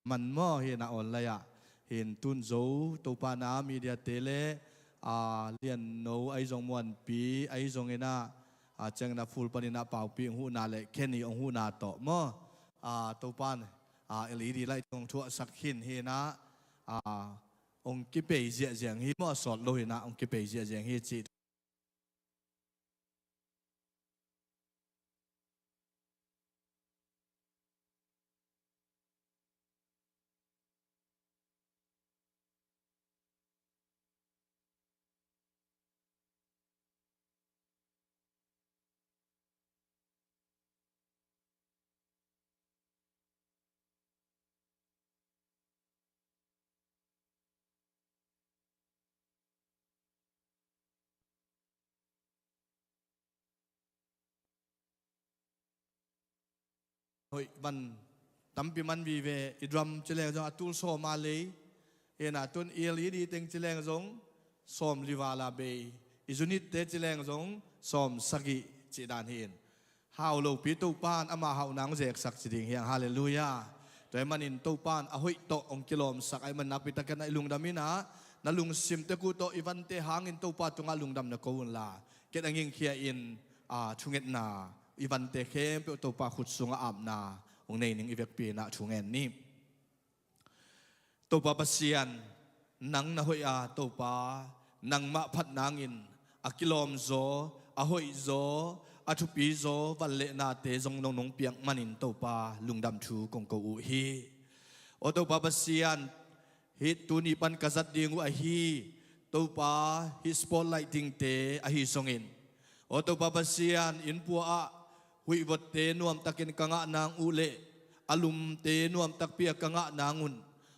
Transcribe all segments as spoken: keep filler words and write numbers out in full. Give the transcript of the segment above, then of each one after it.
man maw, hi inah online ah. Hi in tun Zo Topa na media te le, a, Lianno ahi zong, Muanpi ahi zong inah, a, ciangin a full panin ah Paupi hong huhna le Kenny hong huhna tawh maw, a, Topa in, a, L E D light hong thuahsak khin hi inah, a, hong kipei ziahziang hi maw, a sawt lo hi inah hong kipei ziahziang hi cih. Hoih van tampi man vive, i drum ci leng zong a tul sawm a lei. Hi inah tun i L E D teng ci leng zong sawm li val a bei. I unit te ci leng zong sawm sagih cih dan hi in. Hau lopi Topa in ama hauhna hong zeksak ci ding hi hang. Halleluiah. Tua ahih manin Topa in a hoih tawh hong kilawmsak ahih manin nakpi takin ah i lungdam inah, na lungsim tek uh tawh i vante hangin Topa tungah lungdam na ko unla, ken a ngingkhia in, a, thungetna, i vante khempeuh Topa khut sungah apna hong nei ning i vekpi inah thungen ni. Topa Pasian, nang na hoih a, Topa, nangmah phat nangin a kilawmzaw, a hoihzaw, a thupizaw vanlehnate zong nong nong piak manin Topa lungdam thu kong ko uh hi. Aw Topa Pasian, hih tuni pan ka zat ding uh ahi Topa, hih spotlight dingte ahi zongin, aw Topa Pasian, innpua ah huihvotte nuamtakin ka ngah nang uh le a lumte nuamtakpi a ka ngah nang un,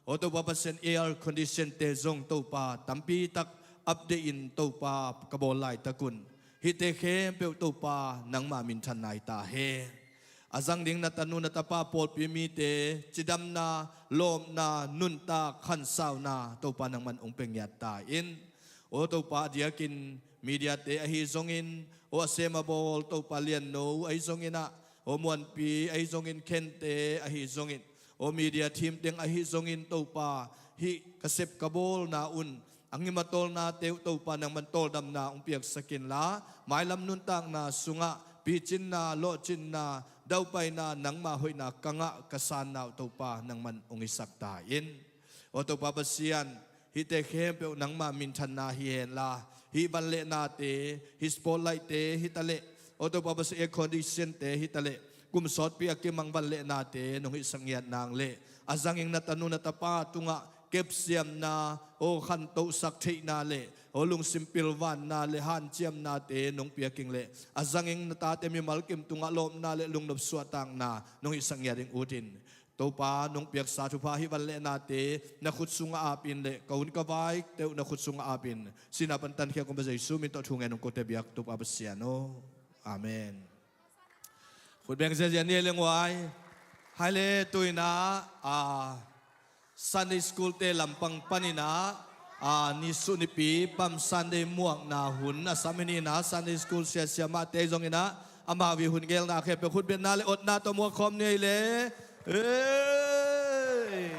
aw Topa Pasian, air condition te zong Topa tampi tak update in Topa ka bawl laitak un, hihte khempeuh Topa nangma minthanna hi ta hen. A zang ding na tanu na tapa pawlpi mite cidamna, lawpna, nuntak, khansauna Topa nangman hong pia ngiat ta in. Aw Topa, a diakin mediate ahi zongin, aw a sem a bawl Topa Lianno ahi zongin ah, aw Muanpi ahi zongin, Khente ahi zongin, aw media team teng ahi zongin Topa, hih ka sep ka bawlna un a ngim a tawlnate uh Topa nangman tawldamna hong piaksak inla, mailam nuntakna sungah picinna, lawhcinna, daupaina, nangma hoihna ka ngah ka sanna uh Topa nangman hong hisak ta in. Aw Topa Pasian, hihte khempeuh nangma minthanna hi henla, hih vanlehnate, hih spotlightte hi taleh, aw Topa Pasian, air conditionte hi taleh, kum sawtpi a kimang vanlehnate nong hihsak ngiat nang le, a zangin na tanu na tapa tungah kepsiamna, aw khantohsak theihna le, aw lungsim pilvanna le hanciamnate nong piaking le, a zangin na tate mimal kim tungah lawpna le lungnop suahtakna nong hihsak ngiat ding utin, Topa nong piaksa thupha hih vanlehnate na khut sungah apin le ka hun ka vaite uh na khut sungah apin, sihna pan tankhia kong Topa Jesu min tawh thungen hong kote biak Topa Pasian aw. Amen. Khut beng ziazia ni ei le nguai. Hai le tuina, a, Sunday school te lampang paninah, a, nisuh nipi Palm Sunday muakna hun a sam hi ninah Sunday school siasia mahte zongin ah amau ii hun gelna khempeuh khut betna le otna tawh muak khawm ni ei le. Ei,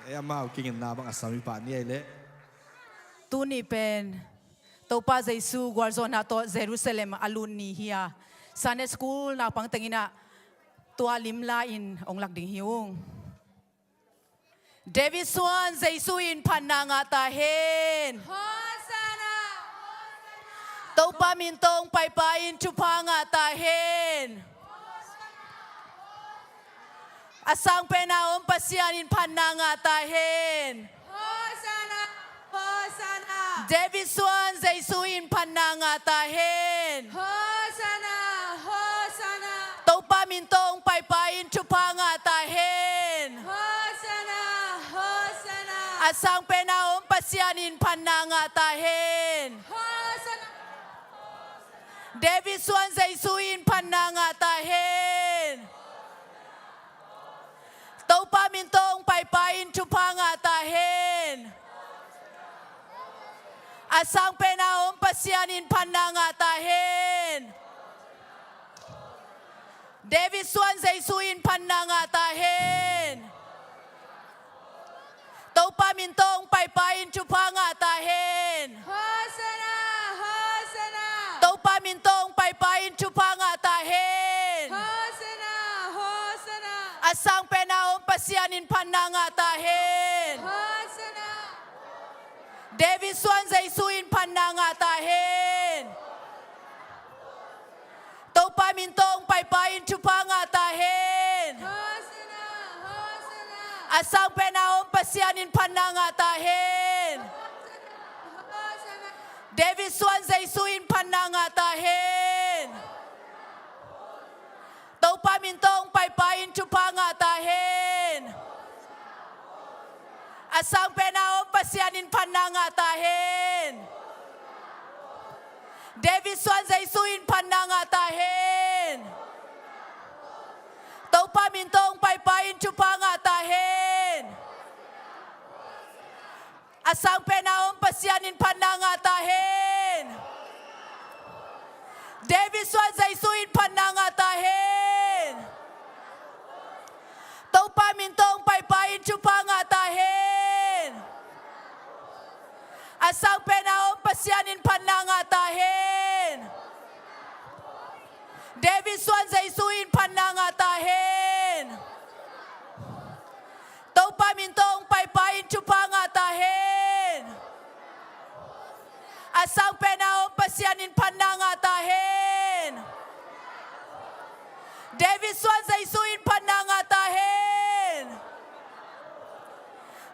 ei amau kinginna bang a sam hi pah ni ei le. Tuni pen Topa Jesu gualzawhna tawh Jerusalem a lut ni hi a, Sunday school naupang tenginah tua lim la-in ong lak ding hi ung. David suan Jesu in phatna ngah ta hen. Hosanna! Topa min tawh ong paipa in thupha ngah ta hen. A sangpen a om Pasian in phatna ngah ta hen. Hosanna! Hosanna! David suan Jesu in phatna ngah ta hen. Hosanna! Hosanna! Topa min tawh ong paipa in thupha ngah ta hen. Hosanna! Hosanna! A sangpen a om Pasian in phatna ngah ta hen. Hosanna! David suan Jesu in phatna ngah ta hen. Topa min tawh ong paipa in thupha ngah ta hen. A sangpen a om Pasian in phatna ngah ta hen. David suan Jesu in phatna ngah ta hen. min tawh hong paipa in thupha ngah ta hen. Hosanna, Hosanna. Topa min tawh hong paipa in thupha ngah ta hen. Hosanna, Hosanna. A sang pen a om Pasian in phatna ngah ta hen. Hosanna. David suan Jesu in phatna ngah ta hen. Topa min tawh hong paipa in thupha ngah ta hen. Hosanna, Hosanna. A sang pen a om Pasian in phatna ngah ta hen. Hosanna, Hosanna. David suan Jesu in phatna ngah ta hen. Topa min tawh hong paipa in thupha ngah ta hen. A sang pen a om Pasian in phatna ngah ta hen. David suan Jesu in phatna ngah ta hen. Topa min tawh hong paipa in thupha ngah ta hen. A sang pen a om Pasian in phatna ngah ta hen. David suan Jesu in phatna ngah ta hen. Topa min tawh hong paipa in thupha ngah ta hen. A sang pen a om Pasian in phatna ngah ta hen. David suan Jesu in phatna ngah ta hen. Topa min tawh hong paipa in thupha ngah ta hen. A sang pen a om Pasian in phatna ngah ta hen. David suan Jesu in phatna ngah ta hen.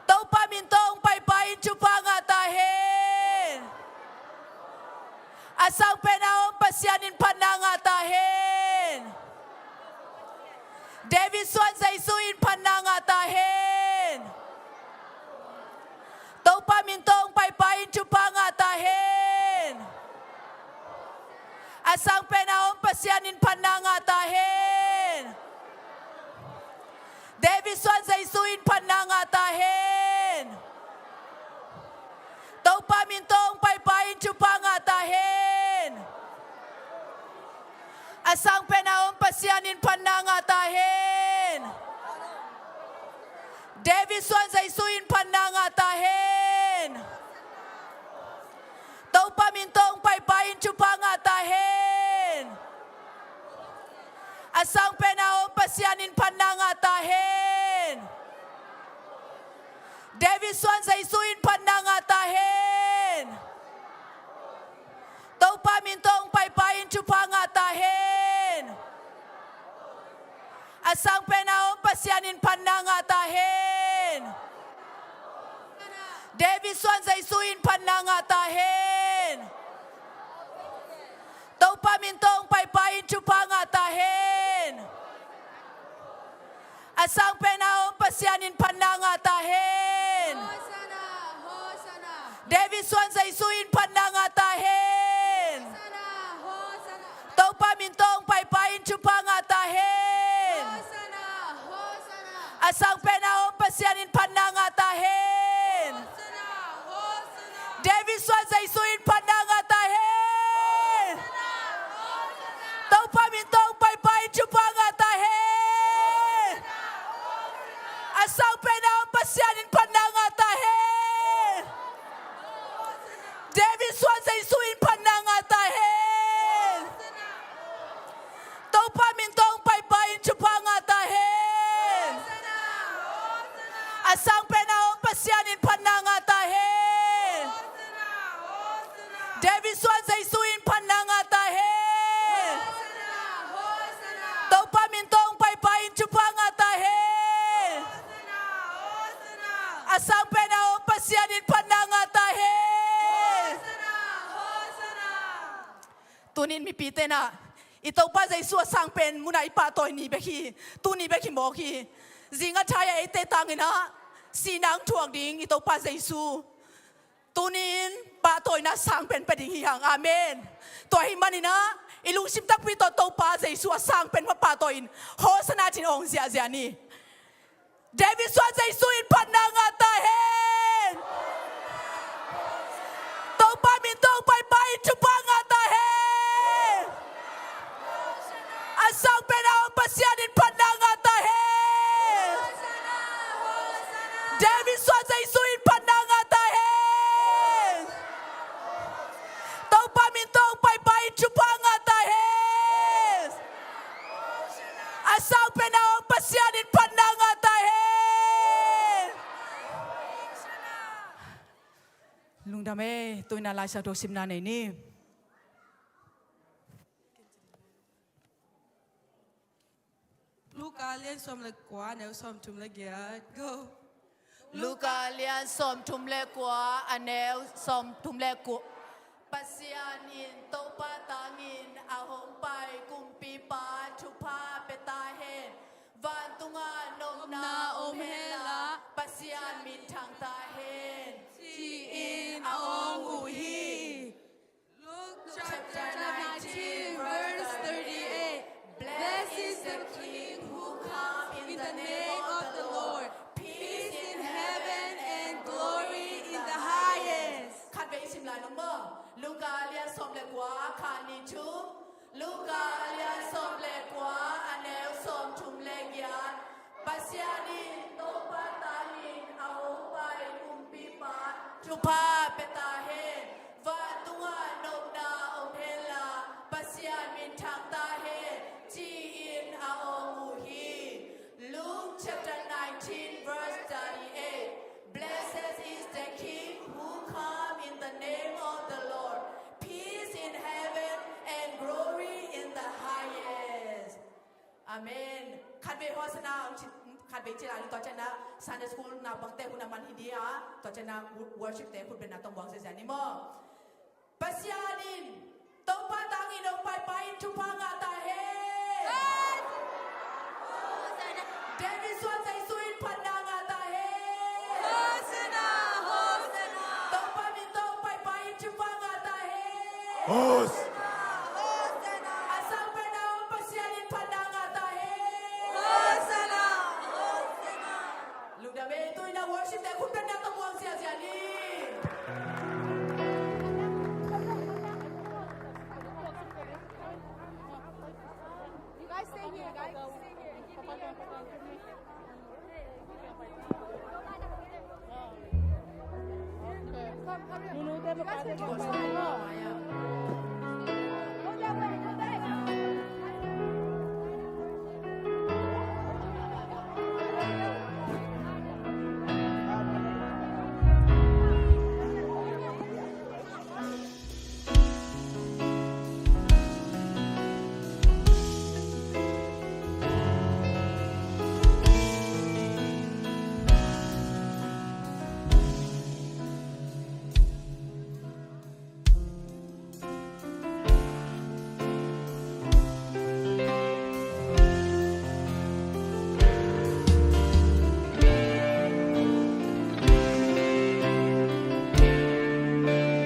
Topa min tawh hong paipa in thupha ngah ta hen. A sang pen a om Pasian in phatna ngah ta hen. David suan Jesu in phatna ngah ta hen. Topa min tawh hong paipa in thupha ngah ta hen. A sang pen a om Pasian in phatna ngah ta hen. David suan Jesu in phatna ngah ta hen. Topa min tawh hong paipa in thupha ngah ta hen. A sang pen a om Pasian in phatna ngah ta hen. David suan Jesu in phatna ngah ta hen. Topa min tawh hong paipa in thupha ngah ta hen. A sang pen a om Pasian in phatna ngah ta hen. David suan Jesu in phatna ngah ta hen. Topa min tawh hong paipa in thupha ngah ta hen. A sang pen a om Pasian in phatna ngah ta hen. David suan Jesu in phatna ngah ta hen. Topa min tawh hong paipa in thupha ngah ta hen. A sang pen a om Pasian in phatna ngah ta hen. David suan Jesu in phatna ngah ta hen. Topa min tawh hong paipa in thupha ngah ta hen. A sang pen a om Pasian in phatna ngah ta hen. David suan Jesu in phatna ngah ta hen. Topa min tawh hong paipa in thupha ngah ta hen. A sang pen a om Pasian in phatna ngah ta hen. David suan Jesu in phatna ngah ta hen. Topa min tawh hong paipa in thupha ngah ta hen. A sang pen a om Pasian in phatna ngah ta hen. David suan Jesu in phatna ngah ta hen. Topa min tawh hong paipa in thupha ngah ta hen. A sang pen a om Pasian in phatna ngah ta hen. Tunin mipite in ah i Topa Jesu a sang pen munah i pahtawi ni bek hi. Tuni bek hi mawk hi. Zing a thai a eite tangin ah sihna hong thuak ding i Topa Jesu. Tunin pahtawina sang pen pia ding hi hang. Amen. Tua ahih manin ah i lungsim takpi tawh Topa Jesu a sang pen mah pahtawi in Hosanna ci-in awng ziahziah ni. David suan Jesu in phatna ngah ta hen. Topa min tawh hong paipa in thupha ngah ta hen. A sang pen a om Pasian in phatna ngah ta hen. David suan Jesu in Laisiangtho simna nei ni. Luka lian sawm le kua, a neu sawmthum le giat. Go. Luka lian sawmthum le kua, a neu sawmthum le kua. Pasian in Topa tangin a hong pai kumpipa thupha pia ta hen. Vantungah nopna om henla, Pasian minthang ta hen, ci-in a ong uh hi. Luke chapter nineteen, verse thirty-eight. Blessed is the king who comes in the name of the Lord. Peace in heaven and glory in the highest. Khatvei i sim lai nung maw. Luka lian sawm le kua, khat, nih, thum. Luka lian sawm le kua, a neu sawmthum le giat. Pasian in Topa tangin a hong pai kumpipa thupha pia ta hen. Vantungah nopna om henla, Pasian minthang ta hen, ci-in a ong uh hi. Luke chapter nineteen, verse thirty-eight. Blessed is the king who comes in the name of the Lord. Peace in heaven and glory in the highest. Amen. Khatvei Hosanna, khatvei ci lai ni, tua ciangin Sunday school naupangte hun a man hi ding a, tua ciangin worship te khut bengna tawh muang ziahziah ni maw. Pasian in Topa tangin hong paipai in thupha ngah ta hen. David suan Jesu in phatna ngah ta hen. Topa min tawh hong paipai in thupha ngah ta hen. A sangpenna hong Pasian in phatna ngah ta hen. Lungdam ei, tu-in a worship te khut bengna tawh muang ziahziah ni. You guys stay here, guys. Stay here. Come, hurry up. You guys can go. Go that way, go back.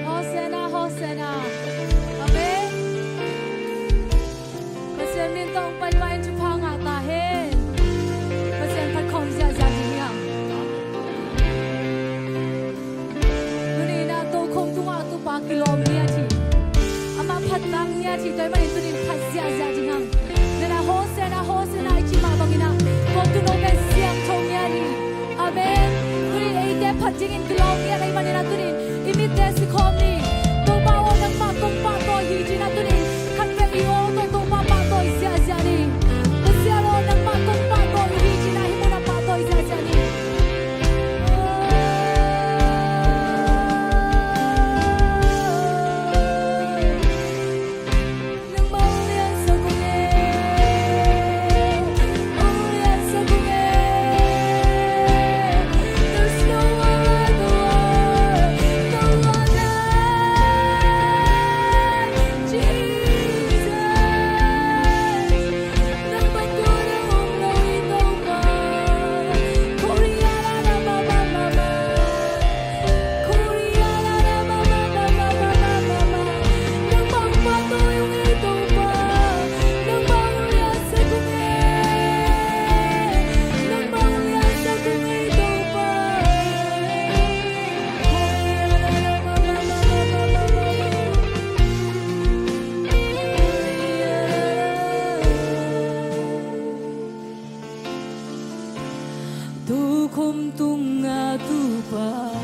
Hosanna, Hosanna. Amen. Pasian min tawh hong paipai in thupha ngah ta hen. Pasian phat khawm ziahziah ding hi hang. Tuni-in ah tokhom tungah Topa kilawm ngiat hi. Amah phat tang ngiat hi, tua ahih manin tuni-in phat ziahziah ding hang. Nana Hosanna, Hosanna i cih mah bangin ah, ko tuuno pen siangtho ngiat hi. Amen. Tuni-in eite phat dingin kilawm ngiat ahih manin ah tuni-in i mitte sikhawm ni. Topa aw, nangmah kong pahtawi hi ci-in ah tuni-in khatvei i aw tawh Topa pahtawi ziahziah ni. Pasian aw, nangmah kong pahtawi hi ci-in ah hih munah pahtawi ziahziah ni. Tukhom tungah Topa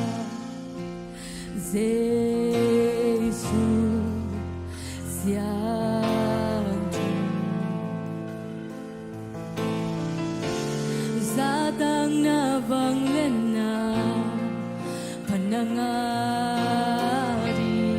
Jesu siangtho, zahtakna vangliatna phatna ngah ding.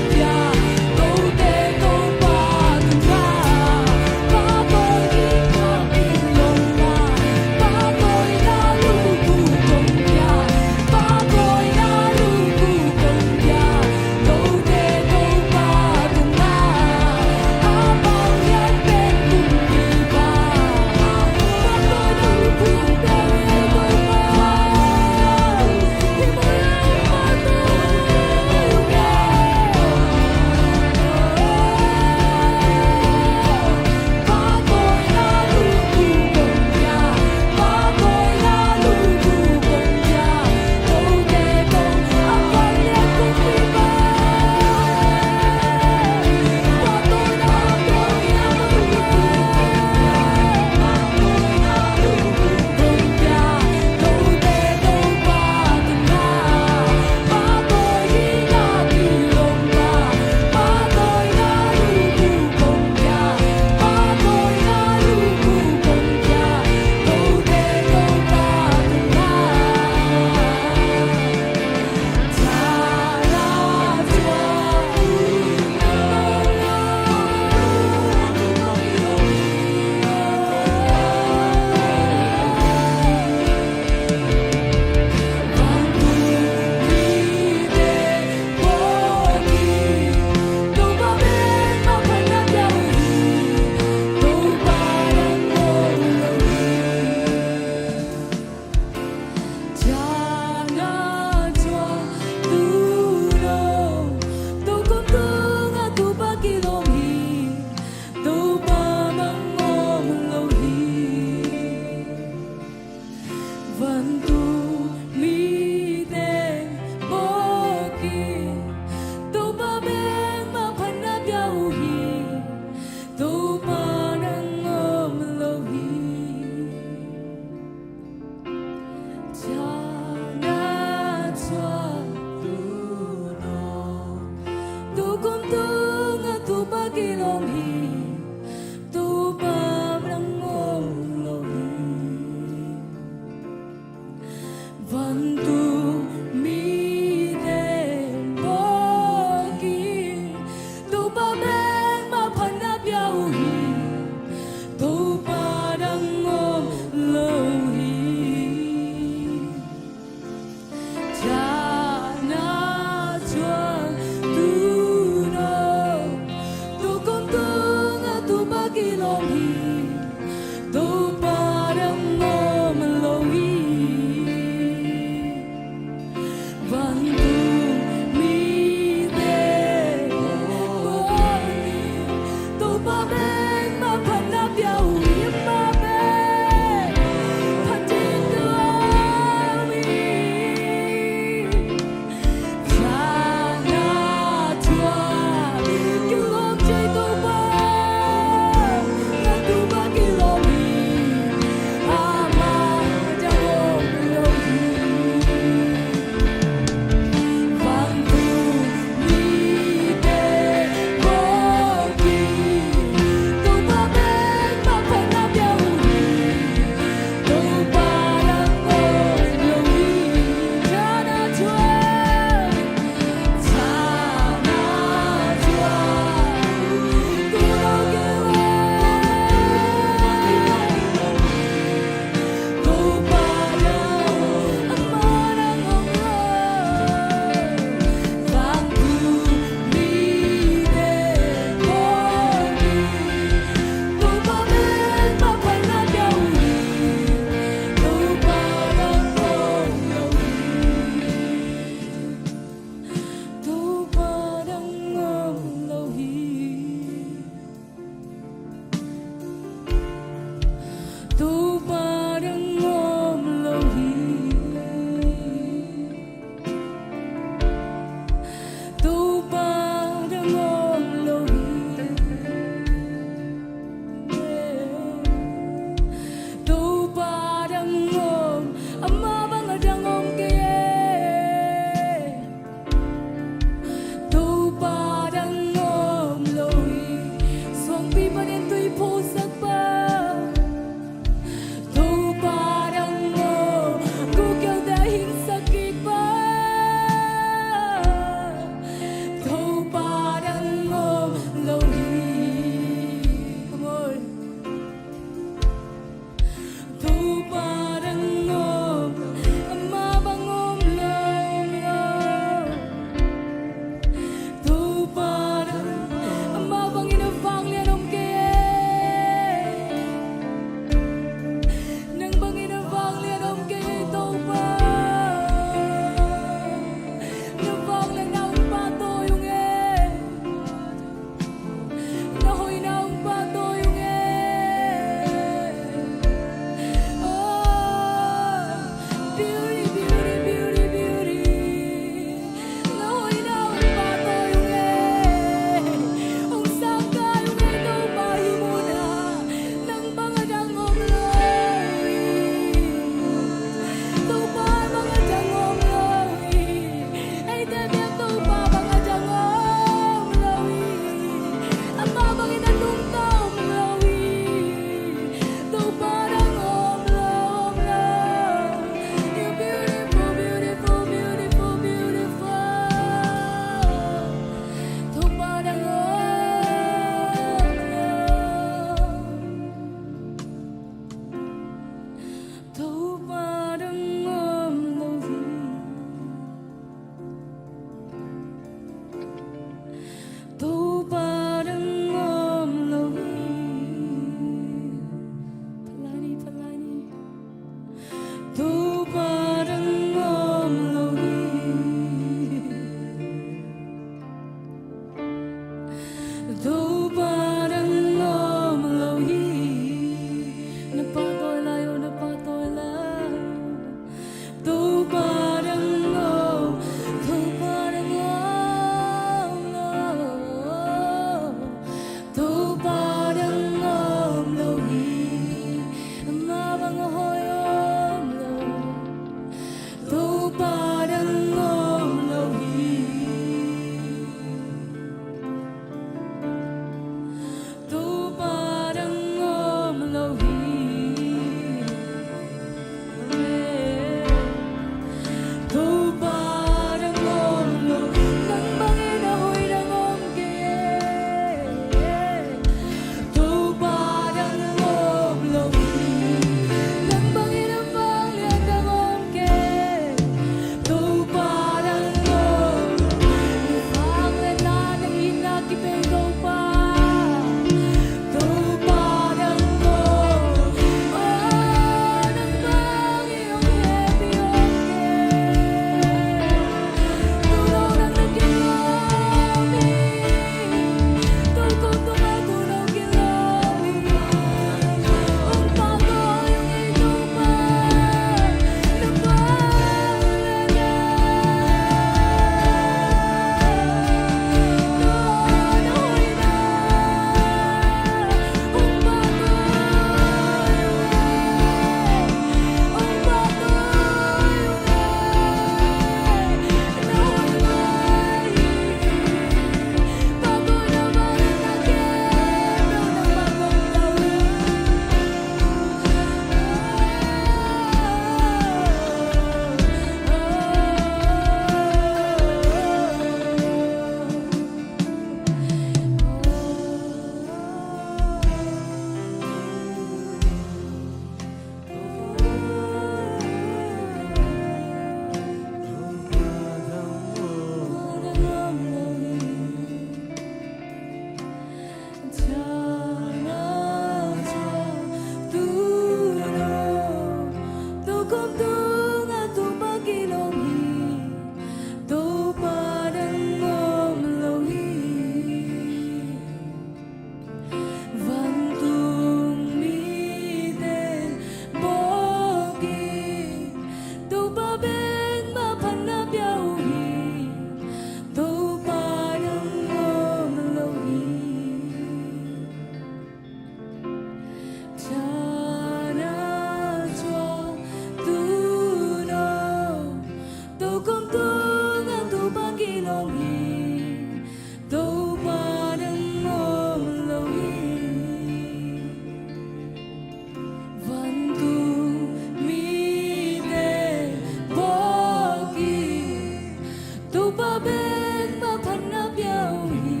Topa bek mah phatna pia uh hi.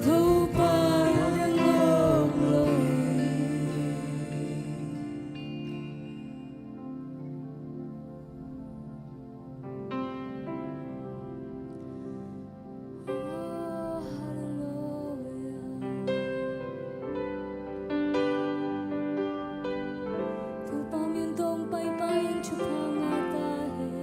Topa dang ngawk lo hi. Oh, hallelujah. Topa min tawh paipai in thupha ngah ta hen.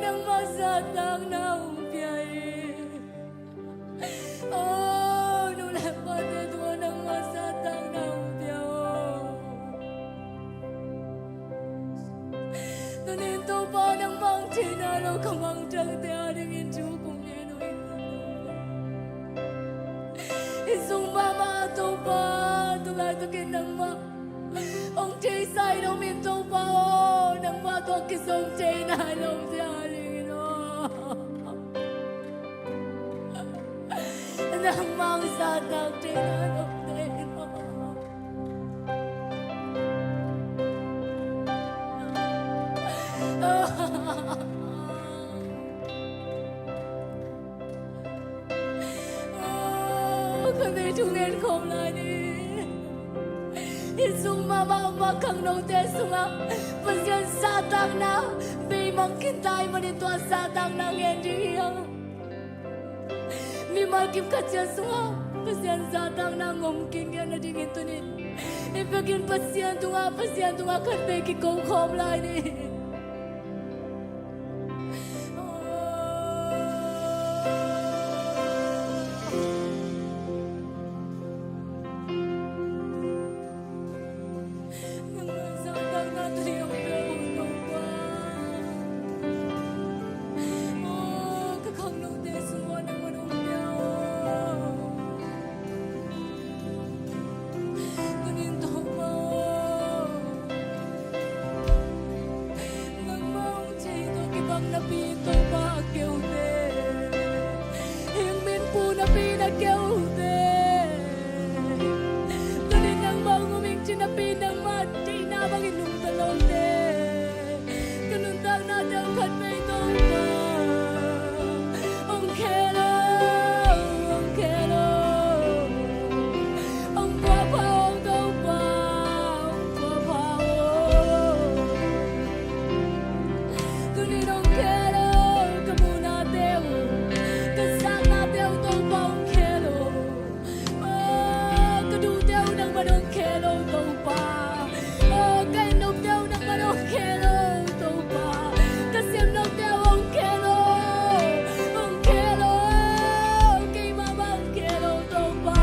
Nangmah zahtakna hong pia hi. Oh, nu le pate tungah nangmah zahtakna hong pia aw. Tuni-in Topa, nangmah hong theihna lo ka mangthangte adingin thu kong ngen uh hi. I sung mahmah Topa, tu laitakin nangmah hong thei sai lo mi Topa aw, nangmah tawh kizom thei nai lo te adingin aw. Nangmah hong zahtak thei nai lo te in aw. Oh, ka bei thu ngen khawm lai ni. Hih sung mahmah a om a khangnote sungah Pasian zahtakna beimang khin ta ahih manin tua zahtakna ngen ding hi hang. Mimal kim khat ciat sungah Pasian zahtakna ngom khin ngen nadingin tuni-in i biakinn Pasian tungah, Pasian tungah khat vei kiko khawm lai ni. Tuni-in Topa aw, nangmah hong thei tawh kibang napi-in Topa a keute, hing minpu napi-in a keute, tuni-in nangmah hong um ing ci napi-in nangmah theihna bangin nungta lote, ka nuntaknate uh khat vei Topa hong khel o, hong khel o, hong phuapha o Topa, hong phuapha o. Tuni-in hong khel o, ka muhnate uh, ka zaknate uh Topa hong khel o. Oh, ka duhte uh nangmah hong khel o Topa. Oh, ka ennopte uh nangmah hong khel o Topa. Ka semnopte uh hong khel o. Hong khel o. Keimah mah hong khel o Topa.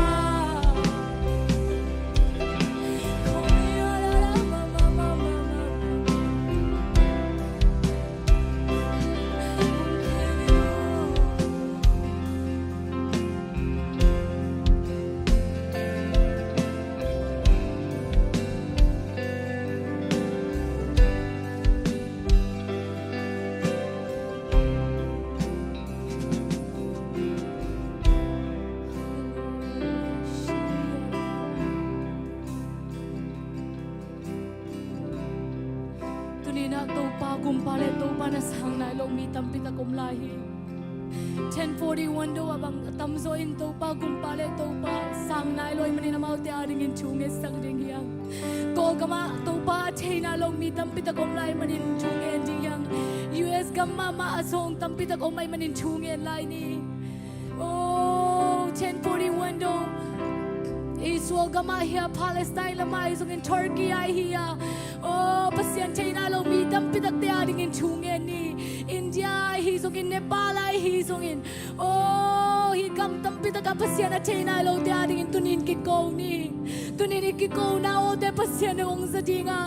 Tuni-in ah Topa gumpa le Topa na sang nai lo mi tampi tak om lai hi. Ten forty-one dong a bang a tamzaw in Topa gumpa le Topa sang nai lo ahih manin amaute adingin thu ngetsak ding hi hang. Kawlgam ah Topa a thei nai lo mi tampi tak om lai ahih manin thu ngen ding hi hang. U S gam mahmah ah zong tampi tak om ahih manin thu ngen lai ni. Oh, ten forty-one dong Israel gam ah hi a, Palestine lam ah hi zongin, Turkey ah hi a, oh, Pasian thei nai lo mi tampi takte adingin thu ngen ni. India ah hi zongin, Nepal ah hi zongin, oh, hih gam tampi takah Pasian a thei nai lote adingin tuni-in kiko ni. Tuni-in i kikona awte Pasian in hong za ding a,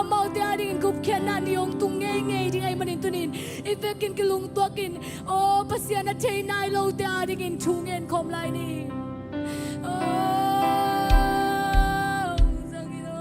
amaute adingin gupkhiatna ni hong tung ngeingei ding ahih manin tuni-in i vekin kilungtuakin, aw, Pasian a thei nai lote adingin thu ngen khawm lai ni. Aw, zang in aw.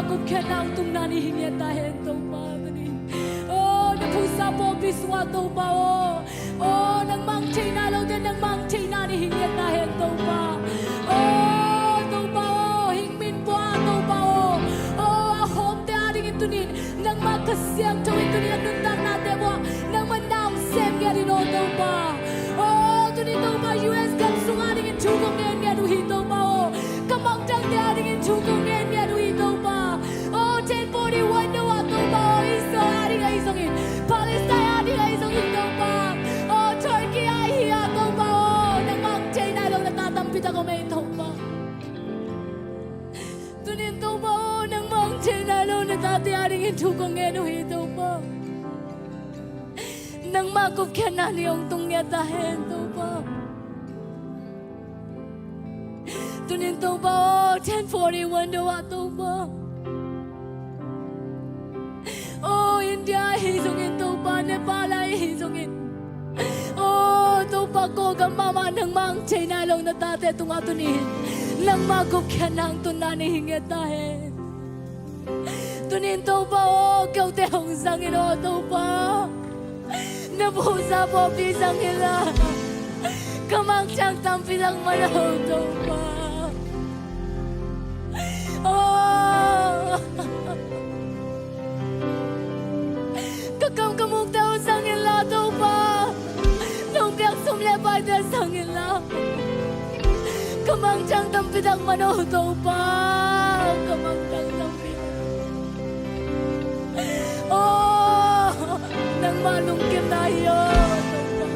Gupkhiatna hong tungna ni hi ngiat ta hen Topa tuni. Oh, na phusa pawlpi sungah Topa aw. Oh, nangmah hong thei nai lote nangmah hong theina ni hi ngiat ta hen Topa. Oh, Topa aw, hing min pua Topa aw. Oh, a hawmte adingin tunin nangmah Kha Siangtho in tunin a nuntaknate buah nangmah na hong sem ngiat in aw Topa. Oh, tunin Topa U S gam sung adingin thu kong ngen ngiat uh hi Topa aw. Kha mangthangte adingin thu kong ngen ngiat uh hi Topa. Oh, ten forty-one no ah Topa aw, Israel ading ahi zongin, Palestine ading ahi zongin Topa. Oh, Turkey ahi ah Topa aw, nangmah hong thei nai lo na ta tampi tak om ei Topa. Tunin Topa aw, nangmah hong thei nai lo na tate adingin thu kong ngen uh hi Topa. Nangmah gupkhiatna ni hong tung ngiat ta hen Topa. Tunin Topa aw, ten forty-one no ah Topa. Oh, India ahi zongin Topa, Nepal ahi zongin. Oh, Topa kawlgam mahmah nangmah hong thei nai lo na tate tungah tunin nangmah gupkhiatna hong tunna ni hi ngiat ta hen. Tunin Topa aw, keute hong zang in aw Topa. Na phusa pawlpi zang in la. Kha mangthang tampi zang man aw Topa. Oh. Ka kam ka mukte uh zang in la Topa. Nong piak sum le paite zang in la. Kha mangthang tampi tak man aw Topa. Kha mangthang tampi. Oh, nangmah lungkimna hi aw Topa.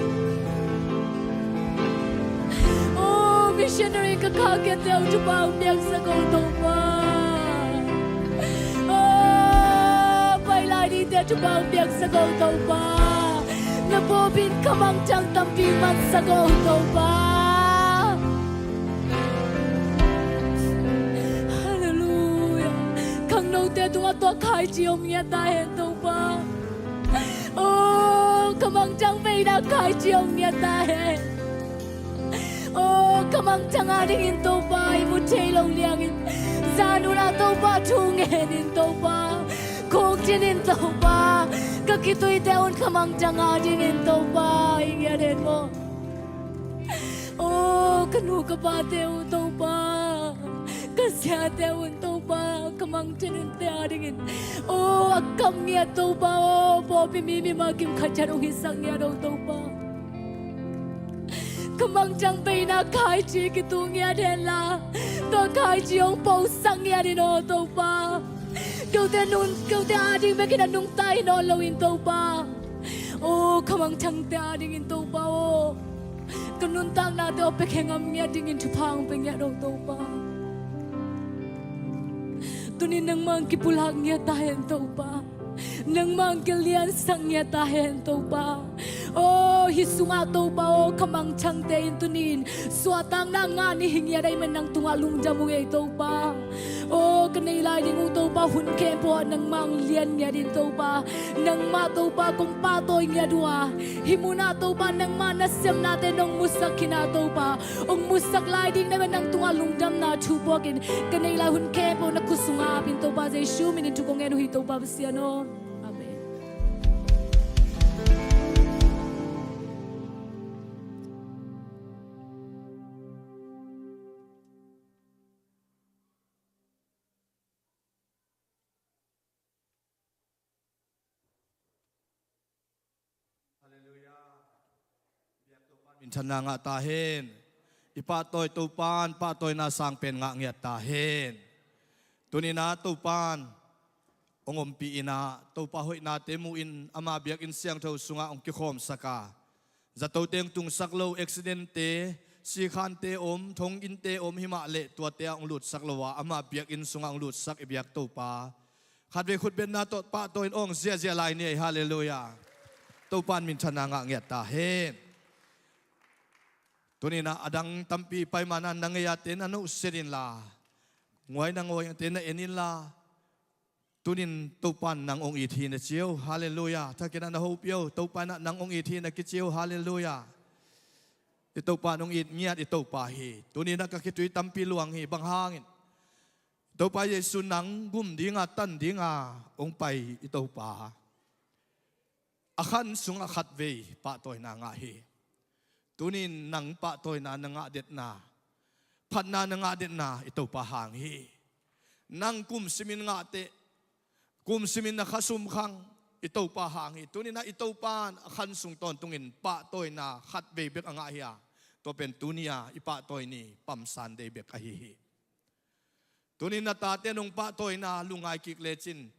Oh, missionary ka khahkhiatte uh thupha hong piaksak aw Topa. Oh, pai lai dingte thupha hong piaksak aw Topa. Na pawlpi in kha mangthang tampi mansak aw Topa. Halleluiah. Khangnote tungah tua khaici om ngiat ta hen Topa. Oh, kha mangthang veina khaici om ngiat ta hen. Oh, kha mangthang adingin Topa i mu thei lo liangin zan un ah Topa thu ngen in Topa. Khukcin in Topa. Ka khituite un kha mangthang adingin Topa i ngiat hen maw. Oh, ka nu ka pate uh Topa. Ka siate un Topa. Kha mangthang in te adingin. Oh, a kam ngiat Topa. Oh, pawlpi mi mimal kim khat ciat hong hisak ngiat aw Topa. Kha mangthang veina khaici kitu ngiat hen la. Tua khaici hong posak ngiat in aw Topa. Keute nun, keute ading bekin a nungta hi nawn lo in Topa. Oh, kha mangthangte adingin Topa aw. Ka nuntaknate aw pia khe ngam ngiat dingin thupha hong pia ngiat aw Topa. Tunin nangmah hong kipulak ngiat ta hen Topa. Nangmah hong kiliansak ngiat ta hen Topa. Oh, hih sungah Topa aw, kha mangthangte in tunin suahtakna ngah ni hi ngiat ahih man nang tungah lungdam ung ei Topa. Oh, ka nei lai ding uh Topa, hun khempeuh ah nangmah hong lian ngiat in Topa. Nangmah Topa kong pahtawi ngiat uh a, hih munah Topa nangmah nasepnate nong musak khin a Topa, hong musak lai ding na man nang tungah lungdamna thu puakin ka nei lai hun khempeuh na khut sungah ap in Topa Jesu minin thu kong ngen uh hi Topa Pasian aw. Amen. Halleluiah. Biak Topa minthanna ngah ta hen. I pahtawi Topan pahtawina sang pen ngah ngiat ta hen. Tuninah Topan hong ompih inah Topa hoihnate mu in ama biakinn siangtho sungah hong kikhawmsak a, zato teng tungsak lo, accidentte, sikhante om, thonginte om himah leh tuate ah hong lutsak lo a, ama biakinn sungah hong lutsak i biak Topa khatvei khutbetna tawh pahtawi in awng ziahziah lai ni ei. Halleluiah. Topan minthanna ngah ngiat ta hen. Tuninah a dang tampi paimana na ngei a te na nuhset inla, nguai na nguai a te na en inla, tunin Topan nang hong it hi na ci o. Halleluiah. Thakinah na hopih o. Topa inah nang hong it hi na kici o. Halleluiah. I Topan hong it ngiat i Topa hi. Tuninah ka khitui tampi luang hi. Bang hangin? Topa Jesu nang gum dinga tan dinga hong pai i Topa, a khan sungah khatvei pahtawina ngah hi. Tunin nang pahtawina na ngah detna, phatna na ngah detna i Topa hang hi. Nang kum simin ngah teh, kum simin na khasum khang i Topa hang hi. Tuninah i Topa in a khan sung tawntungin pahtawina khatvei bek a ngah hi a, tua pen tuni-a i pahtawi ni Palm Sunday bek ahi hi. Tunin na tate nong pahtawina lungngai kik lecin,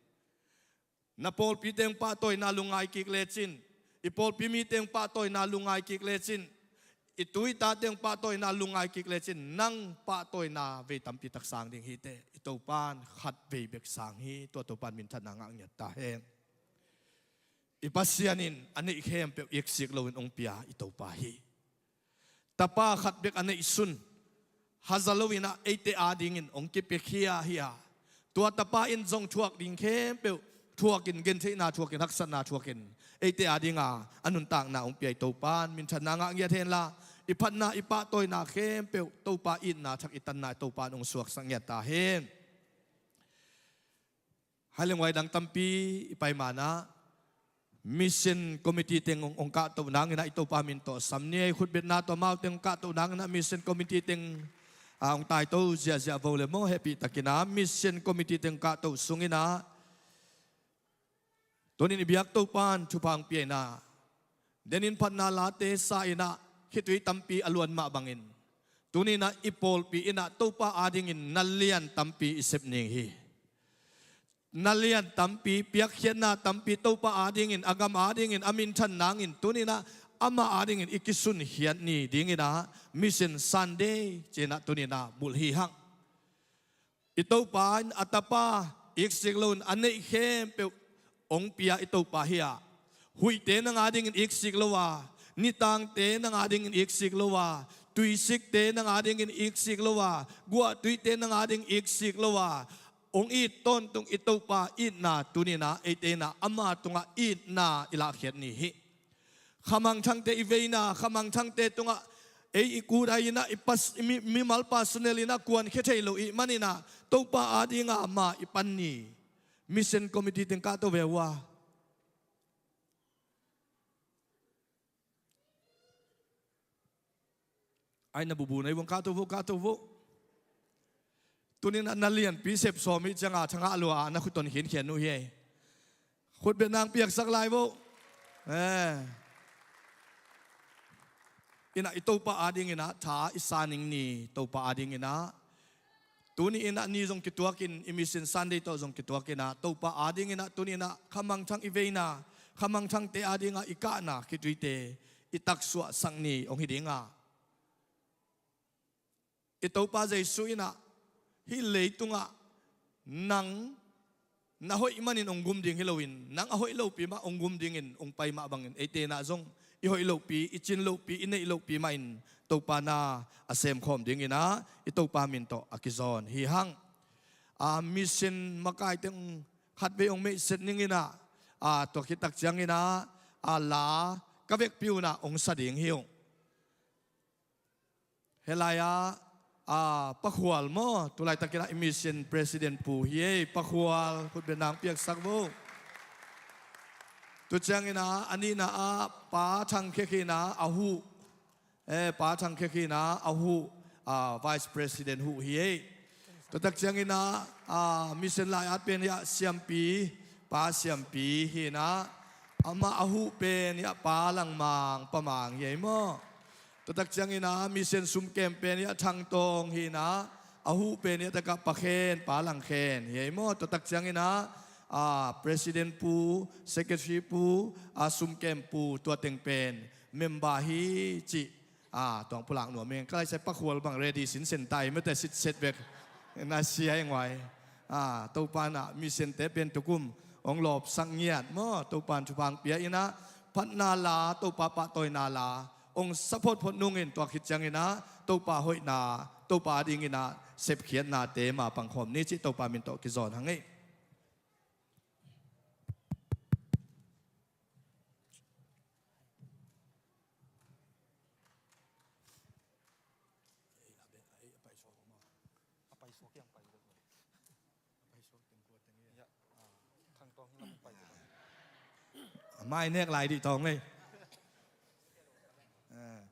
na pawlpite hong pahtawina lungngai kik lecin, i pawlpi mite hong pahtawina lungngai kik lecin, i tu i tate hong pahtawina lungngai kik lecin, nang pahtawina vei tampi tak sang ding hi teh, i Topa in khatvei bek sang hi. Tua Topa in minthanna ngah ngiat ta hen. I Pasian in a neih khempeuh iksik loin hong pia i Topa hi. Tapa khat bek a neihsun haza loinah eite adingin hong kipiakhia hi a, tua Tapa in zong thuak ding khempeuh thuakin, gentheihna thuakin, haksatna thuakin eite adinga a nuntakna hong pia i Topa in minthanna ngah ngiat henla, i phatna i pahtawina khempeuh Topa itna thak i tanna i Topa in hong suaksak ngiat ta hen. Hai leng wai dang tampi i pai manah Mission Committee teng hong, hong kahtoh nanginah i Topa min tawh sam ni ei. Khutbetna tawh amau teng hong kahtoh nanginah Mission Committee teng, a, hong taito ziahziah vo le maw, hehpih takinah Mission Committee teng hong kahtoh sunginah tunin i biak Topa in thupha hong pia inah, denin phatna late sa inah khitui tampi a luan mah bangin, tuninah i pawlpi inah Topa adingin na lian tampi i sep ning hi. Na lian tampi, piakkhiatna tampi Topa adingin, a gam adingin a minthan nangin tuninah amah adingin i kisunkhiat ni dinginah Mission Sunday ci-inah tuninah bulh hi hang. I Topa in a Tapa iksik loin a neih khempeuh hong pia i Topa hi a, huihte nang adingin iksik lo a, nitangte nang adingin iksik lo a, tuisikte nang adingin iksik lo a, guahtuite nang adingin iksik lo a, hong it tawntung i Topa itna tuninah eite inah ama tungah itna i lahkhiat ni hi. Khamangthangte i veina, khamangthangte tungah ei i kudai inah i pas, i mi, mimal personal inah kuankhia thei lo i hih maninah Topa adinga mah i pan ni. Mission Committee teng kahto ve uh a. Ai na bubu na i vong kahto vo, kahto vo. Tuninah na lianpi sep sawm i hih cianga thangah lua a na khut ton khinkhian uh hi ei. Khutbetna hong piaksak lai vo. Eh. Inah i Topa adinginah tha i sa ning ni, Topa adinginah tuni inah ni zong kituakin, i Mission Sunday tawh zong kituakinah Topa adinginah tuninah khamangthang i veina, khamangthangte adinga i kahna khituite i taksuahsak ni hong hi dinga, i Topa Jesu inah hih leitungah nang na hoih manin hong gum ding hi loin, nang a hoih lopi mah hong gum dingin hong pai mah bangin eite inah zong i hoih lopi, i cin lopi, i neih lopi mahin Topa na a semkhawm dinginah i Topa min tawh a kizawn hi hang. A, mission makaite hong khatvei hong meihset ninginah, a, tua khit tak cianginah, a, la ka vekpi unah hong sa ding hi ung. Hih lai-ah, a, Pa Khual maw, tulaitakinah i Mission President pu hi ei, Pa Khual, khutbetna hong piaksak vo. Tu cianginah a nihna ah Pa Thang Khia khinah a huh, eh, Pa Thang Khia khinah a huh, a, Vice President huh hi ei. Tua tak cianginah, a, mission lai-at pen hiah Siampi, Pa Siampi hinah, amah a huh pen hiah Pa Langmang, Pa Mang hi ei maw. Tua tak cianginah mission sumkem pen hiah Thang Tawng hinah, a huh pen hiah takah Pa Khen, Pa Lang Khen hi ei maw. Tua tak cianginah, a, President pu, Secretary pu, a, sumkem pu, tua teng pen member hi cih, a, tuang pulak nuam ing. Ka laisai Pa Khual bang ready sinsen ta i mete sitset bek. Na sia i nguai. A, Topa inah missionte pen tukum hong lawpsak ngiat maw, Topa in thupha hong pia inah, phatna la, Topa pahtawina la hong sa photphot nungin tua khit cianginah Topa hoihna, Topa adinginah sepkhiatnate ma pangkhawm ni cih Topa min tawh kizawn hang ei. Mai nek lai dih tawng ei. Ah.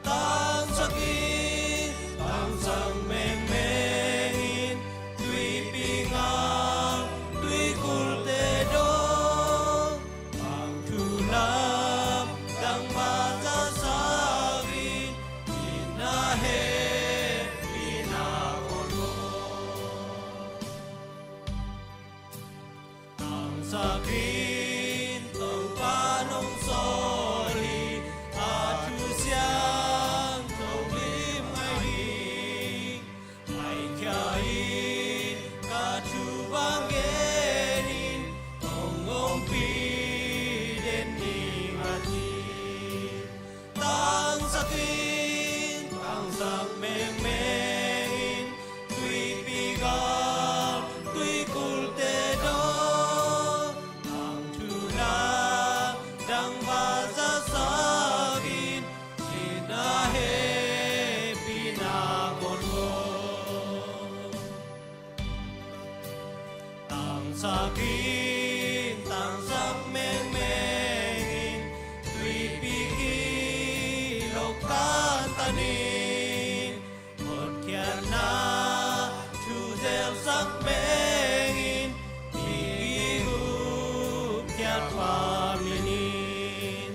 Tangsak in, tangsak mengmeng in, tuipi ngal, tuikulte dong, tangthu lam, tangbaza sak in, itna hehpihna kong ko. Tangsak in, Topa nong sawl hi, a thu siangtho lim ngai hi. Ngaikhia in, ka thu bang gen in, hong ompih den ning a ci. Tangsak in, tangsak mengmeng in, tuipi gam, tuikulte dong, tangthu lam, tangbaza sak in, itna hehpihna kong ko. Tangsak in, tangsak mengmeng in, tuipi kilawh kantan in, hotkhiatna thu zelsak meng in, mi kihupkhiat pha min in.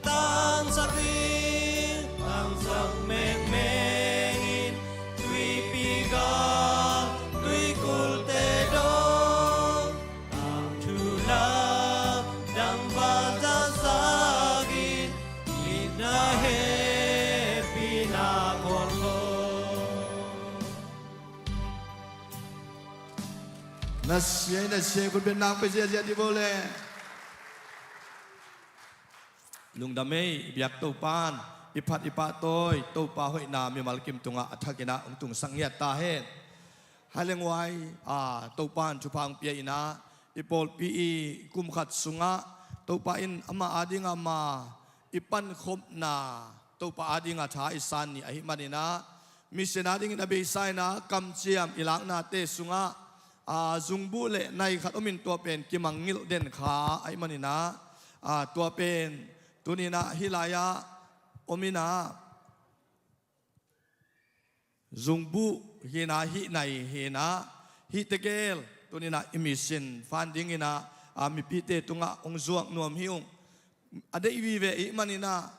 Tangsak in, tangsak mengmeng in, tuipi gam, tuikulte dong, tangthu lam, tangbaza sak in, itna hehpihna kong ko. Na sia, na sia, khut beng nang pia ziahziah dih bo le. Lungdam ei, i biak Topa'n i phat i pahtawi, Topa hoihna mimal kim tungah a thakin ah hong tungsak ngiat ta hen. Hai leng uai, a, Topa'n thupha hong pia in ah, i pawlpi i kum khat sungah Topa in ama adingah ama i pankhopna, Topa adingah tha i san ni ahih manin ah, mission adingin a beisa in ah kamciam i laknate sungah, a, zungbuh le nai khat om in, tua pen kimangngilh den kha ahih manin ah, a, tua pen tuni-in ah hih lai-ah om in ah, zungbuh hi-in ah, hih nai hi-in ah, hih tegel tuni-in ah i mission funding in ah, a, mipite tungah hong zuak nuam hi ung. A deih vive ahih manin ah,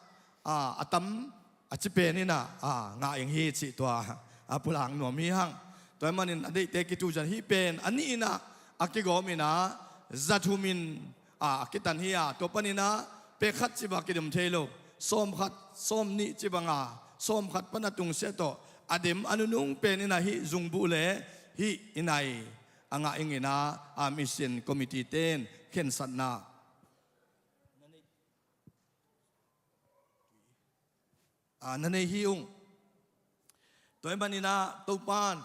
a, a tam a ci pen in ah, a, ngah ing hi cih tua, a, pulak nuam hi hang. Tua ahih manin a deihte kituh zan hih pen a nih in ah a kigawm in ah za thum in, a, a kitan hi a, tua panin ah pek khat cih bang a kidem thei lo, sawm khat, sawm nih cih bang a, sawm khat pan a tungsiah tawh a dem a nunung pen in ah hih zungbuh le hih i nai a ngah ing in ah, a, mission committee-te'n khensatna, a, na nei hi ung. Tua ahih manin ah Topan,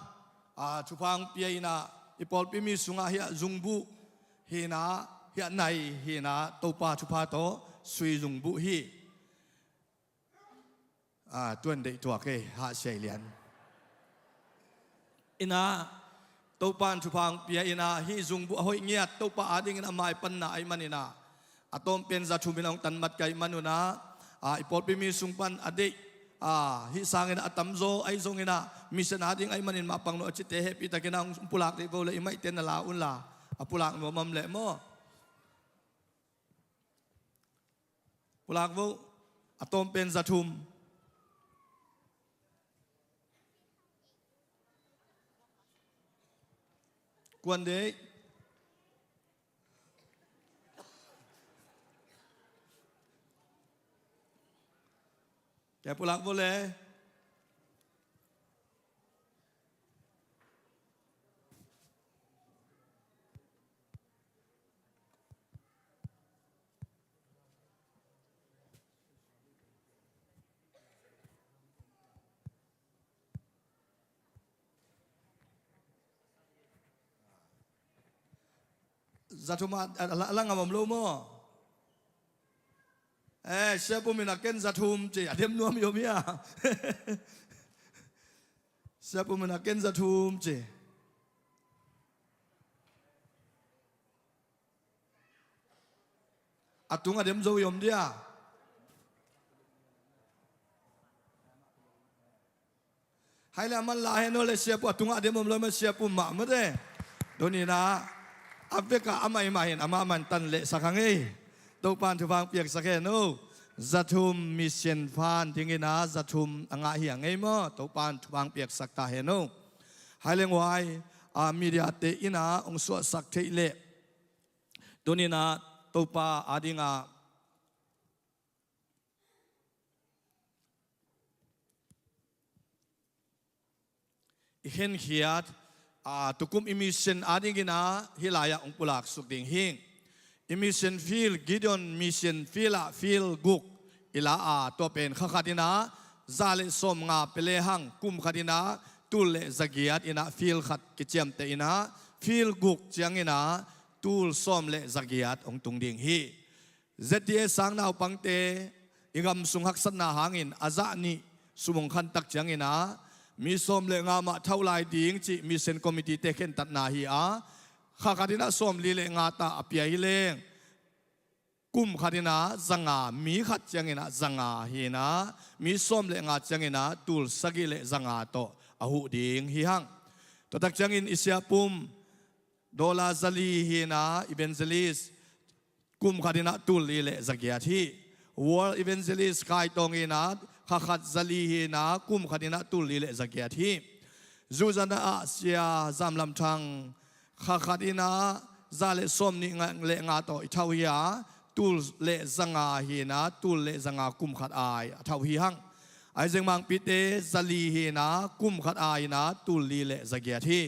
aa, thupha hong pia in ah, i pawlpi mi sungah hiah zungbuh hi in ah, hiah nai hi in ah, Topa thupha tawh sui zungbuh hi. Aa, tuan deih tuak ei, hahsia lian. In ah, Topan thupha hong pia in ah, hih zungbuh a hoih ngiat, Topa adingin a maipanna ahih manin ah, a tawmpen za thum in hong tan mat ka hih manun ah, aa, i pawlpi mi sung pan a deih, aa, hih sangin a tamzaw ahi zongin ah, mission ading ahih manin mah pang lo a cite hehpihtakin ah hong pulak dih vo le, i maihte na la un la, a pulak nuam om leh maw? Pulak vo, a tawmpen za thum. Kuan deih. Kei pulak vo le. Za thum a, a, a, a la ngam om lo maw? Eh, Sia Pum in a ken za thum ci, a dem nuam i om hia? Sia Pum in a ken za thum ci. A tung a dem zo i om dia? Hai le a man la hen aw le, Sia Pum a tungah a dem om lo mah, Sia Pum mah mate. Tuni-in ah a vekah amah i mah hin amah man tan lehsak hang ei. Topan thupha hong piaksak hen aw. Za thum mission fund dingin ah za thum a ngah hi hang ei maw. Topan thupha hong piaksak ta hen aw. Hai le nguai, a, media te in ah hong suahsak theih leh. Tuni-in ah Topa adingah i khenkhiat, a, tukum i mission adingin ah hih lai-ah hong pulaksuk ding hi. I mission field, Gideon mission field ah field guk i la a, tua pen kha khatin ah za le sawmnga pia lehang kum khatin ah tul le zagiat in ah field khat kiciamteh in ah field guk ciangin ah tul sawm le zagiat hong tung ding hi. Z T A sang naupangte i gam sung haksatna hangin a zah nih sum hong khan tak ciangin ah mi sawm le nga mah thauh lai ding cih mission committee te khentatna hi a, kha khatin ah sawmli le nga ta a pia hi leng kum khatin ah za nga, mi khat ciangin ah za nga hi in ah, mi sawm le nga ciangin ah tul sagih le za nga tawh a huh ding hi hang. Tua tak ciangin i Sia Pum, dollar zali hi in ah, evangelist, kum khatin ah tul li le zagiat hi. World Evangelist Kai Tawng in ah kha khat zali hi in ah, kum khatin ah tul li le zagiat hi. Zuzana ah Sia Zam Lam Thang, kha khatin ah za le sawmnih nga, le nga tawh i thauh hi a, tul le za nga hi in ah, tul le za nga kum khat ai a thauh hi hang. Aizeng Mangpite zali hi in ah, kum khat ai in ah tul li le zagiat hi.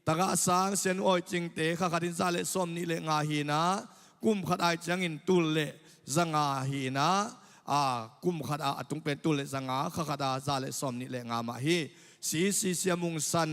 Tagah sang Sian Awi Cingte kha khatin za le sawmnih le nga hi in ah, kum khat ai ciangin tul le za nga hi in ah, a, kum khat ah a tung pen tul le za nga, kha khat ah za le sawmnih le nga mah hi. C C Sia Mung San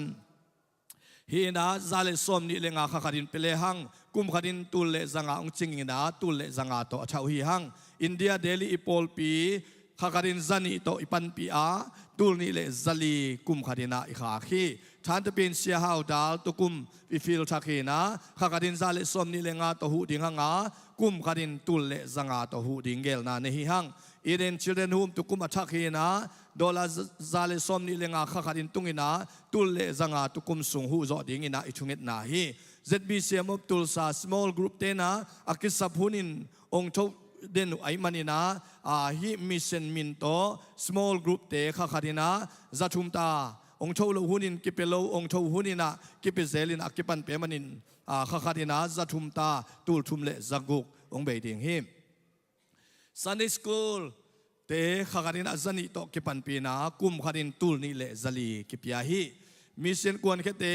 hi in ah, za le sawmnih le nga kha khatin pia lehang kum khatin tul le za nga hong cing in ah, tul le za nga tawh a thauh hi hang. India Delhi i pawlpi kha khatin za nih tawh i panpih a, tul nih le zali kum khatin ah i khak hi. Thantapi in Sia Hau Dal tukum i field thak hi in ah, kha khatin za le sawmnih le nga tawh huh ding hang a, kum khatin tul le za nga tawh huh ding gelna nei hi hang. Eden Children Home tukum a thak hi in ah, dollar za, za le sawmnih le nga kha khatin tung in ah, tul le za nga tukum sung huh zawh dingin ah i thungetna hi. Z B C M of Tulsa small group te in ah a kisap hunin hong tho den uh ahih manin ah, a, hih mission min tawh small group te kha khatin ah za thum ta, hong tho loh hunin kipia lo, hong tho hunin ah kipia zelin a kipan pia manin, a, kha khatin ah za thum ta, tul thum le za guk hong bei ding hi. Sunday school te kha khatin ah za nih tawh kipanpih in ah, kum khatin tul nih le zali kipia hi. Mission kuankhiate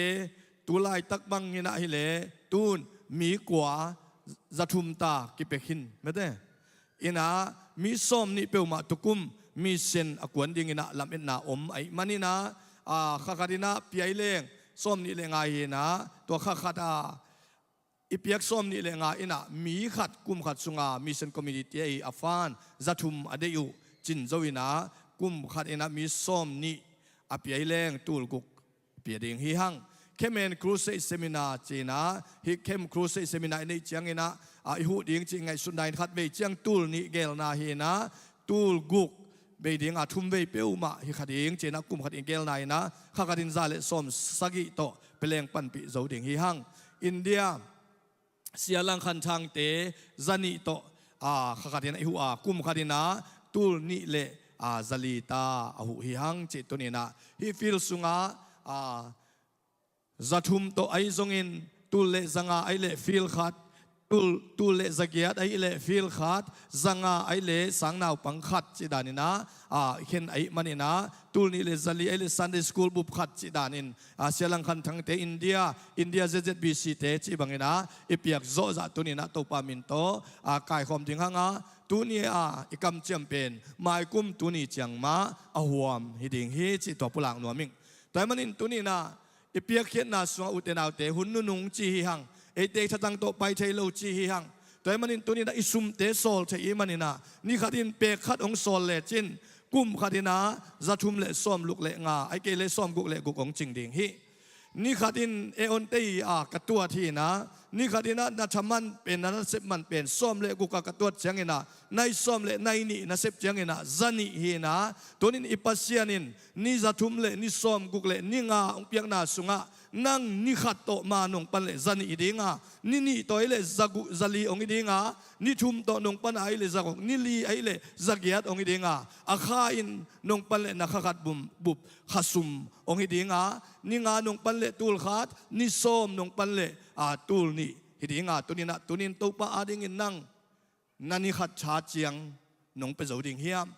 tu laitak bangin ah hi leh, tun mi kua za thum ta kipia khin mate. In ah mi sawmnih peuhmah tukum mission a kuan dingin ah lametna om ahih manin ah, a, kha khat in ah piak leng sawm nih le nga hi in ah, tua kha khat a i piak sawm nih le nga in ah mi khat kum khat sunga mission community ahi a fan za thum a deih uh cin zo in ah, kum khat in ah mi sawm nih a piak leng tul guk pia ding hi hang. Khemen Crusade Seminar ci in ah, hih Khem Crusade Seminar i neih ciangin ah, a, i huh ding ci ngaihsutna in khat vei ciang tul nih gelna hi in ah, tul guk bei ding a, thum vei peuhmah hi kha ding ci in ah, kum khat in gelna in ah, kha khat in za le sawm sagih tawh pia leng panpih zo ding hi hang. India Sia Lang Khan Thangte za nih tawh, a, kha khat in ah i huh a, kum khat in ah tul nih le, a, za li ta a huh hi hang cih tuni in ah. Hih field sungah, a, za thum tawh ahi zongin, tul le za nga ahih leh field khat, tul, tul le za giat ahih leh field khat, za nga ahih leh sang naupang khat cih dan in ah, a, i khen ahih manin ah, tul nih le za li ahih leh Sunday School bup khat cih dan in, a, Sia Lang Khan Thangte India, India Z Z B C te cih bangin ah, i piak zawhzah tuni in ah Topa min tawh, a, kaikhawm ding hang a, tuni a i kamciam pen maikum tuni ciang mah a huam hi ding hi cih tua pulak nuam ing. Tua ahih manin tuni in ah i piakkhiatna sungah, ute naute, hun nunung ci hi hang. Eite thatang tawh pai thei lo ci hi hang. Tua ahih manin tuni in ah i sumte sawl thei i hih manin ah, ni khat in pek khat hong sawl lecin, kum khat in ah za thum le sawm luk le nga, ahih kei leh sawm guk le guk hong cing ding hi. Ni khat in e onte hi a ka tuat hi in ah, ni khat in ah na thaman pen, na nasep man pen sawm le guk a ka tuat ciangin ah, nai sawm le nai nih na sep ciangin ah, za nih hi in ah, tuni in i Pasian in ni za thum le ni sawm guk le ni nga hong piakna sungah, nang ni khat tawh ma nong pan leh za nih hi ding a, ni nih tawh ahih leh za guk, za li hong hi ding a, ni thum tawh nong pan ahih leh za guk, ni li ahih leh za giat hong hi ding a, a kha in nong pan leh na kha khat bum, bup kha sum hong hi ding a, ni nga nong pan leh tul khat, ni sawm nong pan leh, a, tul nih hi ding a, tuni in ah, tuni in Topa adingin nang na ni khat tha ciang nong pia zo ding hiam?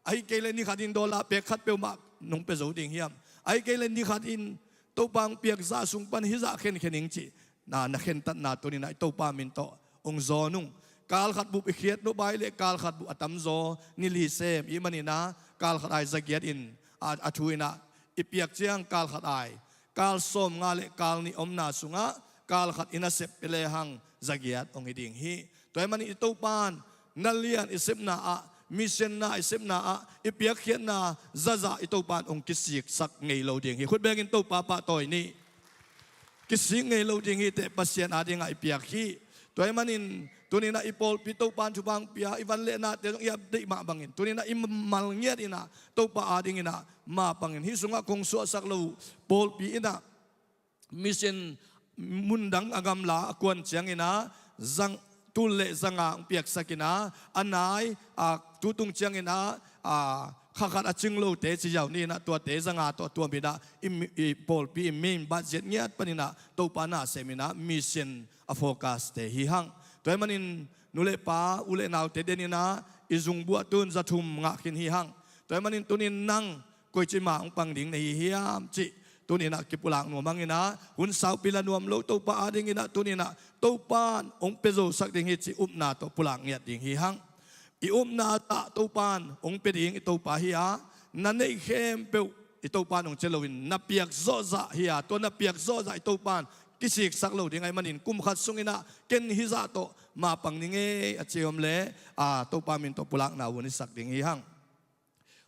Ahih kei leh ni khat in dollar pek khat peuhmah nong pia zo ding hiam? Ahih kei leh ni khat in Topa hong piak zah sung pan hih zah khenkhen ing cih na, na khentatna tuni in ah i Topa min tawh hong zawn ung. Kal khat bup i khiat nop ahih leh kal khat bup a tamzaw ni li sem i hih manin ah, kal khat a i za giat in, a, a thu in ah i piak ciang kal khat a i kal sawm nga le kal nih omna sungah kal khat i nasep pia lehang za giat hong hi ding hi. Tua ahih manin i Topa in na lian i sepna ah, mission na i sepna ah, i piakkhiatna zahzah i Topa in hong kisiksak ngei lo ding hi. Khut bengin Topa pahtawi ni. Kisik ngei lo ding hi teh, Pasian adingah i piak hi. Tua ahih manin tuni in ah i pawlpi Topa in thupha hong pia, i van le nate zong i ap deih mah bangin, tuni in ah i mal ngiat in ah Topa adingin ah mapangin, hih sungah kong suahsak lo pawlpi in ah mission mundang a gamla a kuan ciangin ah, zang, tul le za nga hong piaksak in ah, a nai, a, tutung ciangin ah, a, kha khat a cing lote ci ziau ni in ah, tuate za nga tawh tuam in ah, i, i pawlpi i main budget ngiat panin ah Topa na sem in ah mission a focus te hi hang. Tua ahih manin nu le pa, u le naute den in ah i zungbuah tun za thum ngah khin hi hang. Tua ahih manin tuni in nang koici ma hong pang ding na hi hiam cih tuni in ah kipulak nuam hang in ah, hun saupi la nuam lo, Topa adingin ah tuni in ah Topa in hong pia zosak ding hi cih upna tawh pulak ngiat ding hi hang. I upna tah Topa in hong pia ding i Topa hi a, na neih khempeuh i Topa in hong cia loin na piak zawhzah hi a, tua na piak zawhzah i Topa in kisiksak lo ding ahih manin kum khat sungin ah ken hih zah tawh mapang ning ei a ci om leh, a, Topa min tawh pulakna hun i sak ding hi hang.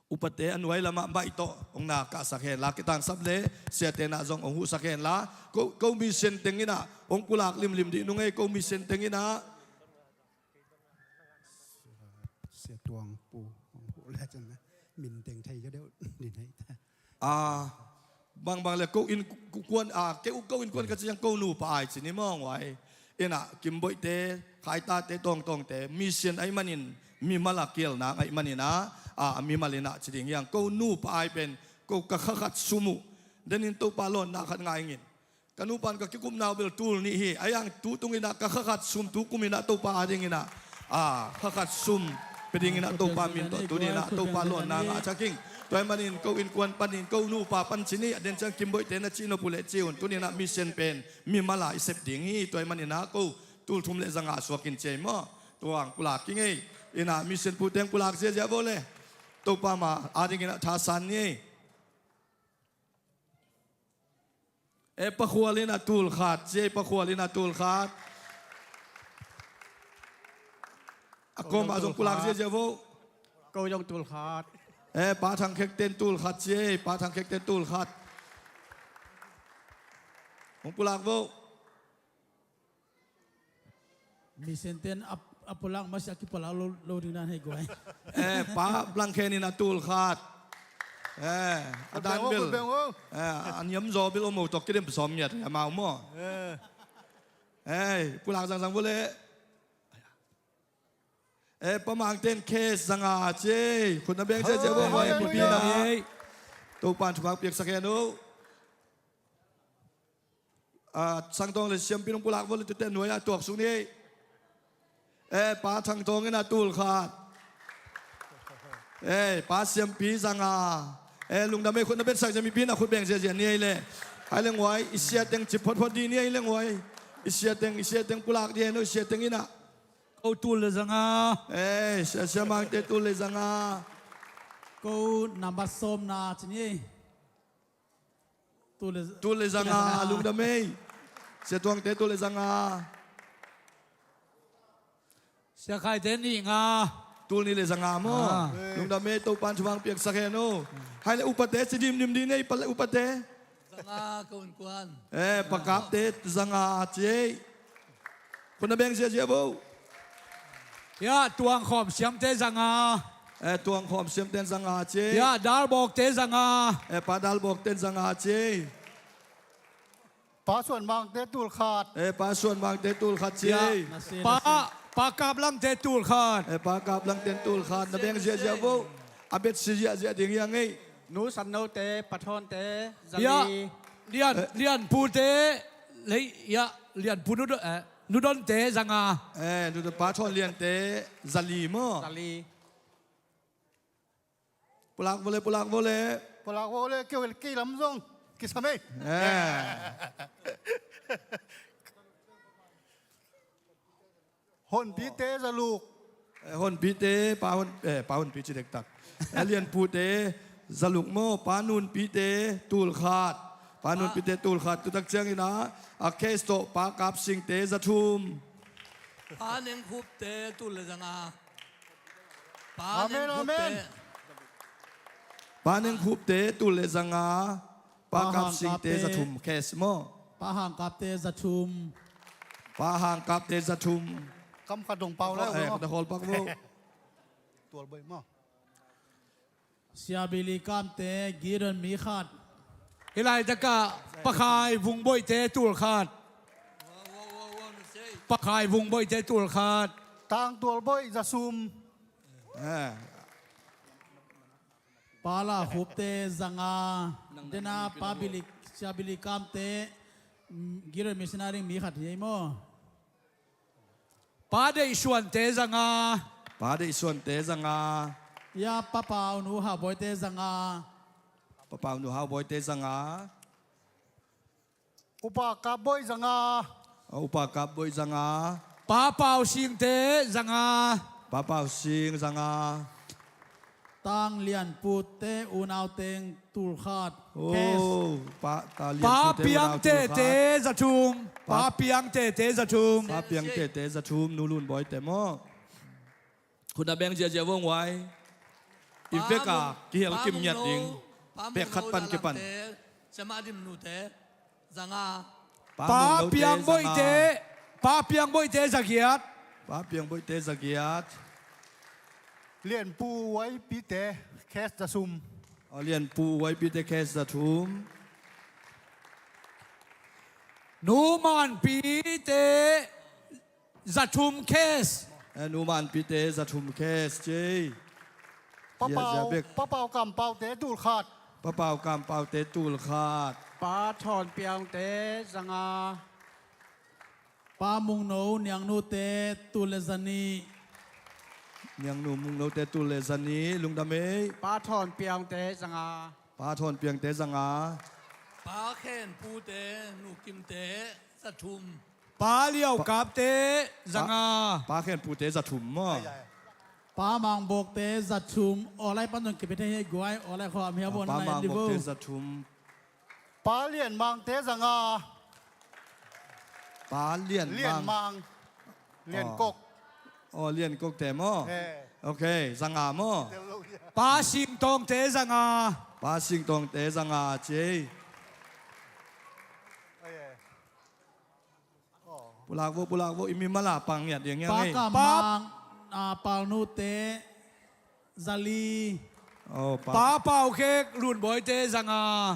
Upate a nuai lamah mic tawh hong na kahsak hen la, kitangsap le siate na zong hong huhsak hen la, ko, ko mission teng in ah hong pulak limlim dih nung ei, ko mission teng in ah. Sia Tuang Pu hong huh le cin na min teng thei ka deuh din hei ta. A, bangbang le ko innkuan, a, ke, ko innkuan ka ci ciang ko nupa ai ci ni mawng uai. In ah Kimboihte, Khaitate, Tawngtawngte mission ahih manin mimal a kialna ahih manin ah, a, mimal in ah ci ding hiang, ko nupa ai pen ko ka kha khat sum uh den in Topa lawnna khat ngai ing in. Ka nupa in ka kikupna uh bel tul nih hi. Ahi hang tu tung in ah ka kha khat sum tu kum in ah Topa adingin ah, a, kha khat sum pia dingin ah Topa min tawh tuni in ah Topa lawnna ngah thak ing. Tua ahih manin ko innkuan panin ko nupa pan ci ni, a den ciang Kimboihte na cih nop uh leh ci un. Tuni in ah mission pen mimal a i sep ding hi. Tua ahih manin ah ko tul thum le za nga suak in ci ei maw. Tua hong pulak ing ei. In ah mission pute hong pulak ziazia vo le, Topa ma adingin ah thasan ni ei. E, Pa Khual in a tul khat ci ei, Pa Khual in a tul khat. A kawmah zong pulak ziazia vo. Ko zong tul khat. E, Pa Thang Khekten tul khat ci ei, Pa Thang Khekten tul khat. Hong pulak vo. Misenten a, a pulak masiah kipulak lo, lo ding dan hei guai. E, Pa Blang Khen in a tul khat. E, a dan bel. E, a niam zaw bel om o tawh kidem sawm miat a mau maw. E, pulak zangzang vo le. E, Pa Mang Ten Kes zanga ci ei. Khut na beng ziazia vo, hoi, mipi na. Topa'n thupha piaksak hen o. A, Sangtawng le Siampi nong pulak vo le, tute nuai-ah tuaksuk ni ei. E, Pa Thang Tawng in a tul khat. E, Pa Siampi zanga. E, lungdam ei, khut na betsak zia mipi na khut beng ziazia ni ei le. Hai le nguai, i sia teng cip photphot di ni ei le nguai. I sia teng, i sia teng pulak di ei no, i sia teng in a. Ko tul le zanga. E, Sia, Sia Mangte tul le zanga. Ko nambat sawmna ci ni ei. Tul le, tul le zanga, lungdam ei. Sia Tuangte tul le zanga. Sia Khaite nih nga. Tul nih le zanga maw. Lungdam ei, Topa'n thupha piaksak hen o. Hai le upate ci dimdim di ni ei, upate. Zanga, ko innkuan. E, Pa Kapte zanga ci ei. Khut na beng ziazia vo. Ya, Tuang Khawm Siamte zanga. E, Tuang Khawm Siamte zanga ci ei. Ya, Dal Bawkte zanga. E, Pa Dal Bawkte zanga ci ei. Pa Suan Mangte tul khat. E, Pa Suan Mangte tul khat ci ei. Pa, Pa Kap Langte tul khat. E, Pa Kap Langte tul khat. Na beng ziazia vo. A betsi ziahziah ding hi hang ei. Nu San Note, Pa Thawnte za li. Lian, Lianpute, lei, ya, Lianpu Nu Don, e, Nu Donte zanga. E, Nu Don, Pa Thawn Liante za li maw. Za li. Pulak vo le, pulak vo le. Pulak vo le, kei, kei lam zong kisam ei. E. Honpite za luk. E, Honpite, Pa Hon, e, Pa Honpi ci dektak. E, Lianpute za luk maw, Pa Nunpite tul khat. Pa Nunpite tul khat. Tutak ciangin a, a case tawh Pa Kap Singte za thum. Pa Neng Khupte tul le zanga. Pa Neng Khupte. Pa Neng Khupte tul le zanga. Pa Kap Singte za thum, case maw. Pa Hang Kapte za thum. Pa Hang Kapte za thum. Kam khat dong pau lai, e, maw. Khat a hawl pak maw. Tual boi maw. Sia Billy Kamte, Gideon mi khat. Hih laitakah Pa Khai Vung Boihte tul khat. Pa Khai Vung Boihte tul khat. Tang Tual Boih za thum. E. Pa La Khupte zanga. Dena Pa Billy, Sia Billy Kamte, mm, Gideon missionary mi khat hi ei maw. Pa Deih Suante zanga. Pa Deih Suante zanga. Ya, Pa Pau Nu Hau Bawite zanga. Pa Pau Nu Hau Bawite zanga. Upa Kap Boih zanga. Upa Kap Boih zanga. Pa Pau Singte zanga. Pa Pau Sing zanga. Tang Lianpute unau teng tul khat. Oh, Pa, Ta Lianpute unau tul khat. Pa Piang Tete za thum. Pa Piang Tete za thum. Pa Piang Tete za thum, Nu Lun Bawite maw. Khut na beng ziazia vo nguai. I vek a kihel kim ngiat ding. Pek khat pan kipan. Siamah Dim Nute zanga. Pa Piang Boihte, Pa Piang Boihte za giat. Pa Piang Boihte za giat. Lianpu Waipite, case za thum. A, Lianpu Waipite, case za thum. Nu Manpite za thum, case. E, Nu Manpite za thum, case ci ei. Pa Pau, Pa Pau Kam Paute tul khat. Pa Pau Kam Paute tul khat. Pa Thawn Piangte zanga. Pa Mungno Niangnute tul le zanih. Niangnu Mungnote tul le zanih, lungdam ei. Pa Thawn Piangte zanga. Pa Thawn Piangte zanga. Pa Khen Pute, Nu Kimte za thum. Pa Liau Kapte zanga. Pa Khen Pute za thum maw. Pa Mang Bawkte za thum. Aw lai pan zong kipia thei hi guai, aw lai khua a mi a bawn na en di vo. Pa Mang Bawkte za thum. Pa Lian Mangte zanga. Pa Lian Lian Mang. Mang. Lian Kok. Oh, Lian Kok te maw? Eh. Ok, zanga maw? Tel lo dia. Pa Sing Tawngte zanga. Pa Sing Tawngte zanga ci ei. Oh, yeah. Oh. Pulak vo, pulak vo, i mimal a pang ngiat ding hiang ei. Pa Kam Mang, ah, Palnute zali. Oh, Pa. Pa Pau Khek Lunbawite zanga.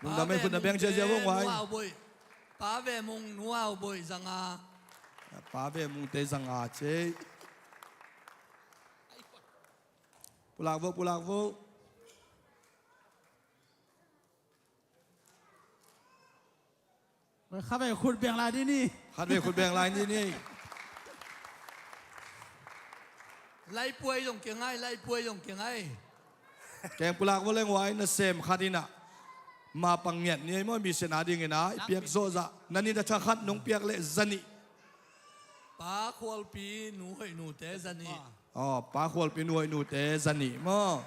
Lungdam ei, khut na beng ziazia vo nguai. Pa Ve Mung Nu Au Boih. Pa Ve Mung Nu Au Boih zanga. Pa Ve Mungte zanga ci ei. Pulak vo, pulak vo. Khatvei khut beng lai dih ni. Khatvei khut beng lai dih ni. Laipuai zong kia ngai, laipuai zong kia ngai. Keng pulak vo leng uai, nasem khat in ah ma pang ngiat ni ei maw, mi sen a dingin ah i piak zawh zah. Na ni na tha khat nong piak leh za nih. Pa Khualpi Nu Hoih Nute za nih. Oh, Pa Khualpi Nu Hoih Nute za nih maw?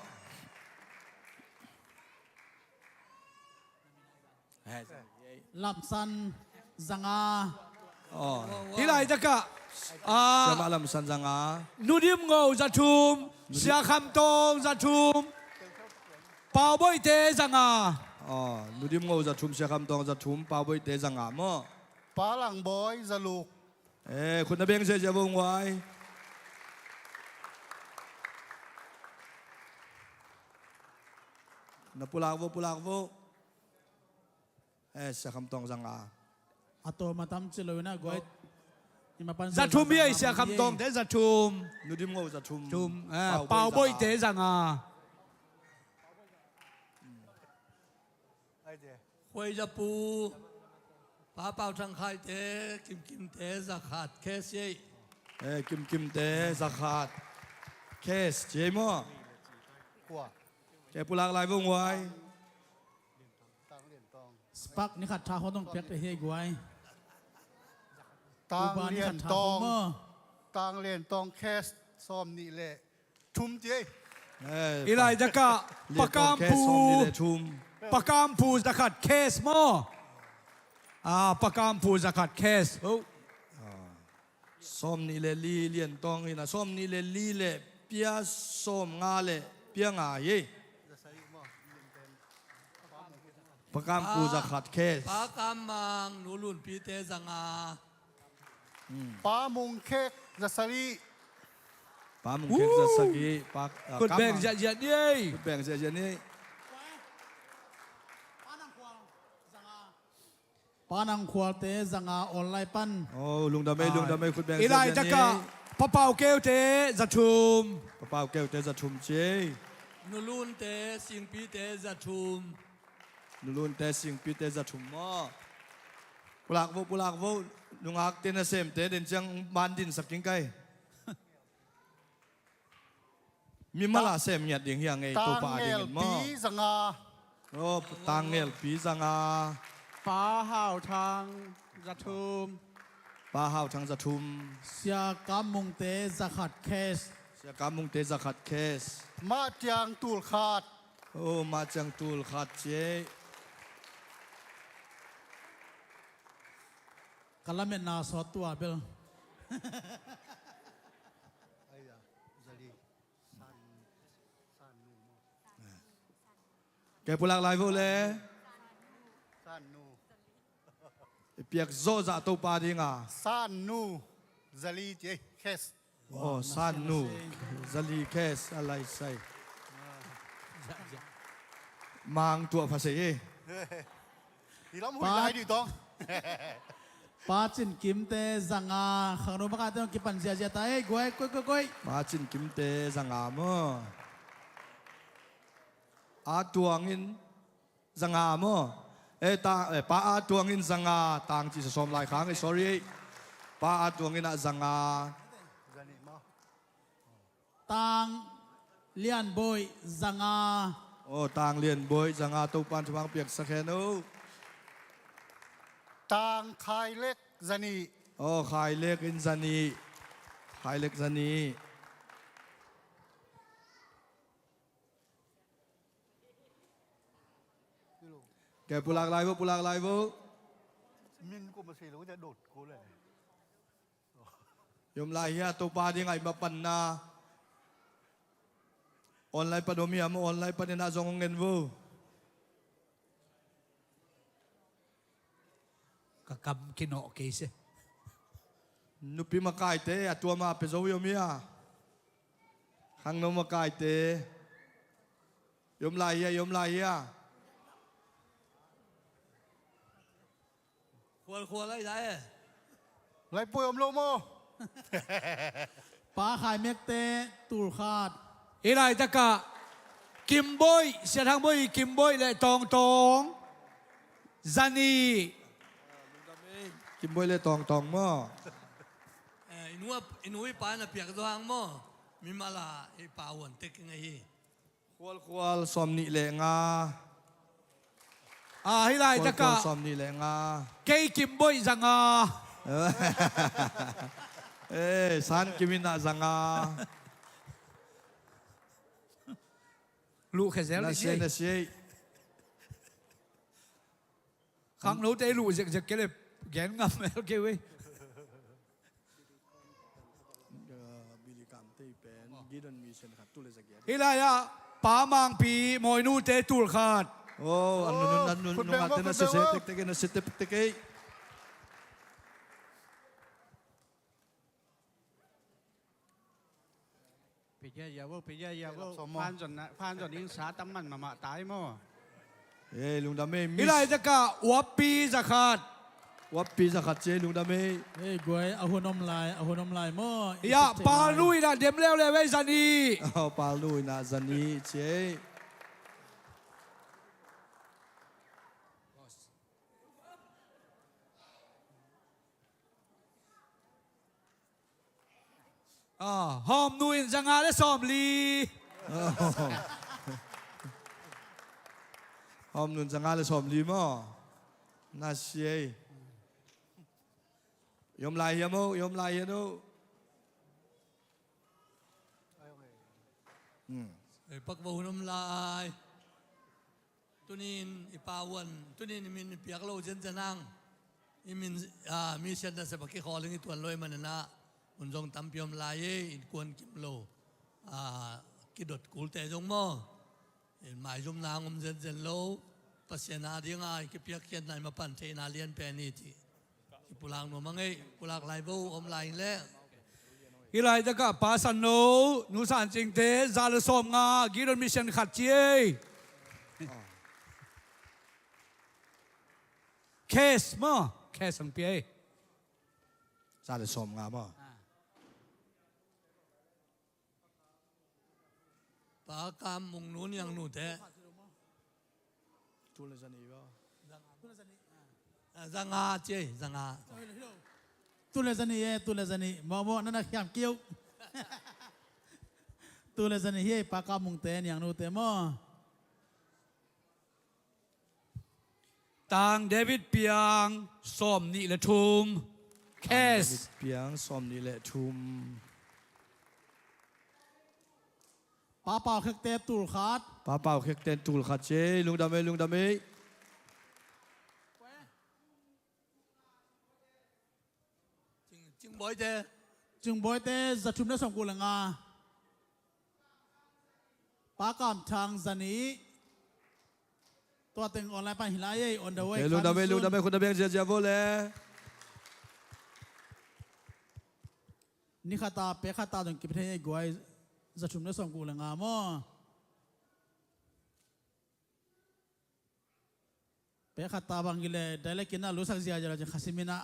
Lamsan zanga. Oh. Hih laitakah, ah, Siamah Lamsan zanga. Nu Dim Ngo za thum, Sia Kham Tawng za thum, Pau Boihte zanga. Oh, Nu Dim Ngo za thum, Sia Kham Tawng za thum, Pau Boihte zanga maw? Pa Lang Bawi za luk. Eh, khut na beng ziazia vo nguai. Na pulak vo, pulak vo. Eh, Sia Kham Tawng zanga. A tawm a tam ci lo in ah guai. Za thum hi ei, Sia Kham Tawngte za thum. Nu Dim Ngo za thum. Thum. Eh, Pau Boihte zanga. Khuai za pu. Pa Pau Thang Khaite, Kimkimte za khat, case ei. Eh, Kimkimte za khat, case ci ei maw? Kua. Kei pulak lai vo nguai. Spark ni khat tha hong piak te hi ei guai. Tang Lian Tawng. Tang Lian Tawng, case sawm nih le thum ci ei. Eh, i laitakah Pa Kam Pu. Pa Kam Pu za khat, case maw? Ah, Pa Kam Pu za khat, case. Oh. Ah. Sawm nih le li, Lian Tawng in ah sawm nih le li le pia sawm nga le pia nga hi ei. Pa Kam Pu za khat, case. Pa Kam Mang Nu Lunpite zanga. Hmm. Pa Mung Khek za sagih. Pa Mung Khek za sagih. Pa, ah, khut beng ziahziah ni ei. Khut beng ziahziah ni ei. Pa Nang Khualte zanga online pan. Oh, lungdam ei, lungdam ei, khut beng ziahziah ni ei. I laitakah Pa Pau Keute za thum. Pa Pau Keute za thum ci ei. Nu Lunte Singpite za thum. Nu Lunte Singpite za thum maw? Pulak vo, pulak vo. Nungakte nasemte den ciang man dinsak ing kai. Mimal a sem ngiat ding hiang ei, Topa a dingin maw? Tang Ngelpi zanga. Oh, Tang Ngelpi zanga. Pa Hau Thang za thum. Pa Hau Thang za thum. Sia Kam Mungte za khat, case. Sia Kam Mungte za khat, case. Mah Tiang Tul khat. Oh, Mah Tiang Tul khat ci ei. Ka lametna sawt tua bel. Kei pulak lai vo le. I piak zawh zah Topa dinga. San Nu zali ci ei, case. Oh, San Nu zali, case a lai sai. Mang tuah pha sei ei. Hi lam hui lai dih tawng. Pa Cin Kimte zanga, khangno makaite hong kipan ziazia ta ei, guai, koi, koi, koi. Pa Cin Kimte zanga maw? A Tuang in zanga maw? Eh, ta, eh, Pa A Tuang in zanga, Tang ci sa sawm lai khang ei, sorry ei. Pa A Tuang in ah zanga. Tang Lian Boih zanga. Oh, Tang Lian Boih zanga, Topan thupha piaksak hen o. Tang Khai Lek za nih. Oh, Khai Lek in za nih. Khai Lek za nih. Kei pulak lai vo, pulak lai vo. Min ko ma sei lo, ja dot ko le. I om lai hia, Topa ding a i mapanna? Online pan om hia maw, online pan in ah zong hong en vo. Ka kam kinawh kei se. Nupi makaite a tuam a pia zo i om hia? Khangno makaite. I om lai hia, i om lai hia? Khualkhual lai lai e. Laipui om lo maw? Pa Khai Mekte tul khat. Hih laitakah Kimboih, Sia Thang Boih, Kimboih le Tawngtawng, za nih. Kimboih le Tawngtawng maw? Eh, i nu a, i nu i pa na piak zo hang maw? Mimal a i pa uan tek ing ahi. Khualkhual sawm nih le nga. Ah, hih laitakah Khualkhual sawm nih le nga. Kei Kimboih za nga. Eh, San Kim in ah za nga. Luh khe zel na sia, na sia. Khangnote luh zekzek kei le gen ngam el kei ve. Hih lai-ah Pa Mangpi Mawinute tul khat. Oh, an nun, an nun, nun, nungate na sese tektek, na sese tektek. Pia dia vo, pia dia vo. Phan zon na, phan zon in sa tam man mahmah tai maw. Ei, lungdam ei, Miss. Hih laitakah Uappi za khat. Uappi za khat ci ei, lungdam ei. Ei, guai, a hun om lai, a hun om lai maw. Ya, Palnu in ah dem leuleu ei, za nih. Oh, Palnu in ah za nih ci ei. Ah, Hawmnu in za nga le sawmli. Hawmnu in za nga le sawmli maw? Na sia ei. I om lai hia maw? I om lai hia maw? Hmm. Ei, pak vo, hun om lai. Tuni-in i pa uan, tuni-in i min i piak lo zenzen hang. I min, ah, mi siatna sep a kikhawl in i tuan lo ahih manin ah, hun zong tampi om lai e, innkuan kim lo. Ah, kidot kulte zong maw. In maizumna hong om zenzen lo. Pasian a ding a i kipiakkhiatna i mapan theihna lian pen hi cih. Kipulak nuam a ngei, pulak lai vo, om lai leh. Hih laitakah Pa Sanno, Nu Sancingte, za le sawmnga, Gideon Mission khat ci ei. Cash maw, cash hong pia ei. Za le sawmnga maw. Pa Kam Mung nu, Niang nute. Tul le za nih vo. Ah, za nga ci ei, za nga. Tul le za nih e, tul le za nih. Maw, maw, na na khiam kiu. Tul le za nih hi ei, Pa Kam Mungte, Niang nute maw. Tang David Piang, sawmnih le thum. Cash. Tang David Piang, sawmnih le thum. Pa Pau Khekte tul khat. Pa Pau Khekte tul khat ci ei, lungdam ei, lungdam ei. Cing, Cing Bawite. Cing Bawite, za thum le sawmguk le nga. Pa Kam Thang za nih. Tua teng online pan hi lai ei, on the way. Lungdam ei, lungdam ei, khut a beng ziazia vo le. Ni khat a, pek khat a zong kipia thei ei guai, za thum le sawmguk le nga maw. Pek khat a bang hi leh, direct in a lusak ziazia lo cin Khasim in a.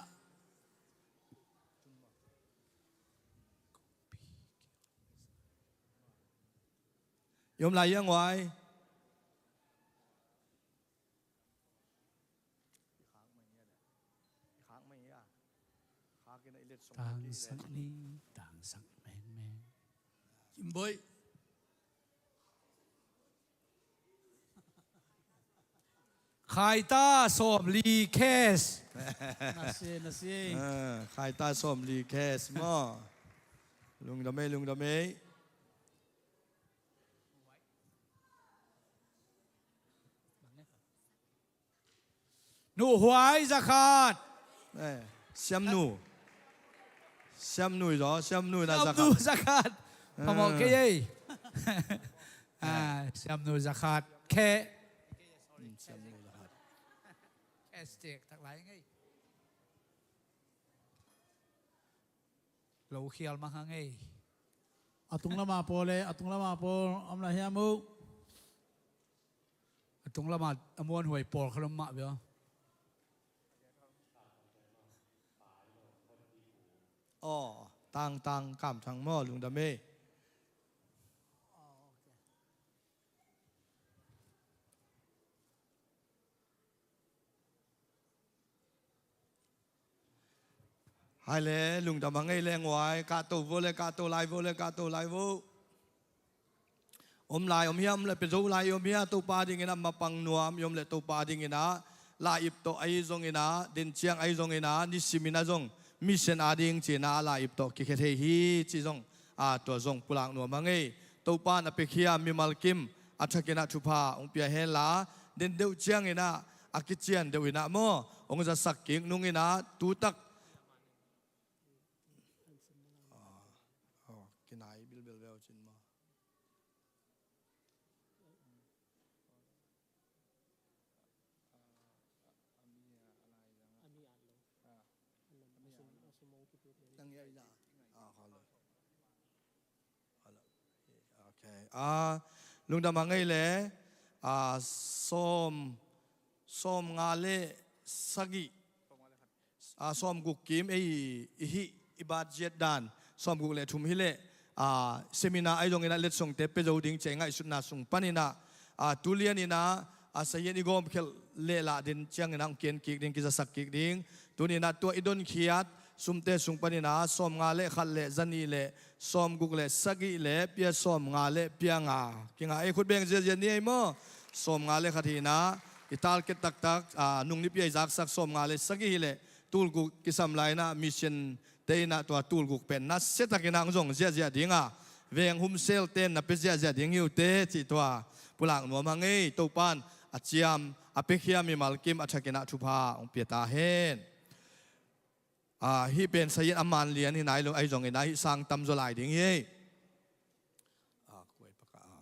I om lai hia guai. Tangsak ni, tangsak mengmeng. Kimboih. Khaita sawmli cash. Na sia, na sia. Ah, Khaita sawmli cash maw. Lungdam ei, lungdam ei. Nuhuai zakhat. Eh, siamnu. Siamnu i zaw, siamnu na zakhat. Siamnu zakhat. Phamawh kei ei. Ah, siamnu zakhat. Khe. Hmm, siamnu zakhat. Khe stek tak lai ngei. Lo khial mah hang ei. A tung lama pawl le, a tung lama pawl om la hiam uh? A tung lama a muanhuai pawl kha lom mah bia. Aw, tang tang kam thang maw, lungdam ei. Hai le, lungdam a ngei le nguai, kahto vo le, kahto lai vo le, kahto lai vo. Om lai om hiam le, pia zo lai om hia, Topa dingin a mapang nuam i om le, Topa dingin a lai ip tawh ahi zongin a, din ciang ahi zongin a, nisimin a zong, mission a ding cina lai ip tawh kikhia thei hi, ci zong, a, tua zong pulak nuam a ngei. Topa na piakhia mimal kim, a thakin a thupha, hong pia hen la, din deuh ciangin a, a kician deuh in a maw, hong zasak kik nungin a, tutak. Aw, aw, kinai bilbel veu cin maw. Tang ya ila. Ah, hello. Hello. Okay. Ah, lungdam a ngei le, ah, sawm, sawm nga le sagih. Ah, sawm guk kim ei i hih i bat ziat dan. Sawm guk le thum hi leh, ah, seminar ahi zongin a letsongte pia zo ding ci a i ngaihsutna sung panin a, ah, tulian in a, ah, sahian i gawm khelh leh lah din ciangin a hong kian kik ding, kizasak kik ding. Tuni in a tua i donkhiat sumte sung panin a sawm nga le khat le zanih le sawm guk le sagih le pia sawm nga le pia nga. Kinga ei, khut beng ziazia ni ei maw. Sawm nga le khat hi in a i target taktak, ah, nung nipi a i zaksak sawm nga le sagih hi leh tul guk kisam lai in a mission te in a tua tul guk pen nasia takin a hong zong ziahziah ding a, veng humsel ten na pia ziahziah ding hi uh teh cih tua pulak nuam a ngei. Topan a ciam a piakhia mimal kim a thakin a thupha hong pia ta hen. Ah, hih pen sahian a man lian hi nai lo ahi zongin a hih sang tam zaw lai ding hi ei. Ah, kuai paka, ah.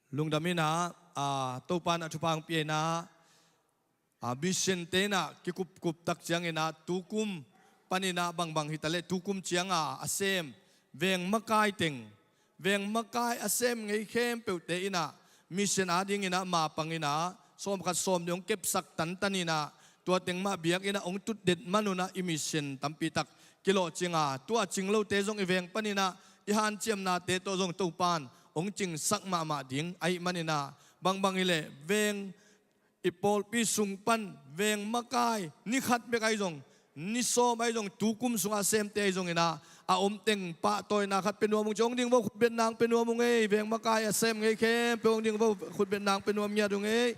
Lungdam in a, ah, Topan a thupha hong pia in a, ah, mission te in a kikupkup tak ciangin a tukum panin a bangbang hi ta leh tukum ciang a a sem veng makai teng, veng makai a sem ngei khempeuhte in a mission a dingin a mapang in a sawmkhat sawmnih hong kepsak tantan in a tua teng mah biakinn ah hong tutdet man un a i mission tampi tak kilawhcing a, tua cing lote zong i veng panin a i hanciamnate tawh zong Topan hong cingsak mahmah ding ahih manin a, bangbang hi leh veng i pawlpi sung pan veng makai ni khat bek ahi zong, ni sawm ahi zong, tukum sungah a semte ahi zongin a, a om teng pahtawina khat pia nuam ung ci. Hong ding vo, khutbetna hong pia nuam ung ei. Veng makai a sem ngei khempeuh hong ding vo, khutbetna hong pia nuam ngiat ung ei.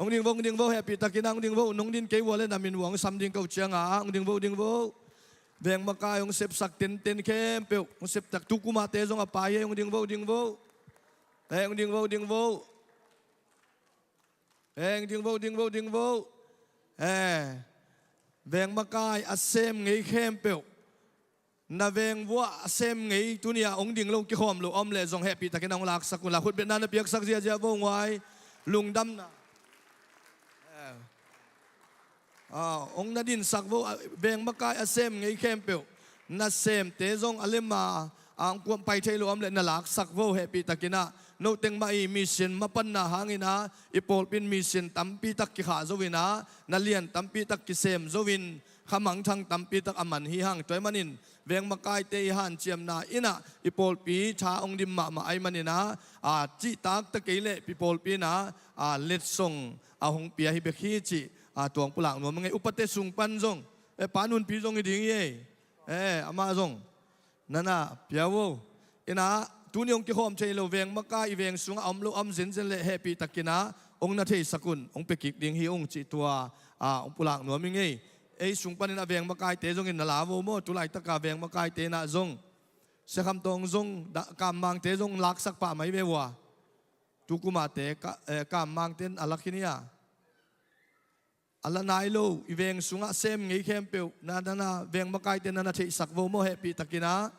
Hong ding vo, hong ding vo, hehpih takin a hong ding vo. Nong din kei vua le na min vua hong sam ding ko ciang a, hong ding vo, ding vo. Veng makai hong sepsak tenten khempeuh, hong septak tukum a te zong a pai hi ei, hong ding vo, ding vo. Eh, hong ding vo, ding vo. Eh, hong ding vo, ding vo, ding vo. Eh, veng makai a sem ngei khempeuh, na veng vuah a sem ngei tuni a hong ding lo kikhawm lo om leh zong hehpih takin a hong laksak un la, khutbetna na piaksak ziahziah vo nguai. Lungdamna. Eh. Ah, hong na dinsak vo, ah, veng makai a sem ngei khempeuh, na semte zong a lem a, ah, hong kuampai thei lo om leh na laksak vo, hehpih takin a. Note teng mah i mission mapanna hangin a, i pawlpi in mission tampi tak kikhah zo in a, na lian tampi tak kisem zo in, kha mangthang tampi tak a man hi hang. Tua ahih manin veng makaite i hanciamna in a, i pawlpi tha hong dim mahmah ahih manin a, a, cihtak ta kei leh i pawlpi in a, a, letsong a hong pia hi bek hi cih, a, tua hong pulak nuam a ngei. Upate sung pan zong, eh, Pa Nunpi zong hi ding hi ei. Eh, amah zong na na pia vo. In a, tuni hong kikhawm thei lo veng makai i veng sungah a om lo om zenzen leh hehpih takin a hong na theisak un, hong pia kik ding hi ung cih tua, a, hong pulak nuam hi ngei. Ei sung panin a veng makaite zongin na la vo maw, tu laitak a veng makaite in a zong, Sia Kham Tawng zong, Kam Mangte zong laksak pah mai ve ua. tukumate ka, eh, kammangten a la khin hi a, a la nai lo, i veng sungah sem ngei khempeuh na, na, na veng makaite na na theihsak vo maw, hehpih takin ah.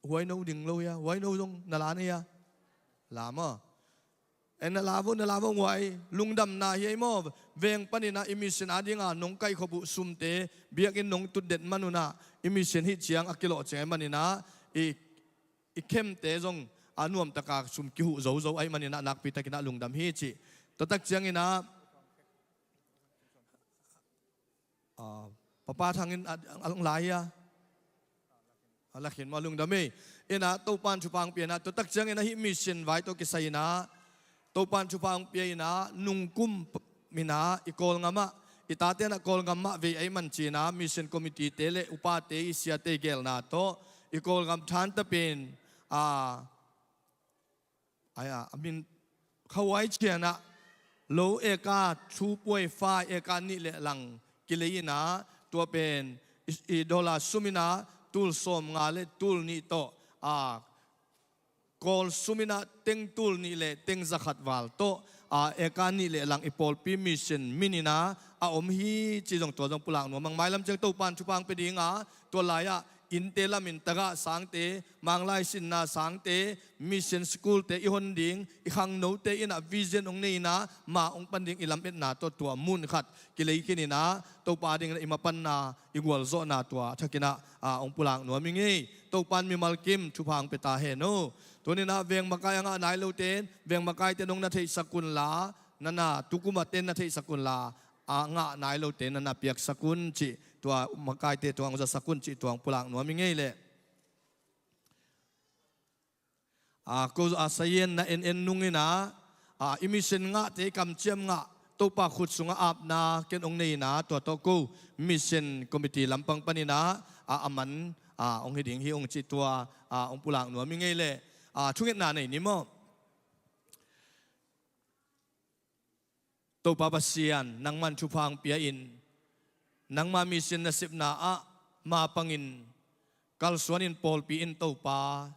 Huaino ding lo hi a, huaino zong na la na hi a, la maw. En na la vo, na la vo, huai lungdamna hi ei maw. Veng panin ah i mission a dinga nong kaihkhop uh sumte, biakinn nong tutdet man un ah, i mission hih ciang a kilawh ciang ei manin ah, i, i khemte zong a nuamtaka sum kihuh zozo ahih manin ah nakpi takin ah lungdam hi cih. Tua tak ciangin ah, ah, Papa Thang in a, a, a, lai hi a. A la khin maw, lungdam ei. In ah Topa'n thupha hong pia in ah, tua tak ciangin ah hih mission vai tawh kisai in ah Topa'n thupha hong pia in ah, nungkum p-, in ah i Kawlngam ah, i tate'n ah Kawlngam mah vei ahih man ci in ah mission committee te le upate, i siate i geelna tawh i Kawlngam Thantapin, ah, ai a, a min khahuai ciang ah lo eka two point five, eka nih le lang kilei in ah, tua pen i, i dollar sum in ah tul sawmnga le tul nih tawh, a, Kawl sum in ah teng tul nih le teng zakhat val tawh, a, eka nih le lang i pawlpi mission min in ah a om hi cih zong, tua zong pulak nuam ing. Mailam ciang Topa'n thupha hong pia ding a, tua lai-ah innte lamin tagah sangte, Manglai sinna sangte, mission schoolte i hon ding, i khangnote in ah vision hong nei in ah, ma hong pan ding i lametna tawh tua mun khat kilei khin in ah, Topa dingin ah i mapanna, i gualzawhna tua thakin ah, a, hong pulak nuam ing ei. Topa'n mimal kim thupha hong pia ta hen aw. Tuni in ah veng makai a ngah nai lote in, veng makaite nong na theihsak un la, na na tukumate'n na theihsak un la, a ngah nai lote na na piaksak un cih, tua makaite tua hong zasak un cih tua hong pulak nuam ing ei leh. A, ko a sayen na en en nung in ah, a, i mission ngahte i kamciam ngah, Topa khut sungah apna ken hong nei in ah, tua tawh ko mission committee lampang panin ah, a, a man, a, hong hi ding hi ung cih tua, a, hong pulak nuam ing ei leh. A, thungetna nei ni maw. Topa Pasian, nangman thupha hong pia in, nangma mission nasepna ah mapangin kalsuanin pawlpi in Topa,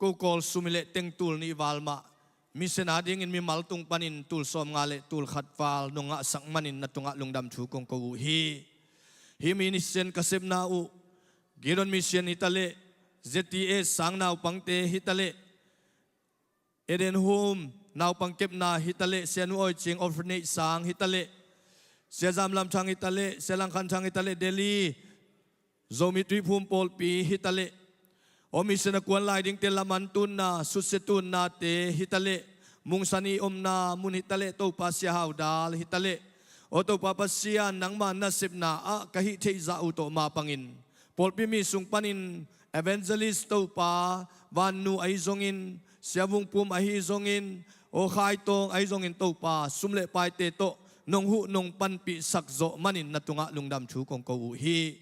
ko Kawl sum i le teng tul nih val mah mission a dingin mimal tung panin tul sawmnga le tul khat val nong ngahsak manin na tungah lungdam thu kong ko uh hi. Hih mission ka sepna uh Gideon Mission hi ta leh, Z T A sang naupangte hi ta leh, Eden Home naupang kepna hi ta leh, Sia Nu Awi Cing Orphanage sang hi ta leh, Sia Zam Lam Thang hi ta leh, Sia Lang Khan Thang hi ta leh, Delhi Zomi Tuiphum Pawlpi hi ta leh, aw mission a kuan lai dingte laman tunna, sutsia tunnate hi ta leh, Mungsan i omna mun hi ta leh, Topa Sia Hau Dal hi ta leh, aw Topa Pasian, nangma nasepna ah ka hih theih zah uh tawh mapangin pawlpi mi sung panin evangelist Topa, Vannu ahi zongin, Sia Vung Pum ahi zongin, aw Khai Tawng ahi zongin Topa, sum le paite tawh nong huh nong panpihsak zawh manin na tungah lungdam thu kong ko uh hi.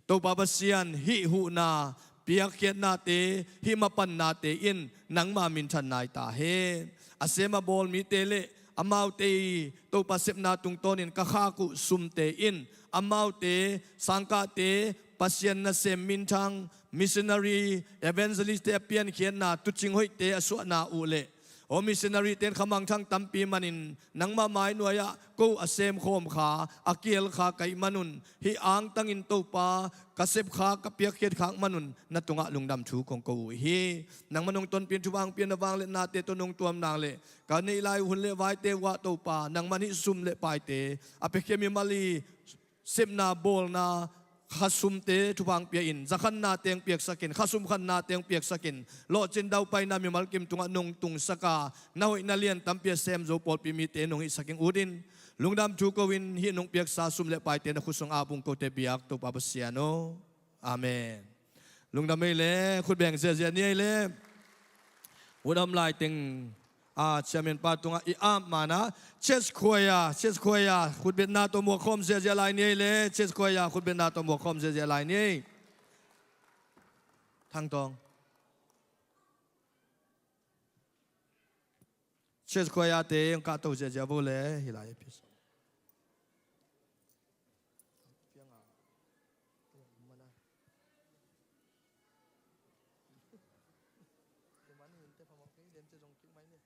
Topa Pasian, hih huhna piakkhiatnate, hih mapannate in nangma minthan nai ta hen. A sem a bawl mite le amaute i Topa sepna tungtawnin ka khak uh sumte in amaute, sangkahte, Pasian nasem minthang, missionary, evangelistte a piankhiatna tuucing hoihte a suahna uh le aw missionary ten kha mangthang tampi manin nangma mainuai-ah ko a semkhawm kha, a kiel kha ka hih manun, hih angtangin Topa ka sep kha, ka piakkhiat khak manun na tungah lungdam thu kong ko uh hi. Nangma nong tonpih in thupha hong pia in, na vangliatnate tawh nong tuam nang le ka neih lai uh hun le vaite uh ah Topa, nangman hih sum le paite a piakhia mimal i sepna bawlna khasumte thupha hong pia in, zakhanna teng piaksak in, khasum khanna teng piaksak in, lawhcin daupaina mimal kim tungah nong tungsak a, na hoih na lian tampi a sem zo pawlpi mite nong hihsak in, ut in, lungdam thu ko in, hih nong piaksa sum le paite na khut sung ap ung, kote biak Topa Pasian aw. Amen. Lungdam ei le, khut beng ziahziah ni ei le. Ut a om lai teng, a, chairman pa tungah i ap man a, church choir, church choir, khutbetna tawh muak khawm ziahziah lai ni ei le, church choir, khutbetna tawh muak khawm ziahziah lai ni ei. Thang Tawng. Church choir te hong kahto ziahziah vo le, hih lai episode. Tem cia zong kik mai ni.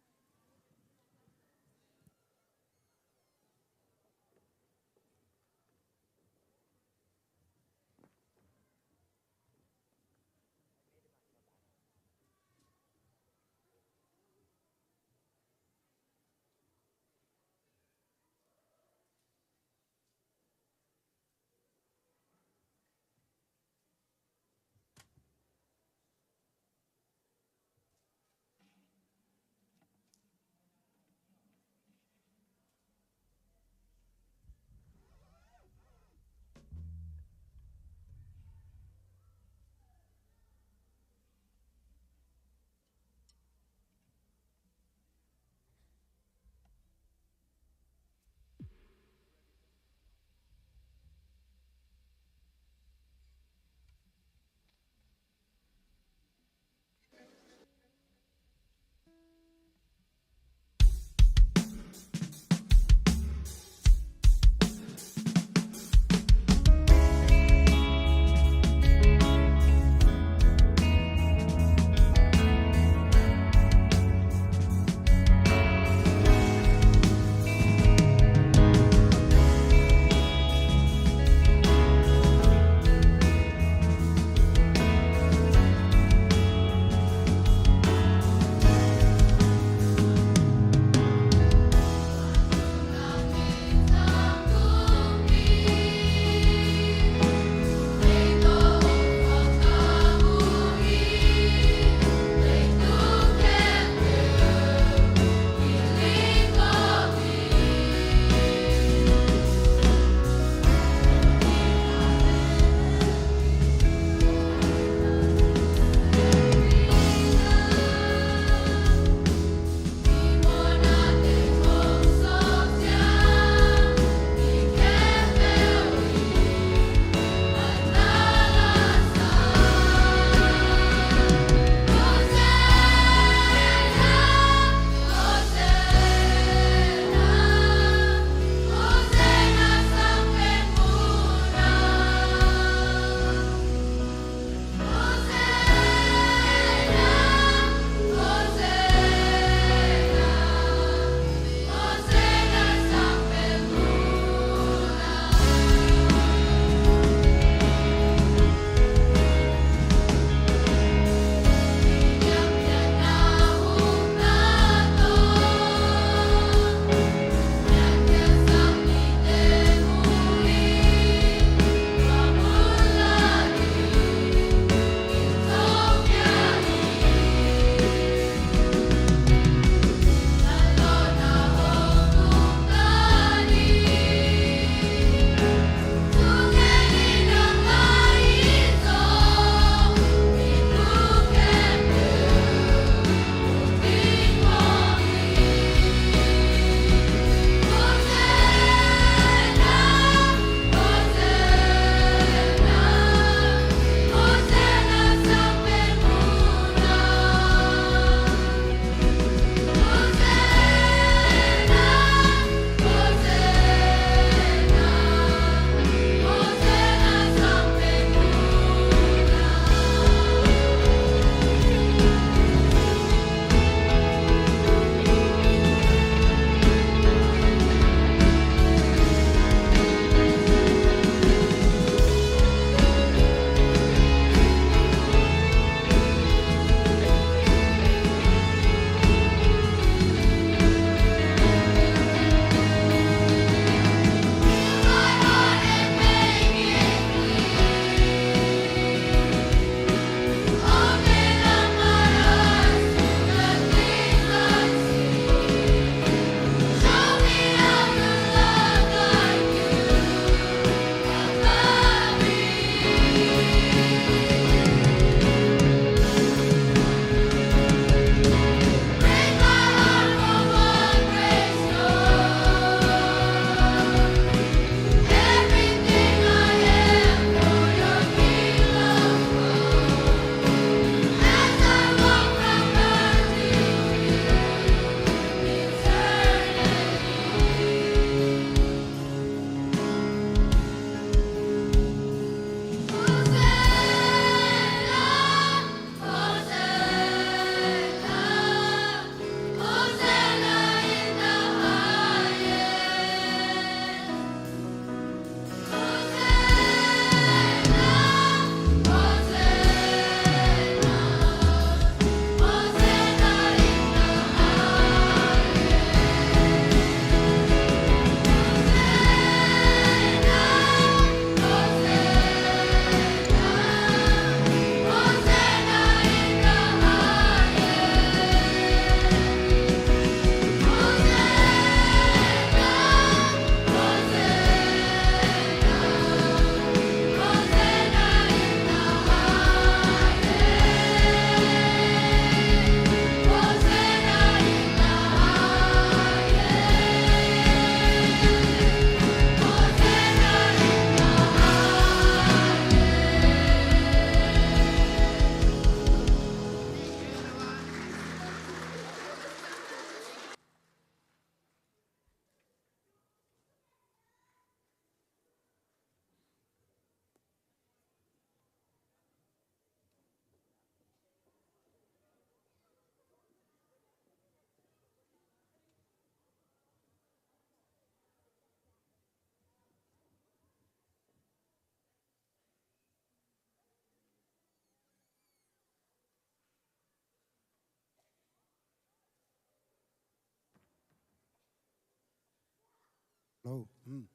Lo. Hmm.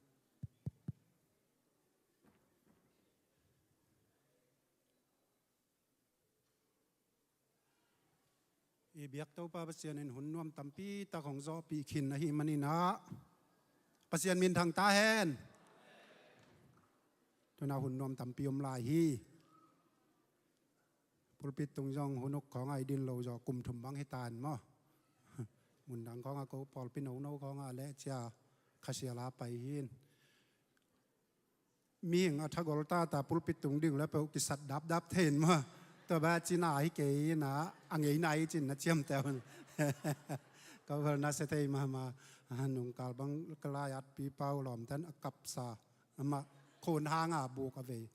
I biak Topa Pasian in hun nuam tampi tak hong zawhpih khin ahih manin ah, Pasian min thang ta hen. Tu-in ah hun nuam tampi om lai hi. Pulpit tung zong hun uk khawng ah i din lo zaw kum thum bang hi ta in maw. Mun dang khawng ah ko pawlpi nono khawng ah leh cia Kha Sial a pai hi in. Mihing a thagol tata pulpit tung ding le peuh kisat dapdap thei in maw. Tua bang a cina hi kei in ah, a ngeina hi cin na ciamteh un. Ka val na sia thei mahmah. Ah, nungkal bang ka lai-at pi Pau Lawm ten a kapsa. Amah khun hang a buk a vei.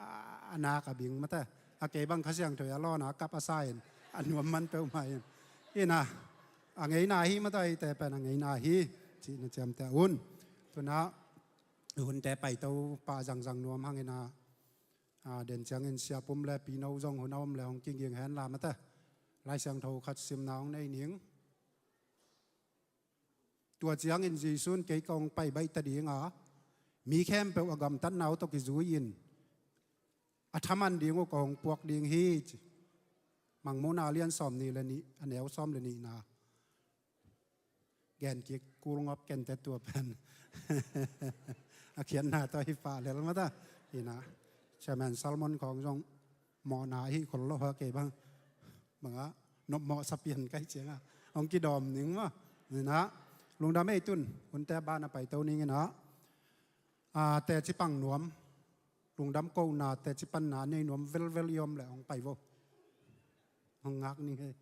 A, a nak a bing mate. A kei bang Kha Siangtho a lawn a kap a sa in. A nuam man peuhmah in. In ah, a ngeina hi mate, eite pen a ngeina hi. Cih na ciamteh un. Tu-in ah, hunte paito pah zangzang nuam hang in ah, a, den ciangin Sia Pum le Pino zong hun a om le hong kiging hen la mate. Lai Siangtho khat simna hong nei ning. Tua ciangin Jesu in kei kong pai baih ta ding a, mi khempeuh a gamtatna uh tawh kizui in, a thaman ding uh kong puak ding hi ci. Mangmuhna a lian sawm nih le nih, a neu sawm le nihna. Gen kik kul ngawp kente tua pen. A khiatna tawh hi pah lel mata. Hi in ah, Chairman Salmon khawng zong mawhna hi khol lo ha kei bang. Bang ah, nop mawh sa pian kai ciang ah. Hong kidawm ning maw. Hi in ah, lungdam ei tun, hunte bana paito ning in ah. A, teci pang nuam. Lungdam kohna, teci panna nei nuam velvel i om le hong pai vo. Hong ngak ning hei.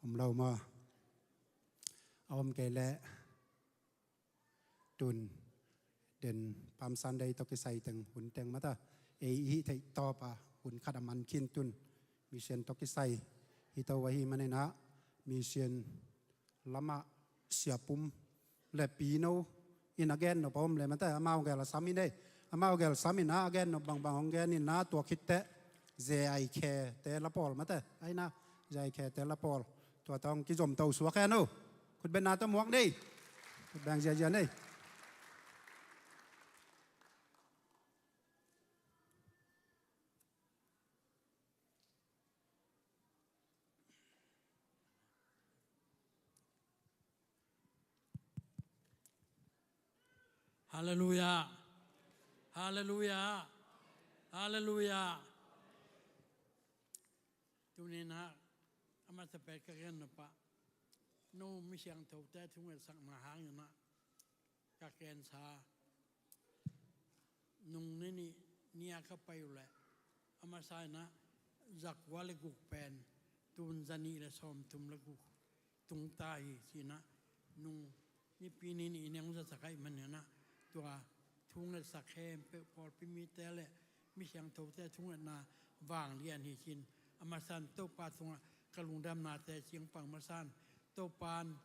Om lo maw. A om kei leh tun den Palm Sunday tawh kisai teng hun teng mata. Ei i hih theih tawp a hun khat a man khin tun. Mission tawh kisai hi to ahih manin ah, mission lamah Sia Pum le Pino in a gen nop a om le mate, amau gel a sam in ei. Amau gel sam in ah, a gen nop bangbang hong gen in ah, tua khit teh J I K te la pawl mate. Ai na, J I K te la pawl. Tua tawh hong kizom to suak hen o. Khutbetna tawh muak ni. Khutbeng ziazia ni. Halleluiah. Halleluiah. Halleluiah. Tuni in ah, a masa pen ka gen nop ah, no mi siangthote thungetsakna hangin ah, ka gensa nung ni nih ni a ka pai uh leh, a masa in ah, zakua le guk pen tun zanih le sawmthum le guk tung ta hi ci in ah, nung Nipi ni nih i neng zasak ahih manin ah, tua thungetsak khempeuh pawlpi mite le mi siangthote thungetna vanglian hi ci in, a masa in Topa tungah ka lungdamnate ciang pang masa in, Topa in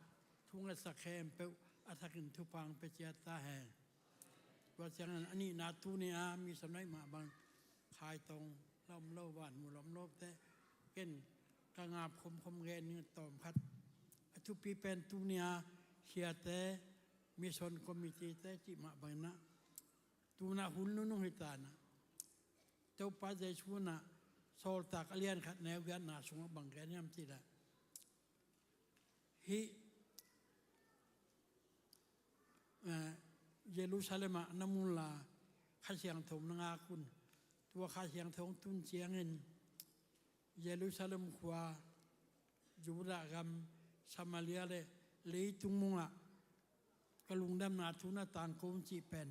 thungetsak khempeuh a thakin thupha hong pia ciat ta hen. Tua ciangin a nihna tuni a mi sam naih mah bang Khai Tong la om lo, Van Mul la om lote, ken ka ngap khomkhom gen ning tawm khat. A thupi pen tuni a siate, mission committee te cih mah bang in ah, tu in ah hun nunung hi ta in ah, Topa Jesu in ah Sawltak a lian khat neu giatna sungah bang gen hiam cih leh, hih, eh, Jerusalem ah na mun la Kha Siangtho na ngak un. Tua Kha Siangtho hong tun ciangin Jerusalem khua, Judah gam, Samaria le leitung mungah ka lungdamna thu na tangko un cih pen,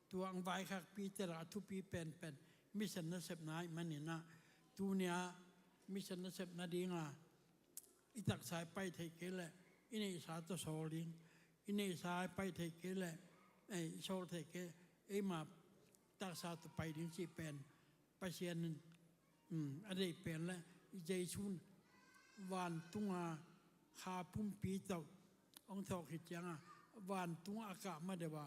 tua hong vaikhakpite lakah a thupi penpen mission nasepna ahih manin ah, tuni a mission nasep nading a i taksa i pai theih kei leh i neihsa tawh sawl ding, i neihsa i pai theih kei leh, eh, i sawl theih kei, eima taksa tawh pai ding cih pen Pasian in, um, a deih pen le Jesu in vantung a kha pumpi tawh hong thawh khit ciang a, vantung a kah ma deuh a,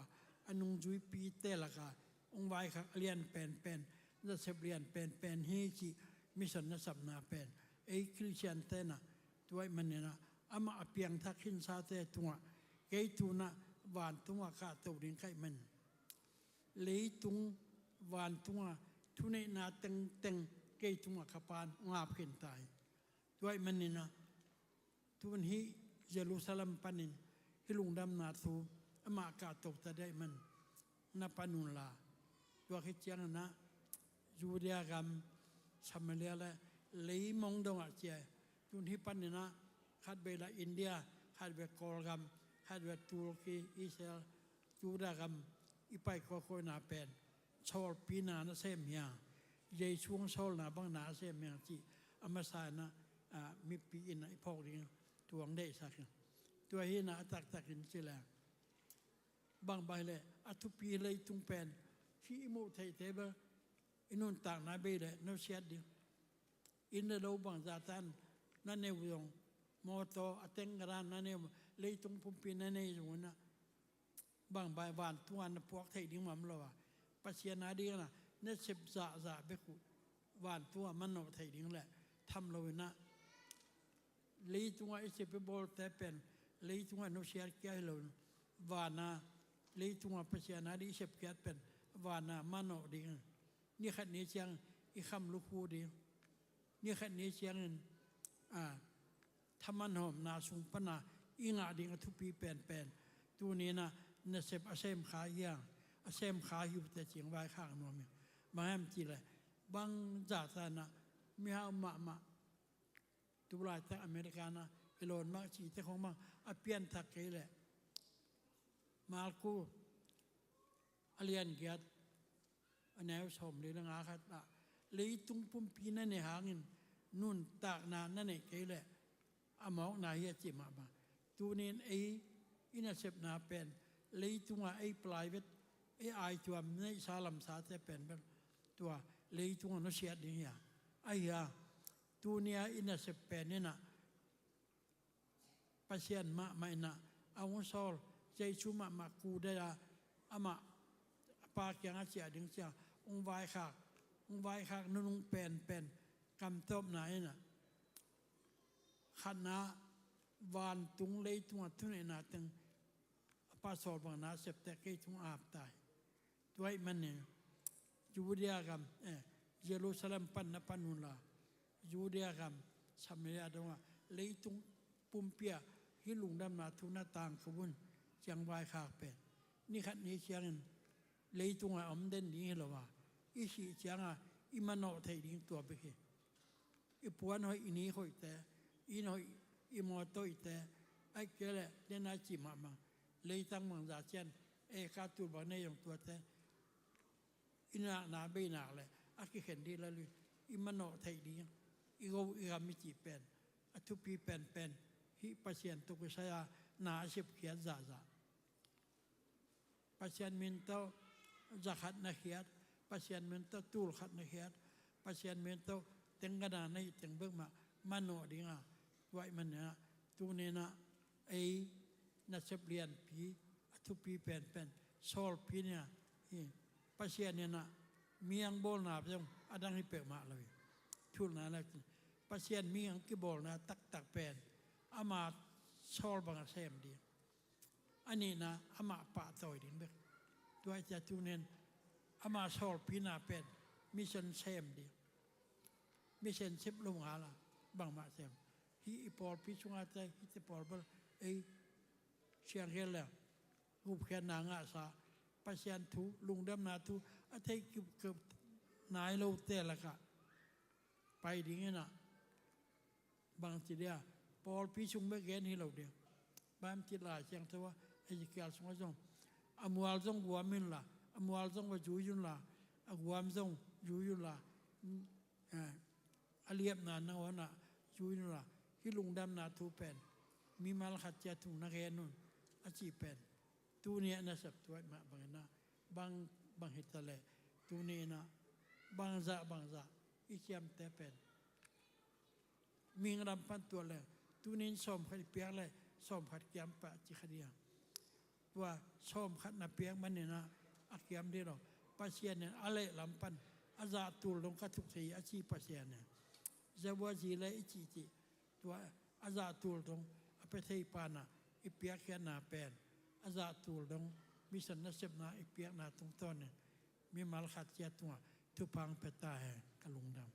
a nungzuipite lakah hong vaikhak a lian penpen, nasep lian penpen hi cih mission nasepna pen ei Khristian tenah tua ahih maninah amah a piangthak khinsate tungah kei tunah vantungah kahto ding ka hih man, leitung vantungah thuneihna tengteng kei tungah ka pan ngap khin ta hi. Tua ahih maninah tun hih Jerusalem panin hih lungdamna thu amah kahto ta dih ahih man na pan unla. Tua khit cianginah Judea gam, Samaria le leimong dongah ciah. Tun hih paninah khatvei lah India, khatvei Kawlgam, khatvei Turkey, Israel, Juda gam i pai kawikawina pen sawlpina nasem hi a, Jesu hong sawlna bang nasem hi a cih a masa inah mipi innah i phawk ding tuang deihsak hi. Tua hinah a taktakin ci le bang bang hileh a thupi leitung pen hih i muh theihte bel i nuntakna bei le nusiat ding. Inn le lo bangzah tan na nei uh zong, mawtaw a teng ka dan na nei uh, leitung pumpi na nei zong unah bang bang vantunga na puak theih ding mah om lo a, Pasian a dingah na sep zahzah bek uh vantunga manawh theih ding le tham lo inah leitungah i sep i bawlte pen leitungah nusiat kia hi lo, vana leitungah Pasian a ding i sepkiat pen vana manawh ding. Ni khat ni ciang i kham lukhu ding, ni khat ni ciangin a thaman hawmna sung pana i ngah ding a thupi penpen tuninah nasep a sem kha hi a, a sem kha hi uh teh cing vaikhak nuam hi. Bang hiam cih leh bangzah tanah mihau mahmah tulaitak America na Elon Musk cihte khong bang a pianthak kei leh Marku a lian giat a neu sawmli le nga khatah leitung pumpi na nei hangin nuntakna na neih kei leh a mawkna hi a ci mahmah. Tunin ei i nasepna pen leitungah ei private, ei aituam neihsa lamsate pen bel tua leitungah nusiat ding hi a, ahi a, tunia i nasep pen inah Pasian mahmah inah a hong sawl Jesu mahmah kudai a amah a Pa kiangah ciah ding ciang hong vaikhak, hong vaikhak nunung penpen kamtawpna inah khatna vantung leitungah thuneihna teng a Pa sawl bangna septe kei tung a ap ta hi. Tua ahih manin Judea gam, eh, Jerusalem pan na pan unla, Judea gam, Samaria dongah leitung pumpi ah hih lungdamna thu na tangko un, ciang vaikhak pen ni khat ni ciangin leitungah om den ding hi lo a, i sih ciangah i manawh theih ding tua bek hi. I puan hoih, i ni hoihte, i inn hoih, i mawtaw hoihte, ahih kei leh den a cih mahmah leitang bangzah cian, e, ka tul bang nei zong tuate i nakna bei nak leh a kikhen dih la lui, i manawh theih ding, i go i gam i cih pen a thupi penpen hih Pasian tawh kisai a na a sepkhiat zahzah. Pasian min tawh za khat na khiat, Pasian min tawh tul khat na khiat, Pasian min tawh tengkana na hih teng bek mah manawh ding a, tua ahih maninah tuninah ei nasep lianpi a thupi penpen sawlpi ni a hi. Pasian inah mi ang bawlna zong a dang hi peuhmah lo hi. Thulna lak Pasian mi ang kibawlna taktak pen ama sawl bangah sem ding. A nihna amah pahtawi ding bek. Tua ahih ciang tunin ama sawlpina pen mission sem ding. Mission sep lo ngala bangmah sem. Hih i pawlpi sungate hihte pawl bel ei siangkhel le gupkhiatna ngahsa, Pasian thu, lungdamna thu a theih kipkip nai lote lakah pai dinginah bangci dia pawlpi sung bek gen hi lo dia. Bangci Lai Siangtho a Ezekiel sungah zong a mual zong guam inla, a mual zong va zui unla, a guam zong zui unla, a liapna nangawnah zui unla, hih lungdamna thu pen mimal khat ciat thu na gen un a cih pen tuni a nasep tuat mah banginah bang, bang hita leh tuni inah bangzah bangzah i kiamte pen mihing lam pan tuat leh tunin sawmkhat i piak leh sawmkhat kiam pah ci kha dih a. Tua sawmkhat na piak maninah a kiam dih lo. Pasian in a lehlam pan a zah tul dong ka thuk thei a ci Pasian in Zabuazi le i cihcih tua a zahtul dong a pia thei pana i piakkhiatna pen a zahtul dong mission nasepna i piakna tungtawnin mimal khat ciat tungah thupha hong pia ta hen. Ka lungdam.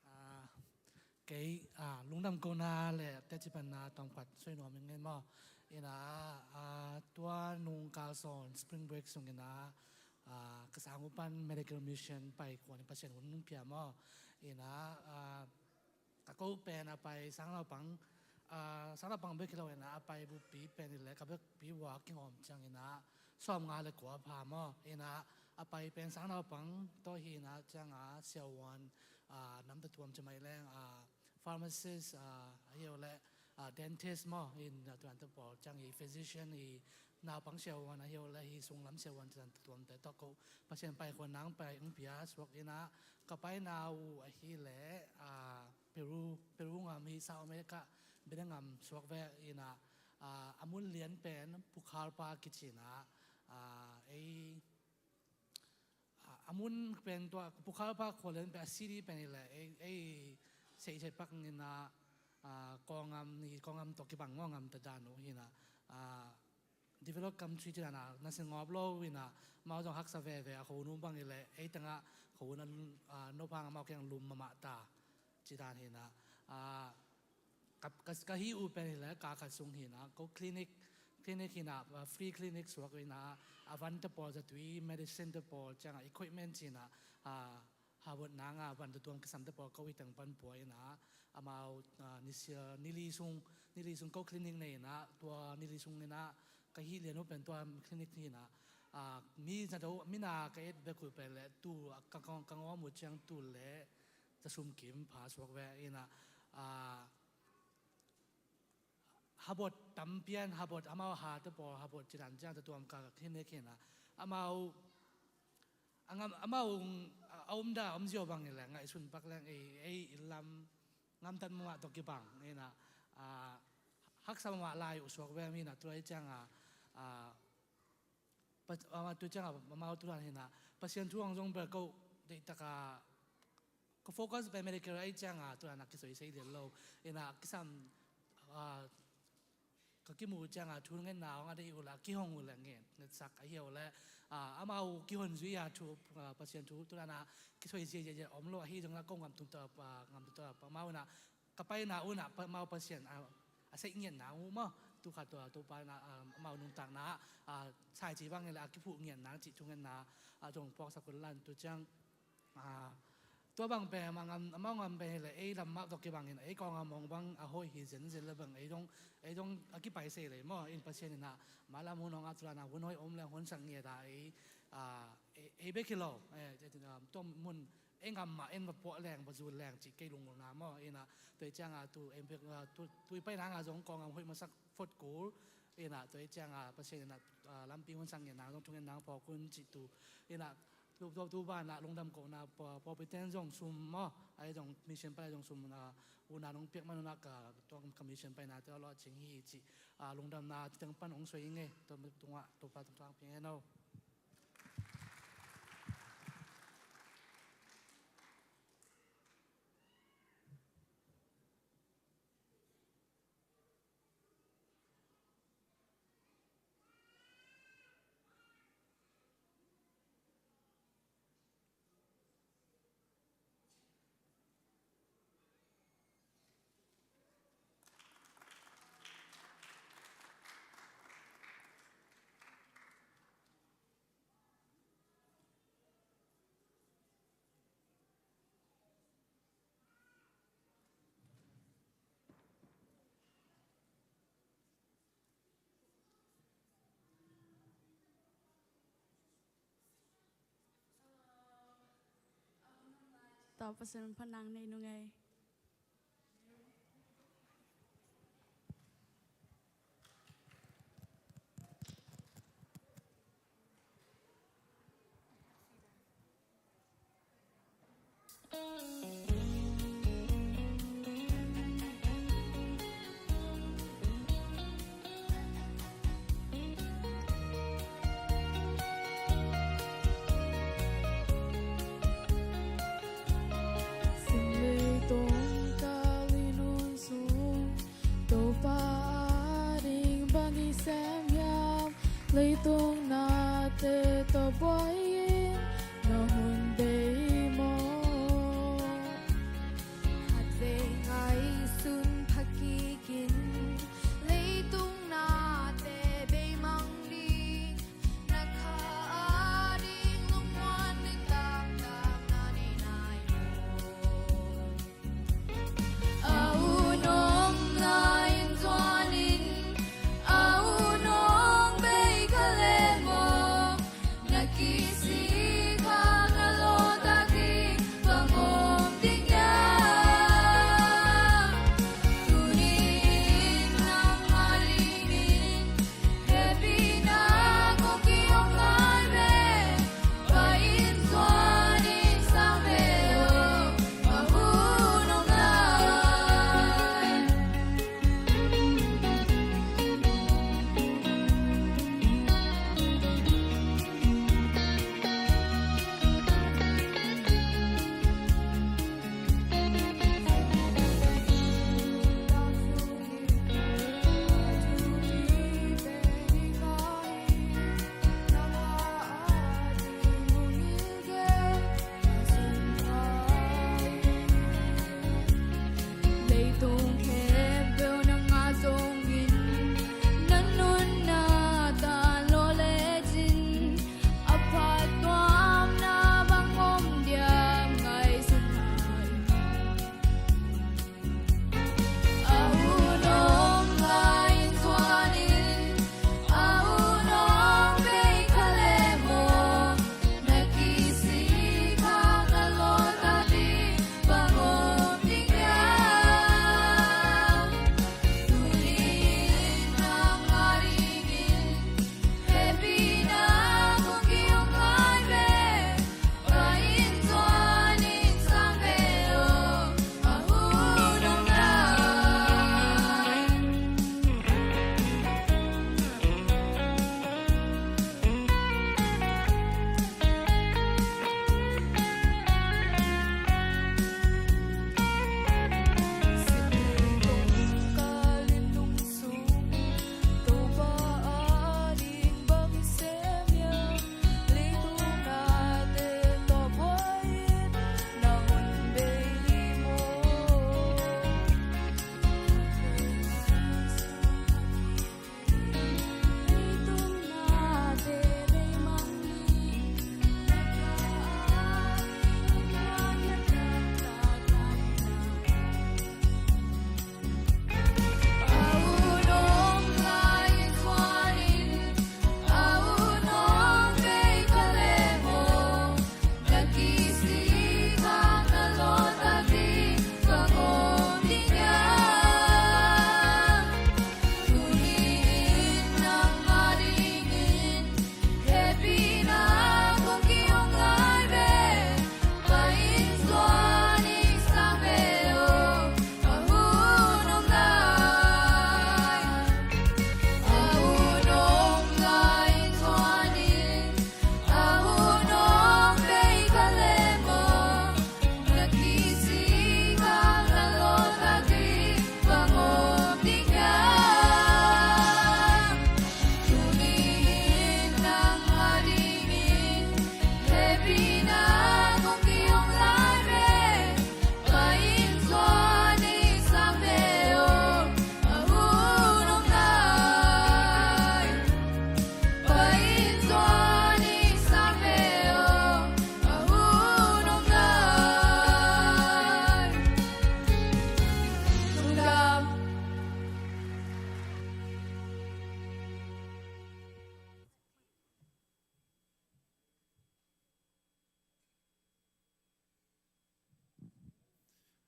Ah, kei, ah, lungdam kohna le teci panna tawmkhat soi nuam ing e maw. Ina, ah, tua nung kal sawn spring break sung ina, ah, ka sang uh pan medical mission pai kuan Pasian hun pia maw. Ina, ah, ka ko pen a pai sang naupang, ah, sang naupang bek hi lo ina a pai buppi pen i le ka buppi ua kingawm ciang ina sawmnga le kua pha maw. Ina a pai pen sang naupang tawh hi ina ciang a siavuan, ah, namta tuam ci mai leng, ah, pharmacist, ah, a hi uh le, ah, dentist maw, in, ah, tuan te pawl ciang hi physician hi, naupang siavuan a hi uh le hi sunglam siavuan cian tuamte tawh ko Pasian pai khuan nang pai ung pia suak ina ka paina uh a hi le, ah, Peru, Peru ngam hi South America bida ngam suak ve ina, ah, a mun lian pen Pucallpa kici ina, ah, ei, ah, a mun pen tua Pucallpa khua lian pen a city pen i le ei, ei sei sei pak ina, ah, kawngam ni kawngam tawh kibang ngawngam ta dan uh hi ina, ah, developed country ci dan a na sin ngawp lo ina mau zong haksa veve a khonu bang i le ei tengah khonu na, ah, no phang amau kiang lum mamah ta ci dan hi ina, ah, ka, ka, ka hi uh pen hi le ka khat sung hi ina ko clinic, clinic hi ina, ah, free clinic suak ina a van te pawl zatui medicine te pawl ciang a equipment ci ina, ah, Harvard nang a van tutuam kisam te pawl ko hi teng pan pua ina amau, ah, nisia, nili sung, nili sung ko clinic nei ina tua nili sung ina ka hi lian uh pen tua clinic hi ina, ah, mi zato, mi na ka et bek uh pen le tu, ah, ka, ka, ka ngawm uh ciang tu le za sum kim pha suak ve ina, ah, habot tampian, habot amau ha te pawl habot ci dan ciang tutuam ka clinic hi ina amau a ngam, amau a omda omzia bang i le ngaihsun pak leng ei, ei i lam ngamtat mawh tawh kibang ina, ah, haksa mawh lai uh suak ve mi ina tua i ciang a, ah, pa, amau tu ciang a amau tu dan hi ina Pasian thu ang zong bel ko deih taka ka focus pen medical a i ciang a tu dan a kisoi sei lian lo ina kisam, ah, ka kimu ciang a thungetna hong a deih uh le a kihong uh le nget, ngetsak a hi uh le, ah, amau kihon zui a thu, ah, Pasian thu tu dan a kisoi zia zia zia om lo a hi zong la ko ngam tung ta, ah, ngam tung ta amau ina ka paina uh ina amau Pasian a, a seih ngiat nang uh maw tu khat tua Topa ina, ah, amau nuntakna, ah, sai ci bang i le a kiphuh ngiat nang cih thungetna, ah, zong puaksak uh lan tu ciang Ah, tua bang pen amau ngam, amau ngam pen hi le ei lam mah tawh kibang in ei kawng a mawng bang a hoih hi zenzen le bang ei dong, ei dong a kipai sei lei maw in Pasian ina mah lam hun hong a tu dan a hun hoih om leng hun sak ngiat a ei, ah, ei, ei bek hi lo, eh, eh, ah, tua mun ei ngam mah en va puah leng va zul leng cih kei lungulna maw ina tua i ciang a tu ei bek, ah, tu, tu i paina nga zong kawng a hoih masak phot kul ina tua i ciang a Pasian ina, ah, lampi hun sak ngiat nang zong thungen nang phawk un cih tu ina Tu, tu, tu banah lungdam kohna pawlpi ten zong sum maw, ahi zong mission pan ahi zong sum, ah, una nong piak man unah ka, tua ka mission paina te a lawh cing hi cih, ah, lungdamna teng pan hong suai ing e, tua tungah Topa tungtang piang hen aw. Tawh Pasian phanang nei nung ei. Leitung nate tawh buai-in na hun bei maw? Khatvei ngaihsun pha kikin leitung nate bei mang ding. Na kha ading lungmuan ding taktak na nei nai maw? A u nong na in zuanin a u nong bei kha le maw? Na kisik hang na lawhtak ding bang om ding hiam? Tuni-in nang adingin hehpihna kong kihong lai ve. Pai in zuanin sang ve aw, a hun om lai. Leitung khempeuh nang a zongin na nunna tan lawh lecin a phattuamna bang om diam ngaihsun lai. A u nong la in zuanin a u nong bei kha le maw? Na kisik hang na lawhtak ding bang om ding hiam? Tuni-in nang adingin hehpihna kong kihong lai ve. Pai in zuanin sang ve aw, a hun om lai. Sitning tawh kal in lungsuk Topa ading bang i sem hiam? Leitung nate tawh buai-in na hun bei maw? Leitung nate bei mang ding.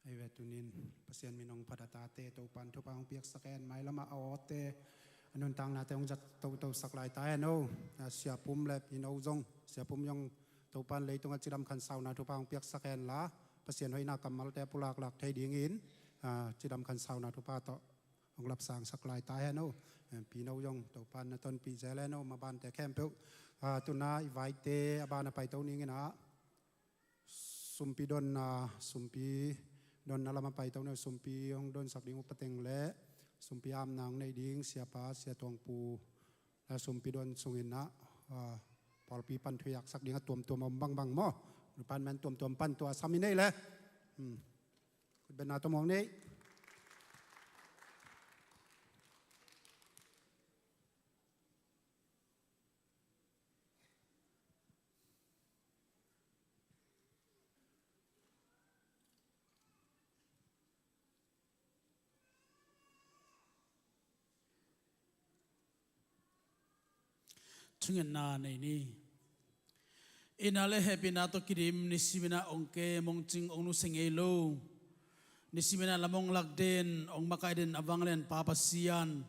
Ei ve, tunin Pasian min hong phat a, tate Topan thupha hong piaksak hen, mailam a a awte a nuntaknate hong zat totosak lai ta hen aw. A, Sia Pum le Pi No zong, Sia Pum zong Topan leitung a cidam khansauna thupha hong piaksak hen la, Pasian hoihna kammalte a pulaklak thei dingin, a, cidam khansauna thupha tawh hong lapsangsak lai ta hen aw. Em, Pi No zong Topan na tonpih zel hen aw, mabante khempeuh. A, tuna i vaite a ban a paito ning in ah, sumpi donna, sumpi donna lam a paito ni aw, sumpi hong donsak ding upateng le sumpi apna hong nei ding Siapa, Sia Tuang Pu La sumpi don sungin ah, ah, pawlpi pan thuhilhsak ding a tuamtuam a om bangbang maw? Department tuamtuam pan tua sam i nei le. Hmm. Khutbetna tawh muang ni. Thungetna nei ni. Itna le hehpihna tawh kidim, nisimin ah ong kem ong cing ong nusia ngei lo, nisimin ah lam ong lak den, ong makaih den a vanglian Pa Pasian,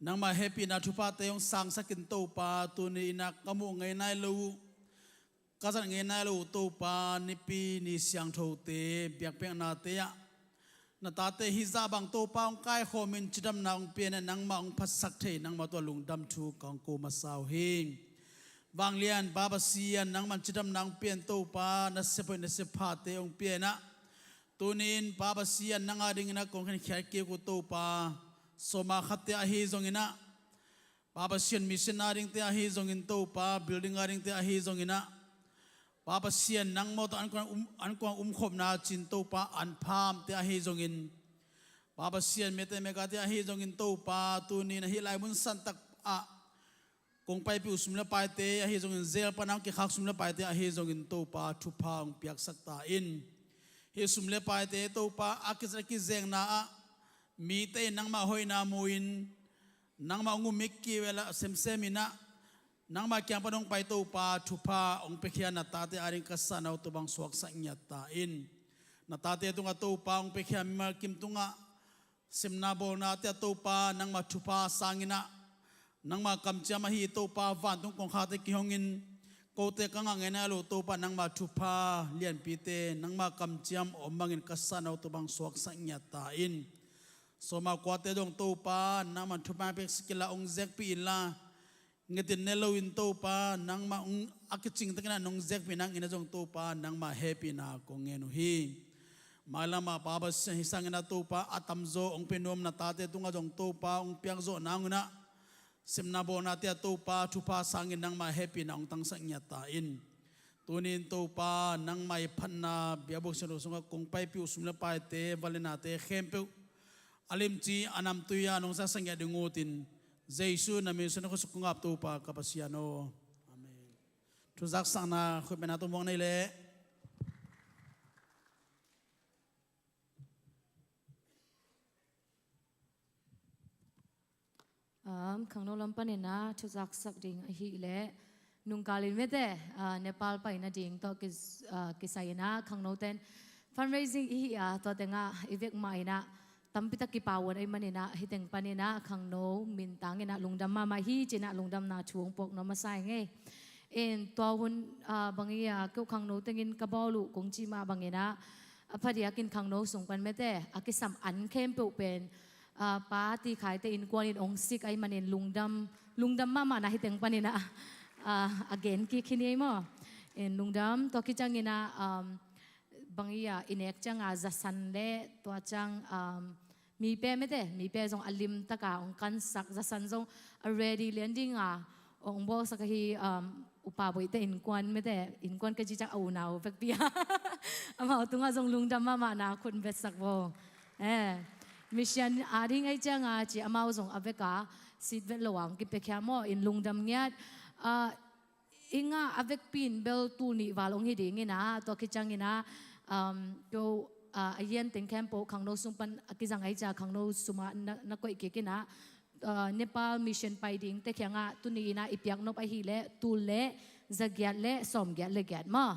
nangmah hehpihna thuphate ong sangsak in Topa, tuni in ah ka muh ngei nai lo uh, ka zat ngei nai lo uh Topa, nipi ni siangthote biakpiaknate ah na tate hih zah bang Topa ong kaikhawmin cidamna ong pia in ah, nangmah ong phatsak thei, nangmah tawh lungdam thu ka ong ko masa uh hi. Vanglian Pa Pasian, nangman cidamna ong pia in Topa, na siahoih na siaphate ong pia in ah, tuni in Pa Pasian, nang adingin ah kong khenkhiat kik uh Topa, sawma khatte ahi zongin ah, Pa Pasian, mission a dingte ahi zongin Topa, building a dingte ahi zongin ah, Pa Pasian, nangmah tawh an kuang um, an kuang umkhopna cin Topa, an phamte ahi zongin, Pa Pasian, mete mekate ahi zongin Topa, tuni in ah hih lai mun santak ah kong paipih uh sum le paite ahi zongin, jail pan a ong kikhak sum le paite ahi zongin Topa, thupha ong piaksak ta in. Hih sum le paite Topa, a kizat a kizengna ah mite in nangmah hoihna mu-in, nangmah ong um kik uh a, semsem in ah nangmah kiang pan ong pai Topa, thupha ong piakhia na tate ading ka sahna uh tawh bang suaksak ngiat ta in. Na tate tungah Topa ong piakhia mimal kim tungah semna bawlnate ah Topa, nangmah thupha sang in ah, nangmah kamciam ahi Topa, vantung kongkhakte kihongin kote ka ngah ngei nai lo Topa, nangmah thupha lianpite, nangmah kamciam om bangin ka sahna uh tawh bang suaksak ngiat ta in. Sawma kuate dong Topa, nangman thupha piaksak inla, ong zekpih inla, ngetin ne loin Topa, nangmah ong a kicing takin ah nong zekpih nangin ah zong Topa, nangmah hehpihna kong ngen uh hi. Mailam ah Pa Pasian, hih sangin ah Topa, a tamzaw ong pia nuam na tate tungah zong Topa ong piak zawh nang un ah, semna bawlnate ah Topa, thupha sangin nangmah hehpihna ong tangsak ngiat ta in. Tuni in Topa, nangmah i phatna biakbuk siangtho sungah kong paipih uh sum le paite, van le nate khempeuh a limci a namtui ah nong zaksak ngiat ding ut in, Jesu na min suang na khuasuk kong ap Topa ka Pasian aw. Amen. Thuzaksakna khutbetna tawh muang nei leh. Um, khangno lam panin ah thuzaksak ding ahih leh, nungkal in mete, ah, Nepal paina ding tawh ki, ah, kisai in ah khangnote in fundraising i hih a, tua tengah i vek mah in ah tampitak kipau uh ahih manin ah, hih teng panin ah khangno mintang in ah lungdam mahmah hi ci-in ah lungdamna thu ong puak nuam masa ing ei. In tua hun, ah, bang hi a, keu khangno tengin ka bawl uh kong cih mah bangin ah, a phadiakin khangno sung pan mete a kisam an khempeuh pen, ah, Pa Ti Khaite innkuan in ong sik ahih manin lungdam, lungdam mahmah na hih teng panin ah, ah, a gen kik hi ni ei maw. In lungdam, tua kiciangin ah, um, bang hi a, i nek ciang a zasan le tua ciang, um, mipe mete, mipe zong a limtak a ong kansak, zasan zong a ready lian ding a ong bawlsak ahi, um, Upa Boihte innkuan mete, innkuan ka cih ciang a unau vekpi a. Amau tungah zong lungdam mahmah na khut vetsak vo. Eh, mission a ding ahih ciang a ci amau zong a vek a, seat vet lo a ong kipiakhia maw, in lungdam ngiat. Ah, i ngah a vekpi in bel tul nih val ong hi ding in ah, tua kiciangin ah, um, keu, ah, a yian teng khempeuh khangno sung pan a kizang ahih ciang khangno sum ah na, na koih kik in ah, ah, Nepal mission pai dingte kiangah tuni in ah i piak nop ahih leh tul le zagiat le sawmgiat le giat maw.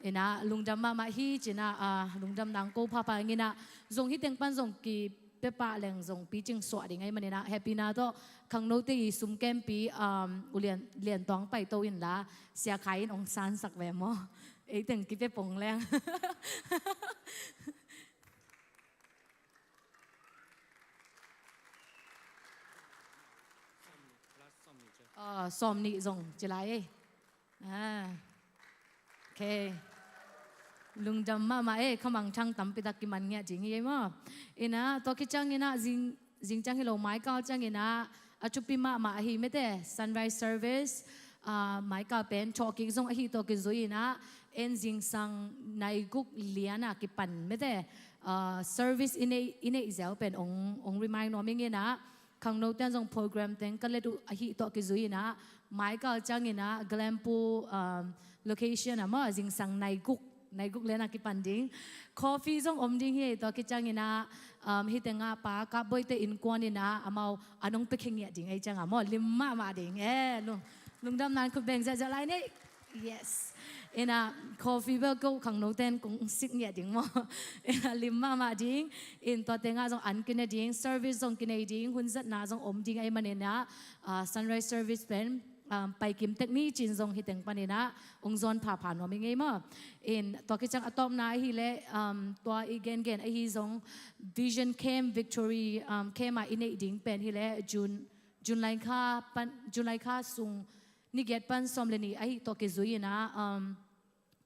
In ah lungdam mahmah hi ci-in ah, ah, lungdam nang ko phapha ing in ah, zong hih teng pan zong ki pia pah leng zong picing suah ding ahih manin ah, hehpihna tawh khangnote i sum kempi, um, U Lian, Lian Tuang paito inla, Sia Khai in ong sansak ve maw. Ei teng kipia pong leng. Ah, sawmnih zong ci lai ei. Ah. Okay. Lungdam mahmah ei, khamangthang tampitak kiman ngiat ding hi ei maw. In ah, tua kiciangin ah, zing, zing ciang hi lo, mai kal ciangin ah, a thupi mahmah ahi mete, sunrise service, ah, maikal pen thawhkik zong ahi tawh kizui inah, en zingsang naiguk liana kipan mete, ah, service i neih, i neih zel pen ong, ong remind nuam ing inah, khangno ten zong program teng ka let uh ahi tawh kizui inah, maikal ciang inah, Glenpool, um, location ah maw, zingsang naiguk, naiguk liana kipan ding. Coffee zong om ding hi, tua kiciang inah, um, hih tengah pa Kapboite innkuan inah, amau a nong pia khe ngiat ding ei ciang ah maw, lim mahmah ding. Eh, lung, lungdam nan khut beng ziahziah lai ni. Yes. Inah, coffee bel ko khangno ten kong sik ngiat ding maw. Inah, lim mahmah ding. In tua tengah zong an kinei ding, service zong kinei ding, hun zatna zong om ding ei man inah, ah, sunrise service pen, um, paikim tek ni cin zong hih teng pan inah ong zawn phapha nuam ing ei maw. In tua kiciang a tawpna ahileh, um, tua i gengen ahi zong Vision Camp, Victory, um, Camp ah i neih ding pen hileh June, June lai kha pan, June lai kha sung ni giat pan sawm le nih ahi tawh kizui inah, um,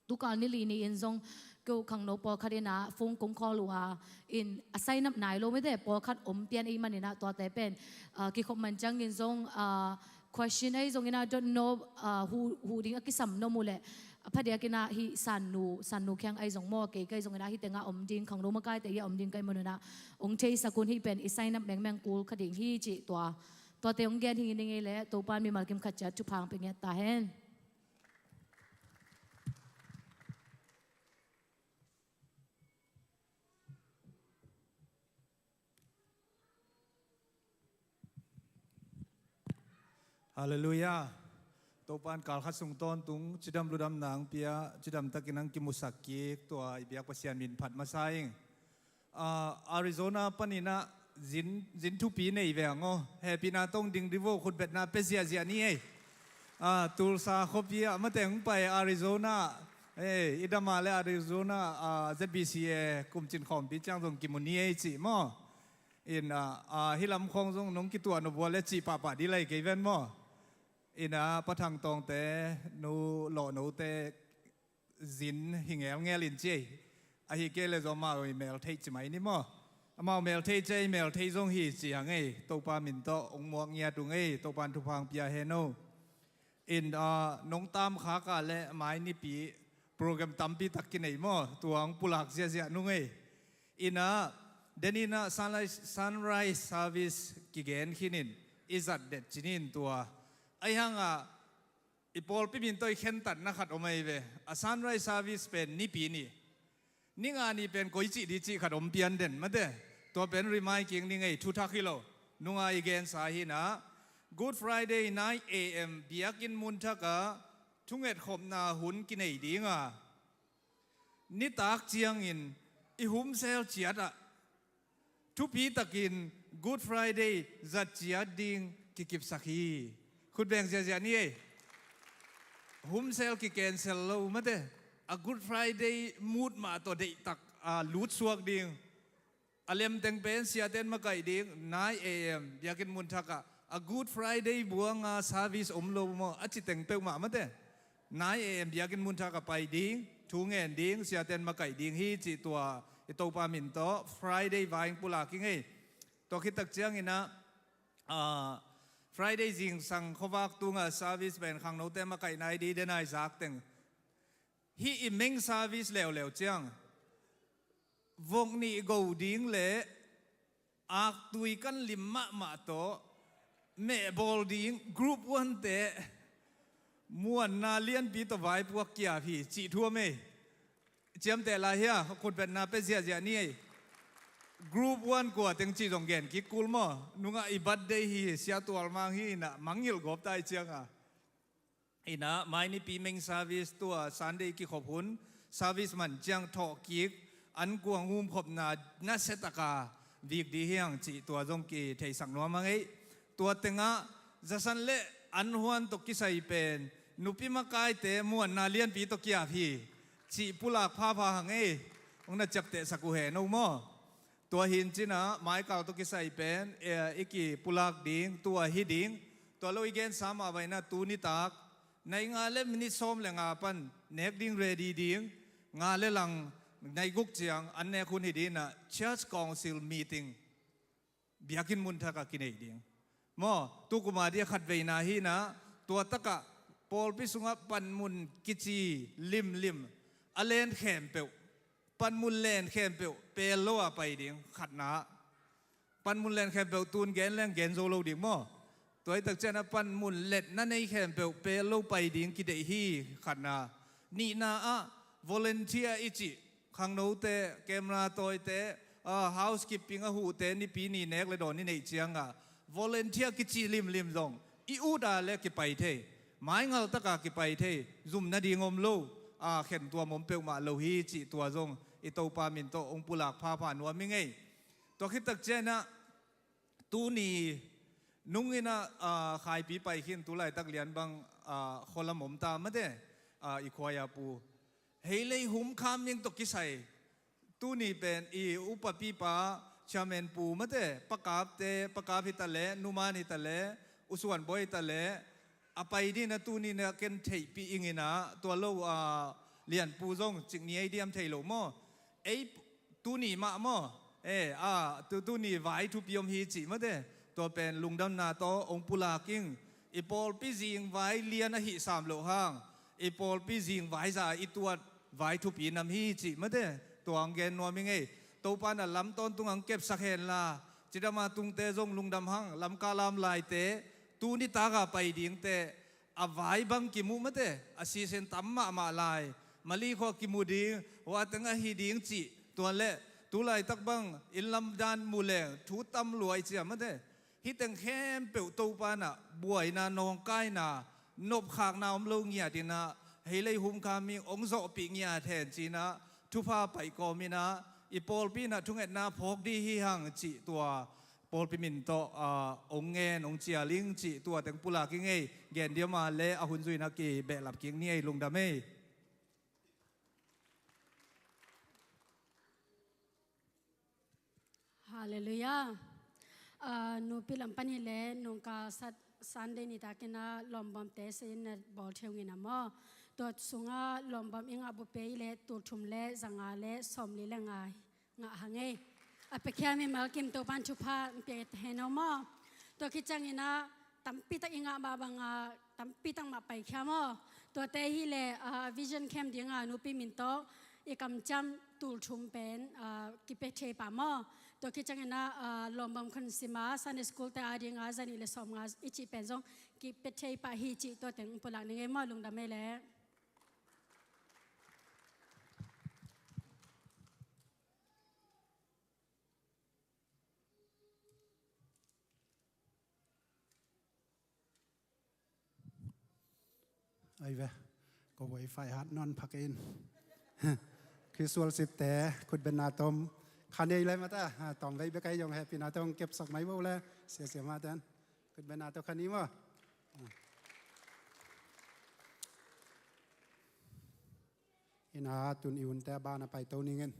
tukal ni li ni in zong ko khangno pawlkhat inah phone kong call uh a, in a sign up nai lo mete, pawlkhat om pian ei man inah tuate pen, ah, kikhop man ciangin zong, ah, question ei zong inah don't know, ah, hu, hu ding a kisam nuam uh leh, a phadiak inah hih Sannu, Sannu Khiang ei zong maw, kei kei zong inah hih tengah om ding, khangno makaite hih a om ding kei man inah ong theisak un, hih pen i sign up mengmeng kul kha ding hi cih tua. Tuate ong gen hi ning ei leh, Topan mimal kim khat ciat thupha ong pia ngiat ta hen. Halleluiah. Topan kal khat sung tawntung cidam ludamna ong pia, cidam takin ong kimusak kik, tua i biak Pasian min phat masa ing. Ah, Arizona pan inah zin, zin thupi nei ve ang aw. Hehpihna tawh ding dih vo, khutbetna pia ziahziah ni ei. Ah, Tulsa khuapi ah mate ong pai Arizona. Eh, i dam a leh Arizona, ah, Z B C A kumcin khawmpi ciang zong kimu ni ei cih maw. In, ah, ah, hih lam khawng zong nong kituah nop uh a leh cih pahpah dih lai kei ven maw. In, ah, Pa Thang Tawngte, nu Lawhnote zin hi ngelngel in ci ei. Ahih kei leh zong amau i mel theih ci mai ni maw. Amau mel theih ci ei, mel theih zong hi ci hang ei. Topa min tawh ong muak ngiat ung ei, Topan thupha ong pia hen aw. In, ah, nong tam khak a leh mai nipi program tampi tak kinei maw, tua ong pulak ziahziah nung ei. In, ah, den inah sunrise, sunrise service kigen khin in, i zat det cin in tua. Ahi hang ah, i pawlpi min tawh i khentatna khat om ei ve. A sunrise service pen nipi ni. Ni nga ni pen koi cih dih cih khat om pian den mate. Tua pen remind kik ning ei, thuthak hi lo. Nunga i gensa hi inah, Good Friday nine A M biakinn mun thak ah thungetkhopna hun kinei ding a, nitak ciangin i humsel ciat ah thupi takin Good Friday zat ciat ding kikipsak hi. Khut beng ziahziah ni ei. Humsel kikensel lo mate. A Good Friday mood mah tawh deihtak, ah, lutsuak ding. A lem teng pen siaten makaih ding, nine A M biakinn mun thak ah. A Good Friday buang a service om lo maw, a ci teng peuhmah mate. Nine A M biakinn mun thak ah pai ding, thu ngen ding, siaten makaih ding hi cih tua i Topa min tawh Friday vai ong pulak ing ei. Tua khit tak ciang inah, ah, Friday zingsang khuavak tung ah service pen khangnote makaihna i dih den a i zak teng. Hih i meng service leuleu ciang vok nih go ding leh aktui kan lim mahmah tawh mehbawl ding group one te muanna lianpi tawh vaipuak kiap hi cih thu om ei. Ciamteh lai hia, khutbetna pia ziahziah ni ei. Group one kua teng cih zong gen kik kul maw. Nungah i birthday hi, Sia Tual Mang hi inah mangngilh gawp ta i ciang a. Inah, mai nipi meng service tua Sunday kikhop hun, service man ciang thawhkik, an kuang humkhopna nasia taka vik dih hi hang cih tua zong kitheisak nuam hang ei. Tua tengah, zasan le an huan tawh kisai pen, nupi makaite muanna lianpi tawh kiap hi, cih pulak phapha hang ei. Hong na ciaptehsak uh hen aw maw. Tua hi in cinah, maikal tawh kisai pen, eh, i kipulak ding, tua hi ding. Tua lo i gensa mah bang inah tu nitak, nai nga le minit sawm le nga pan, nek ding ready ding, nga le lang nai guk ciang, an nek hun hi ding inah, Church Council meeting. Biakinn mun thak ah kinei ding. Maw, tu kum a dia khatveina hi-in ah, tua takah pawlpi sungah panmun kici limlim a len khempeuh, panmun len khempeuh pel lo a pai ding, khatna. Panmun len khempeuh tun gen leng gen zo lo ding maw. Tua hi tak ciangin ah panmun letna nei khempeuh pel lo pai ding kideih hi, khatna. Nihna ah volunteer i cih, khangnote, camera tawite, ah, housekeeping a huhte, nipi ni nek le dawn i neih ciangah volunteer kici limlim zong i ut a le kipai thei, maingal taka kipai thei, zum nading om lo, ah, khentuam om peuhmah lo hi cih tua zong i Topa min tawh hong pulak phapha nuam ing ei. Tua khit tak ciangin ah tuni nung in ah, ah, Khaipi pai khin tu laitak lian bang, ah, khualam om ta mate, ah, i khuai a pu. Heilei humkham ning tawh kisai. Tuni pen i upapipa, chairman pu mate, Pa Kapte, Pa Kap hi ta leh, Nu Man hi ta leh, U Suan Bawi hi ta leh, a pai ding in ah tuni in ah ken theihpih ing in ah, tua lo, ah, Lian pu zong cik ni ei diam thei lo maw. Ei tuni mah maw. Eh, ah, tu, tuni vai thupi om hi cih mate. Tua pen lungdamna tawh hong pulak ing. I pawlpi zing vai lian ahi sam loh hang, i pawlpi zing vai za i tuat vai thupi nam hi cih mate. Tua hong gen nuam ing ei. Topa in ah lam tawntung hong kepsak hen la, cidam a tungte zong lungdam hang, Lamka lam laite, tuni taka pai dingte, a vai bang kimu mate, a season tam mahmah lai. Mali khua kimu ding, hua teng ahi ding cih, tua leh tu laitak bang inn lam dan mu leng thu tam lua i ci a mate. Hih teng khempeuh Topa in ah buaina, nawngkaina, nopkhakna om lo ngiat in ah, heilei humkham ning hong zawhpih ngiat hen ci-in ah, thupha paih kawm in ah, i pawlpi in ah thungetna phawk ding hi hang cih tua pawlpi min tawh, ah, hong ngen, hong cial ing cih tua teng pulak ing ei. Gen diam a le a hun zui in ah kibehlap kik ni ei, lungdam ei. Halleluiah. Ah, nupi lam pan hi leh nungkal sat Sunday ni takin ah lawmbawmte seiin na bawl thei ung in ah maw. Tua sungah lawmbawm i ngah bup pen hi leh tul thum le za nga le sawmli le nga ngah hang ei. A piakhia mimal kim Topa in thupha hong pia hen aw maw. Tua khit ciangin ah tampi tak i ngah mah bangah tampi tak mah paikhia maw. Tuate hi leh, ah, vision camp dingah nupi min tawh i kamciam tul thum pen, ah, kipia thei pah maw. Tua khit ciangin ah, ah, lawmbawm khansim a Sunday school te a dingah za nih le sawmnga i cih pen zong kipia thei pah hi cih tua teng pulak ning ei maw, lungdam ei leh. Ai ve, ko wifi hat nawn pha kei in. Casual sipte, khutbetna tawm kha nei le mata, ah, tawm vei bek ai zong hehpihna tawm kepsak mai bo le, sia sia mah ten. Khutbetna tawm kha ni maw. Ina tun i unte a ban a paito ning in.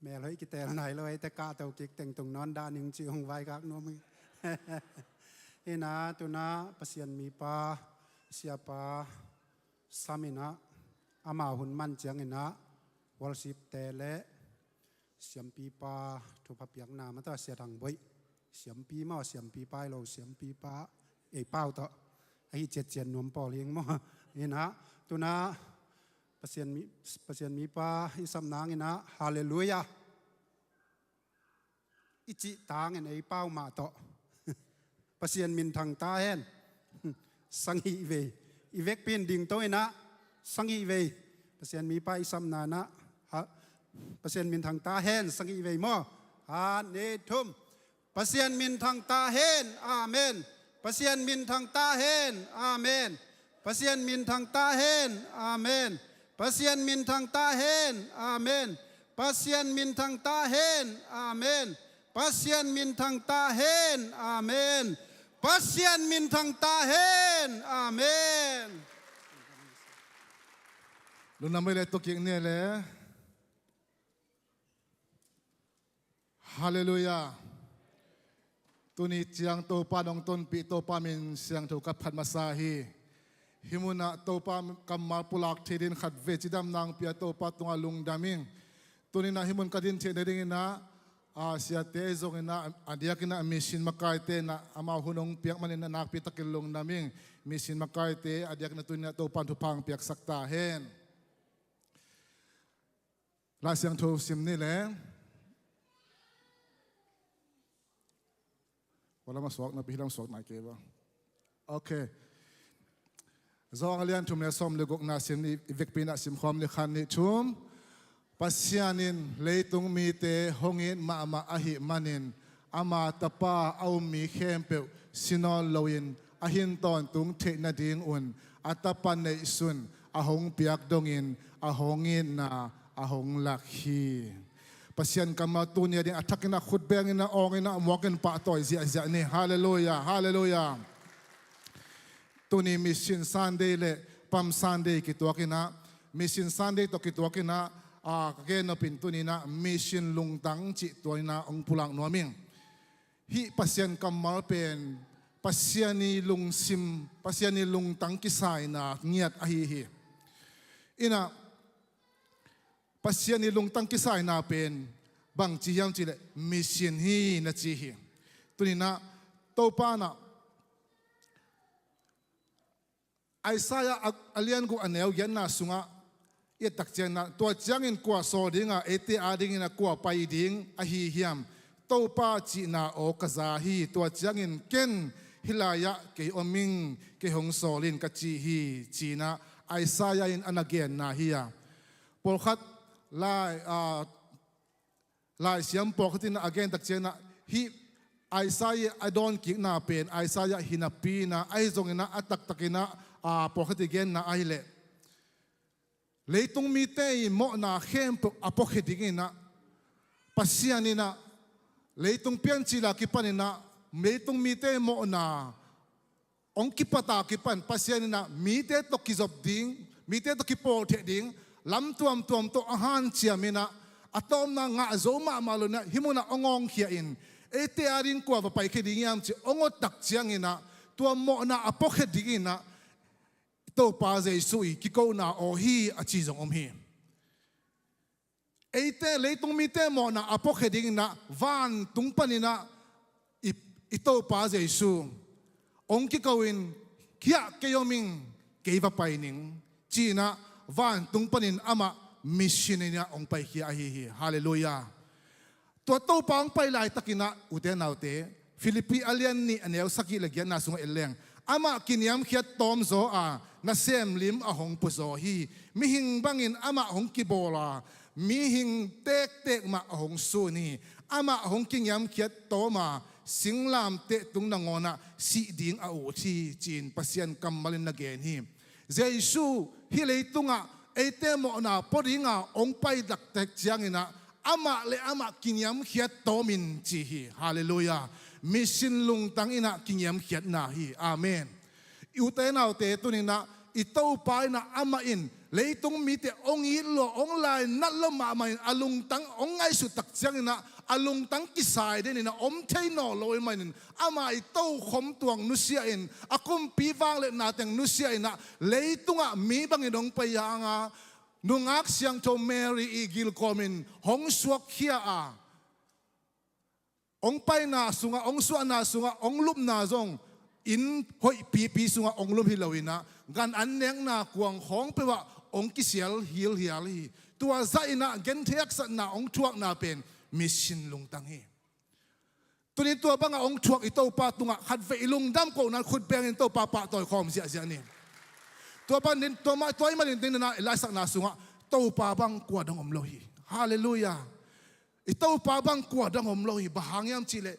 Mel hoih kitel nai lo, eite kahto kik teng tung nawn dah ning ci hong vaikak nuam hi. Ina tuna Pasian mipa, siapa, sam ina, ama hun man ciang ina, worship te le, siampipa, thupha piakna mata Sia Thang Boih. Siampi maw, siampipa hi lo, siampipa, ei pau tawh. Ahi ciatciat nuam pawl hi ing maw. Ina, tuna, Pasian mi, Pasian mipa i sap nang ina, halleluiah i cih tangin ei pau mah tawh Pasian minthang ta hen. Sang hih vei. I vekpi in dingto ina, sang hih vei. Pasian mipa i sapna ina, ha, Pasian minthang ta hen, sang hih vei maw. Ha, ni, thum. Pasian minthang ta hen. Amen. Pasian minthang ta hen. Amen. Pasian minthang ta hen. Amen. Pasian minthang ta hen. Amen. Pasian minthang ta hen. Amen. Pasian minthang ta hen. Amen. Pasian minthang ta hen. Amen. Lungdam ei le, tokik ni le. Halleluiah. Tuni ciang Topa nong tonpih, Topa min siangtho ka phat masa hi. Hih munah Topa kammal pulak thei ding khat vei cidam nang pia Topa tungah lungdam ing. Tuninah hih mun ka din theih nadinginah a, siate zongin ah, a diakin ah mission makaite in ah amau hun hong piak manin ah nakpi takin lungdam ing. Mission makaite a diakin ah tuni in ah Topa'n thupha hong piaksak ta hen. Lai Siangtho sim ni le. Hua lam a suak napi, hih lam suak nai kei va. Ok. Johan a lian thum le sawm le gukna sim ni, i vekpi in ah simkhawm ni, khat, nih, thum. Pasian in leitung mite hong it mahmah ahih manin ama Tapa a um mi khempeuh si nawn loin a hin tawntung theih nadingun a Tapa neihsun a hong piak dongin a hong itna a hong lak hi. Pasian kammal tuni a ding a thakin ah khut bengin ah awngin ah muakin pahtawi ziahziah ni. Halleluiah, halleluiah. Tuni Mission Sunday le Palm Sunday kituakin ah, Mission Sunday tawh kituakin ah, a, ka gen nopin tuni in ah mission lungtang cih tua in ah hong pulak nuam ing. Hih Pasian kammal pen Pasian i lungsim, Pasian i lungtang kisaina ngiat ahi hi. In ah Pasian i lungtang kisaina pen bangci hiam cih leh mission hi na ci hi. Tuni in ah Topa in ah Isaiah a, a lian guk a neu giatna sungah i et tak ciangin ah, tua ciangin kua sawl ding a, eite a dingin ah kua pai ding ahi hiam? Topa cihna aw ka za hi. Tua ciangin ken, hih lai-ah kei om ing, kei hong sawl in ka ci hi, ci-in ah Isaiah in a na genna hi a. Pawlkhat lai, a, laisiam pawlkhat in a gen tak ciangin ah, hih Isaiah a dawnkikna pen Isaiah hi napi in ah, ahi zongin ah a taktakin ah, a, pawlkhat i genna ahih leh, leitung mite i mawhna khempeuh a puakhia dingin ah Pasian in ah leitung piancil a kipanin ah leitung mite mawhna hong kipat a kipan Pasian in ah mite tawh kizop ding, mite tawh kipawl theih ding lam tuamtuam tawh a hanciam in ah, a tawpna ngah zo mahmah loin ah hih munah hong awngkhia in, eite a ding kua va paikhia ding hiam cih hong awt tak ciangin ah, tua mawhna a puakhia dingin ah Topa Jesuh i kikona aw hi a ci zong om hi. Eite, leitung mite mawhna a puakhia dingin ah vantung panin ah i, i Topa Jesuh hong kiko in, "Hiah kei om ing, kei va pai ning," ci-in ah vantung panin amah mission in ah hong paikhia ahi hi. Halleluiah. Tua Topa hong pai laitakin ah, ute naute, Philippi a lian nih a neu sagih le giatna sungah en leng, "Amah kiniamkhiat tawmzaw a, nasem lim a hong puzaw hi. Mihing bangin amah hong kibawl a, mihing tektek mah a hong sun hi. Amah hong kiniamkhiat tawm a, singlamteh tung nangawnah sih ding a ut hi," ci-in Pasian kammal in na gen hi. Jesuh hih leitungah eite mawhna pua dinga hong pai lak tak ciangin ah, amah le amah kiniamkhiat tawm in ci hi. Halleluiah. Mission lungtang in ah kiniamkhiatna hi. Amen. I ute naute, tuni in ah i Topa in ah amah in leitung mite hong it lua, hong lainat lua mahmah in, a lungtang hong ngaihsut tak ciangin ah, a lungtang kisai den in ah om thei nawn lo ahih manin, amah i tokhom tuang nusia in, a kumpi vangliatna teng nusia in ah, leitungah mi bangin hong pai hang a, nungak siangtho Mary i gilkawm in hong suakkhia a, hong paina sungah, hong suahna sungah, hong lupna zong inn hoihpipi sungah hong lup hi lo in ah, gan an nekna kuang khawng peuhah hong kisial hilhial hi. Tua zah in ah genthei haksatna hong thuakna pen mission lungtang hi. Tuni tua bangah hong thuak i Topa tungah khatvei i lungdam kohna khut bengin Topa pahtawi khawm ziahziah ni. Tua bang din, tua mah, tua ahih manin din in ah i laisakna sungah, "Topa bang kua dang om lo hi." Halleluiah. I Topa bang kua dang om lo hi. Bang hang hiam cih leh,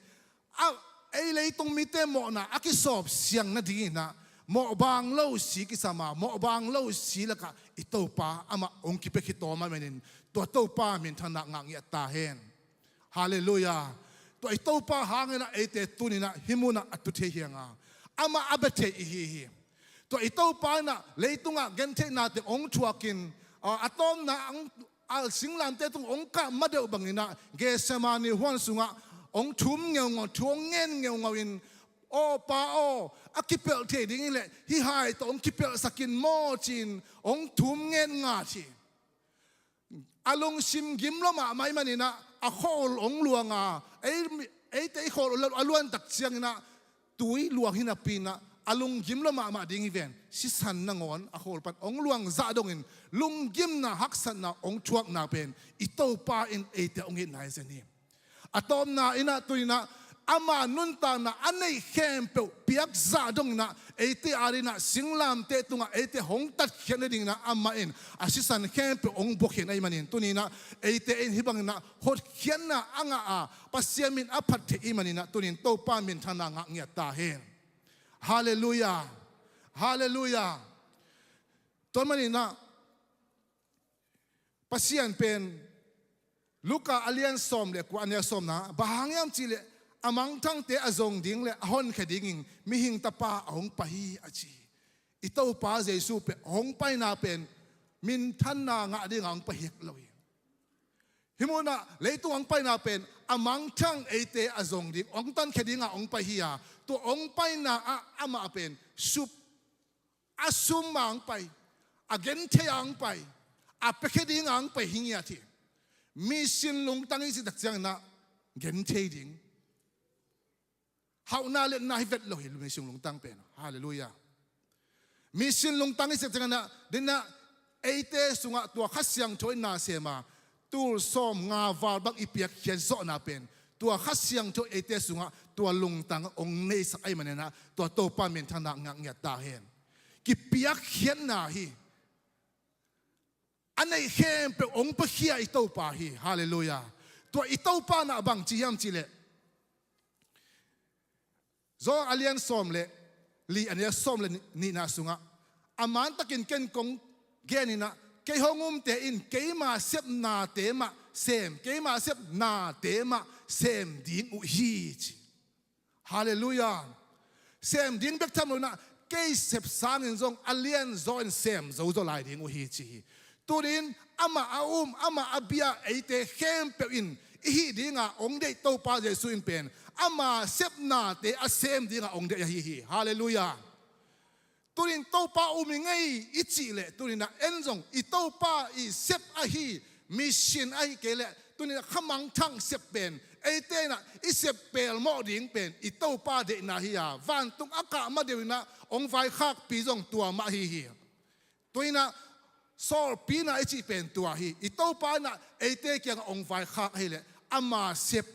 a, ei leitung mite mawhna a kisawp siang nadingin ah mawhbang lo si kisam a, mawhbang lo si lakah i Topa amah hong kipia khitawm ahih manin, tua Topa minthanna ngah ngiat ta hen. Halleluiah. Tua i Topa hangin ah eite tuni in ah hih munah a tu thei hi hang a, amah a bia thei i hi hi. Tua i Topa in ah leitungah gentheihnate hong thuakin, a, a tawpna hong, a, singlamteh tung hong kah ma deuh bangin ah, Gethsemane huan sungah hong thum ngeungau, thu hong ngen ngeungau in, "Aw Pa aw, a kipelh thei ding hi leh hih hai tawh hong kipelhsak in maw," ci-in hong thum ngen ngat hi. A lungsim gim lua mahmah ahih manin ah, a khawl hong luang a, ei, eite i khawl a luan tak ciangin ah tui luang hi napi-in ah a lunggim lua mahmah ding hi ven. Sisan nangawn a khawl pan hong luang zah dongin lunggimna haksatna hong thuakna pen i Topa in eite hong itna hi zen hi. A tawpna in ah tuni-in ah ama nuntakna a neih khempeuh piak zah dongin ah eite adingin ah singlamteh tungah eite hong tatkhiat nadingin ah amah in a sisan khempeuh hong buak hi ahih manin tuni-in ah eite in hih bangin ah hotkhiatna a ngah a, Pasian min a phat theih i hih manin ah tuni-in Topa minthanna ngah ngiat ta hen. Halleluiah. Halleluiah. Tua ahih manin ah Pasian pen Luka a lian sawm le kua, a neu sawmna, bang hang hiam cih leh a mangthangte a zong ding le a honkhia dingin mihing Tapa a hong pai hi a ci hi. I Topa Jesu pen hong paina pen minthanna ngah dingin hong pai hi lo hi. Hih mun ah leitung hong paina pen a mangthang eite a zong ding, hong tankhia dingin hong pai hi a, tua hong paina ah amah pen sup a sum mah hong pai, a genthei a hong pai, a piakhia dingin hong pai hi ngiat hi. Mission lungtang i cih tak ciangin ah genthei ding, hauhna liatna hi vet lo hi mission lungtang pen. Halleluiah. Mission lungtang i cih tak ciangin ah, dingin ah eite sungah tua Kha Siangtho in na sem a, tul sawm nga val bang i piakkhiat zawhna pen tua Kha Siangtho eite sungah tua lungtang hong neisak ahih manin ah tua Topa minthanna ngah ngiat ta hen. Kipiakkhiatna hi. A neih khempeuh hong piakhia i Topa hi. Halleluiah. Tua i Topa in ah bang ci hiam cih leh John a lian sawm le li, a neu sawm le nihna sungah, a mantakin ken kong genin ah, kei hong umte in keima sepnate mah sem, keima sepnate mah sem ding uh hi ci. Halleluiah. Sem ding bek tham loin ah kei sep sangin zong a lianzaw in sem zozaw lai ding uh hi ci hi. Tuni-in amah a um, amah a bia eite khempeuh in i hih dinga hong deih Topa Jesu in pen ama sepnate a sem dinga hong deih ahi hi. Halleluiah. Tuni-in Topa um i ngei i cih leh tuni-in ah en zong i Topa i sep ahi, mission ahi kei leh tuni-in ah khamangthang sep pen eite in ah i sep pelmawh ding pen i Topa deihna hi a, vantung a kah ma deuh in ah hong vaikhakpi zong tua mah ahi hi. Tuni-in ah sawlpina i cih pen tua hi. I Topa in ah eite kiangah hong vaikhak ahih leh ama sep,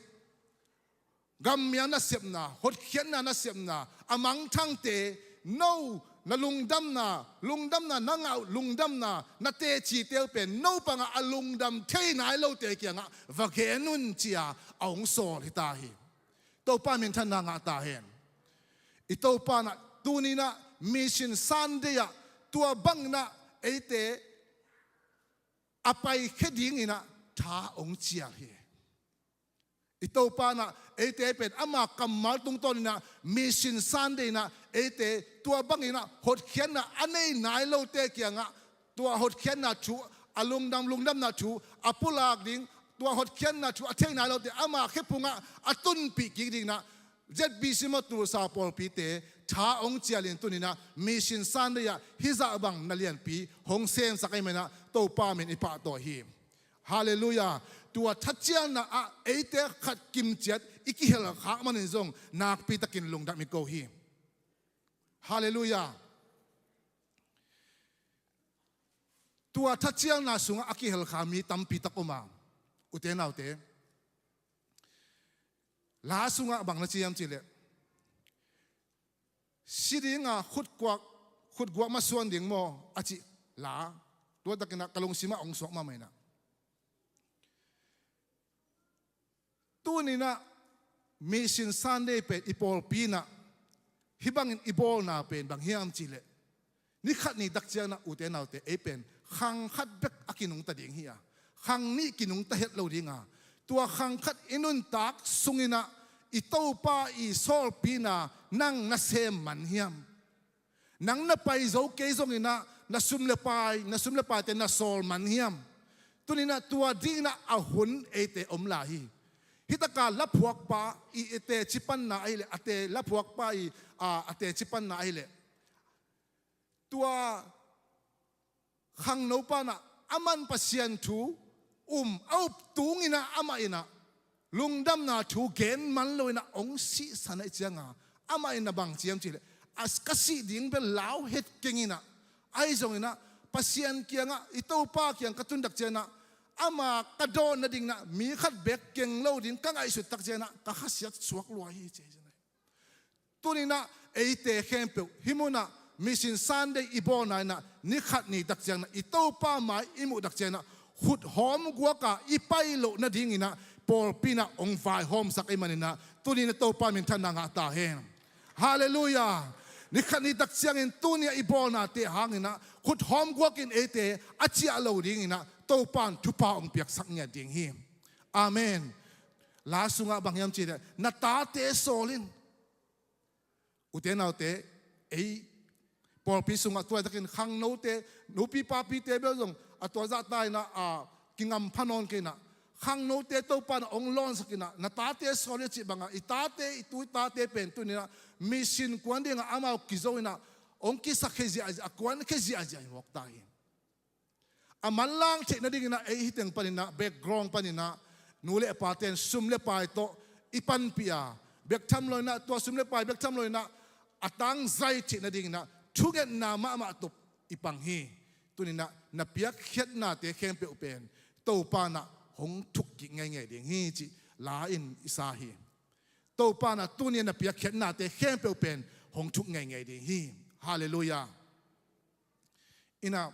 gammial nasepna, hotkhiatna nasepna, a mangthangte, no na lungdamna, lungdamna na ngah uh, lungdamna na tecite uh pen no pangah a lungdam thei nai lote kiangah va gen un ci-a a hong sawl hi ta hi. Topa minthanna ngah ta hen. I Topa in ah tuni-in ah Mission Sunday ah tua bangin ah eite a paikhia dingin ah tha hong cial hi. I Topa in ah eite pen ama kammal tungtawnin ah Mission Sunday in ah eite tua bangin ah hotkhiatna a nei nai lote kiangah tua hotkhiatna thu, a lungdam, lungdamna thu a pulak ding, tua hotkhiatna thu a thei nai lote ama khephungah a tunpih kik dingin ah Z B C maw, Tulsa pawlpite tha hong cialin tuni-in ah Mission Sunday ah hih zah bang na lianpi hong semsak ahih manin ah Topa min i pahtawi hi. Halleluiah. Tua thacialna ah eite khat kimciat i kihelkhak manin zong nakpitakin lungdam i ko hi. Halleluiah. Tua thacialna sungah a kihelkha mi tampi tak om a, ute naute. La sungah bang na ci hiam cih leh, si dinga khutguak, khutguak masuan ding maw a cih la, tua takin ah ka lungsim ah hong suak mahmah in ah. Tuni-in ah Mission Sunday pen i pawlpi in ah hih bangin i bawlna pen bang hiam cih leh, ni khat ni tak ciangin ah ute naute, ei pen khang khat bek a kinungta ding hi a, khang nih kinungta het lo ding a, tua khang khat i nuntak sungin ah i Topa i sawlpina nang na sem man hiam? Nang na pai zo kei zongin ah na sum le pai, na sum le paite na sawl man hiam? Tuni-in ah tua dingin ah a hun eite om lai hi. Hih taka laphuakpa i, i teci panna ahih leh, a te laphuakpa i, a, a teci panna ahih leh, tua khangnopa in ah aman Pasian thu um a up tungin ah amah in ah lungdamna thu gen man lo inah hong sihsan ahih cianga, amah in a bang ci hiam cihleh, a ka sih ding bel lau het keng inah, ahi zong inah Pasian kiangah, i Topa kiang ka tun tak cianginah, ama ka dawn nading inah mi khat bek keng lo ding ka ngaihsut tak cianginah ka khasiat suak lua hi ci hi. Tuninah eite khempeuh hih munah Mission Sunday i bawlna inah ni khat ni tak cianginah i Topa mai i muh tak cianginah khuthawm guaka i pai loh nadinginah pawlpi inah hong vaihawmsak ahih maninah tuninah Topa minthanna ngah ta hen. Halleluiah. Ni khat ni tak ciangin tuni a i bawlnate hanginah khuthawm guakin eite a ciah lo dinginah Topa in thupha hong piaksak ngiat ding hi. Amen. La sungah bang hiam cihleh, na tate sawl in. Ute naute, ei pawlpi sungah tu laitakin khangnote, nupi papite bel zong a tua zahta inah a kingampha nawn kei inah, khangnote Topa inah hong lawnsak inah, na tate sawl in a cih bangah i tate, i tu i tate pen tuninah mission kuan dingah amau kizo inah hong kisakhia ziahziah, a kuankhia ziahziah hi mawk ta hi. A manlang theih nadinginah ei hih teng paninah, background paninah nu le pate in sum le pai tawh i panpih a, bek tham lo inah, tua sum le pai bek tham lo inah a tangzai theih nadinginah thungetna mahmah tawh i pang hi. Tuninah na piakkhiatnate khempeuh pen Topa inah hong thukkik ngeingei ding hi cih la in i sa hi. Topa inah tuni a na piakkhiatnate khempeuh pen hong thuk ngeingei ding hi. Halleluiah. Inah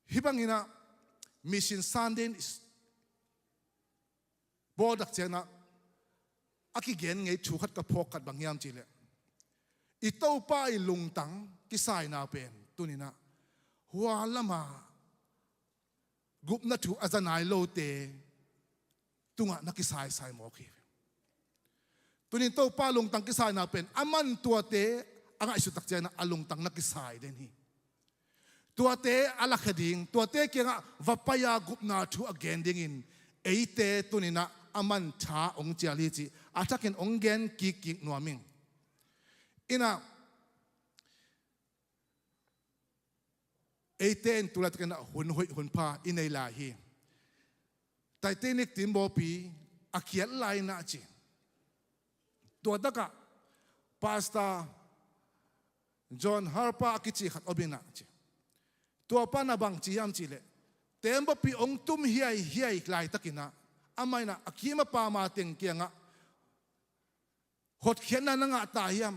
hih banginah Mission Sunday in bawl tak cianginah a kigen ngei thu khat ka phawk khat bang hiam cihleh, i Topa i lungtang kisaina pen tuninah hua lama gupna thu a za nai lote tungah na kisaisai mawk hi. Tunin Topa lungtang kisaina pen a man tuate a ngaihsut tak cianginah a lungtang na kisai den hi. Tuate a lakhia ding, tuate kiangah va pai-a gupna thu a gen dingin eite tuninah a man tha hong cial hi cih a thakin hong gen kikkik nuam ing. Inah eite in tu laitakinah hun hoih hun pha i nei lai hi. Titanic timbawpi a kiat lai inah ci. Tua takah Pastor John Harper a kici khat om inah ci. Tua pa inah bang ci hiam cihleh, timbawpi hong tum hiaihiai laitakinah amah inah a kim a pam a teng kiangah hotkhiatna na ngah ta hiam?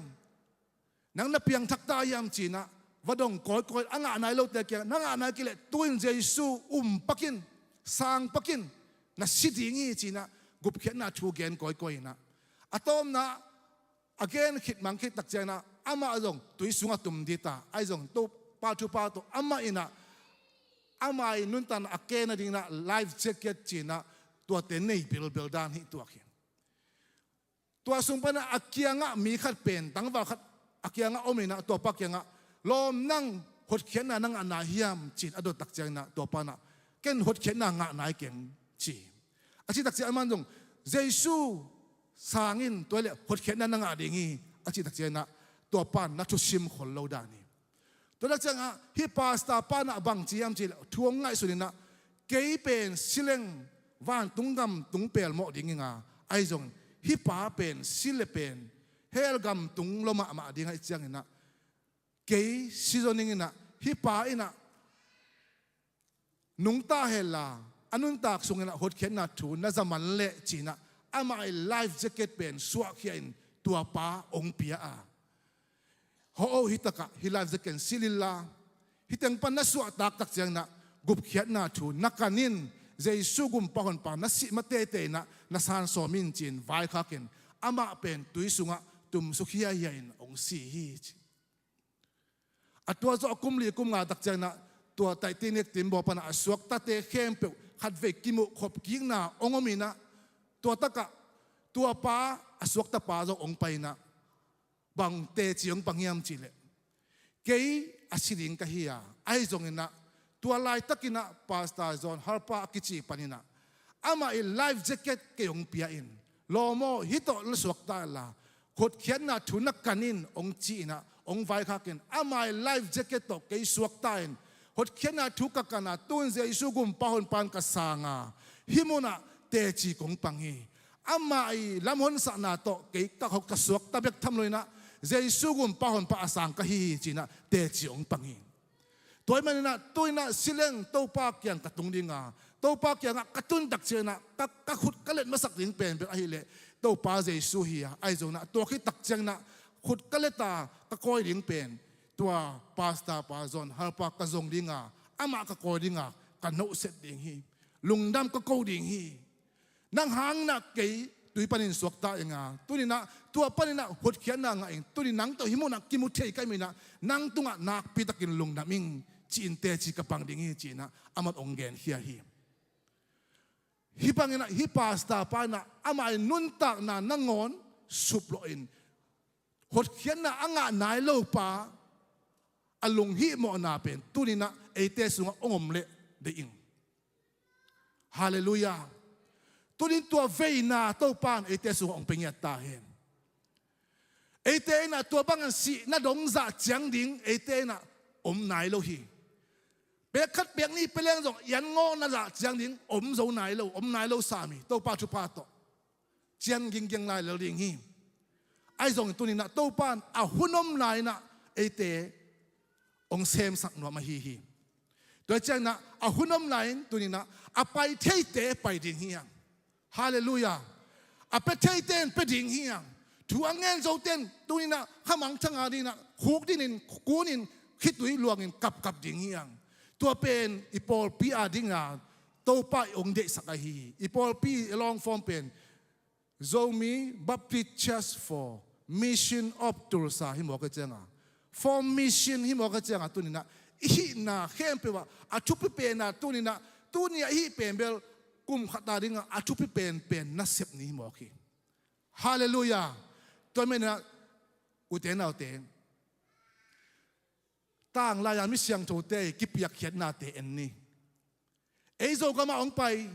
Nang na piangthak ta hiam cinah va dong kawikawi, a ngah nai lote kiangah na ngah nai kei leh tu-in Jesu um pakin, sang pakin, na si ding hi cinah gupkhiatna thu gen kawikawi inah a tawpna a gen khit mang khit tak cianginah amah zong tui sungah tum dita, ahi zong Topa thupha tawh amah inah ama i nuntakna a ke nadinginah life jacket cinah tuate nei bilbil dan hi tuak hi. Tua sung panah a kiangah mi khat pen tangval khat a kiangah om inah tua pa kiangah, lawm, nang hotkhiatna na ngah nai hiam cin a dot tak cianginah tua pa inah ken hotkhiatna ngah nai keng ci. A cih tak ciang aman zong Jesu sang in, tua hileh hotkhiatna na ngah ding hi a cih tak cianginah tua pa in na thusim khol lo dan hi. Tua tak ciangah hih pastor pa inah bang ci hiam cihleh thu hong ngaihsun inah, kei pen si leng vantung gam tung pelmawh ding inga, ahi zong hih pa pen si le pen hell gam tung lua mahmah ding ahih cianginah kei si zaw ning inah hih pa inah nungta henla a nuntak sunginah hotkhiatna thu na za man leh cinah amah i life jacket pen suahkhia in tua pa hong pia a. Hawh o, hih takah hih life jacket in silh inla, hih teng pan na suahtak tak cianginah gupkhiatna thu na kan in, Jesu gumpa honpa na sih ma teitei inah na san sawm in cin vaikhak in amah pen tui sungah tumsuk hiaihia in hong si hi ci. A tua zawh a kum li kum nga tak cianginah tua Titanic timbaw panah a suaktate khempeuh khatvei kimuh khop kikna hong om inah, tua takah tua pa a suakta pa zong hong pai inah bang teci hong pang hiam cihleh, kei a si ding ka hi a, ahi zonginah tua laitakinah Pastor John Harper a kici paninah amah i life jacket kei hong pia in, lawm aw, hih tawh na suakta inla hotkhiatna thu na kan in hong ci inah hong vaikhak in ama i life jacket tawh kei suakta in, hotkhiatna thu ka kan a, tu-in Jesu gumpa honpa in ka sang a, Hih munah teci kong pang hi. Amah i lamhonsakna tawh kei ka hok ka suakta bek tham loinah Jesu gumpa honpa a sang ka hi hi cinah teci hong pang hi. Tua ahih maninah tuninah sileng Topa kiang ka tung dinga, Topa kiangah ka tuntak cianginah ka, ka khut ka let masak ding pen bek ahileh Topa Jesu hi a, ahi zonginah tua khit tak cianginah khut ka leta ka kawi ding pen tua pastor pa John Halpa ka zong dinga, amah ka kawi dinga, ka nohset ding hi. Lungdam ka ko ding hi. Nang hanginah kei tui panin suakta inga, tuninah tua paninah hotkhiatna ngah ing, tuni nang tawh hih munah kimu thei ka hih maninah nang tungah nakpitakin lungdam ing, ci-in teci ka pang ding hi, ci-inah aman hong genkhia hi. Hih banginah hih pastor pa inah amah i nuntakna nangawn suplawhin hotkhiatna a ngah nai lo pa a lunghihmawhna pen tuninah eite sungah hong om leh deih ing. Halleluiah. Tunin tua veina Topa in eite sungah hong pia ngiat ta hen. Eite inah tua bangin sihna dong zah ciang ding eite inah om nai lo hi. Pek khat pek nih pia leng zong i an ngawhna zah ciang ding om zo nai lo, om nai lo sam hi, Topa thupha tawh. Cian ginggiang lai lel ding hi. Ahi zongin tuninah Topa in a hun om lai-inah eite hong semsak nuam ahi hi. Tua cianginah a hun om lai-in tuninah a pai theite pai ding hi hang. Halleluiah. A pia theite in pia ding hi hang. Thu a ngen zote in tuninah khamangthang a dinginah khukdinin kunin khitui luangin kapkap ding hi hang. Tua pen i pawlpi a dinga Topa i hong deihsak ahi hi. I pawlpi i long form pen Zomi Baptist Church for Mission of Tulsa hi mawk a cianga, for mission hi mawk a cianga tuninah i hihna khempeuh ah a thupi pena tuninah tuni a i hih pen bel kum khat a dinga a thupi penpen nasep ni hi mawk hi. Halleluiah. Tua menah ute naute, tanglai-a mi siangthote i kipiakkhiatnate en ni. Ei Zogamah hong pai,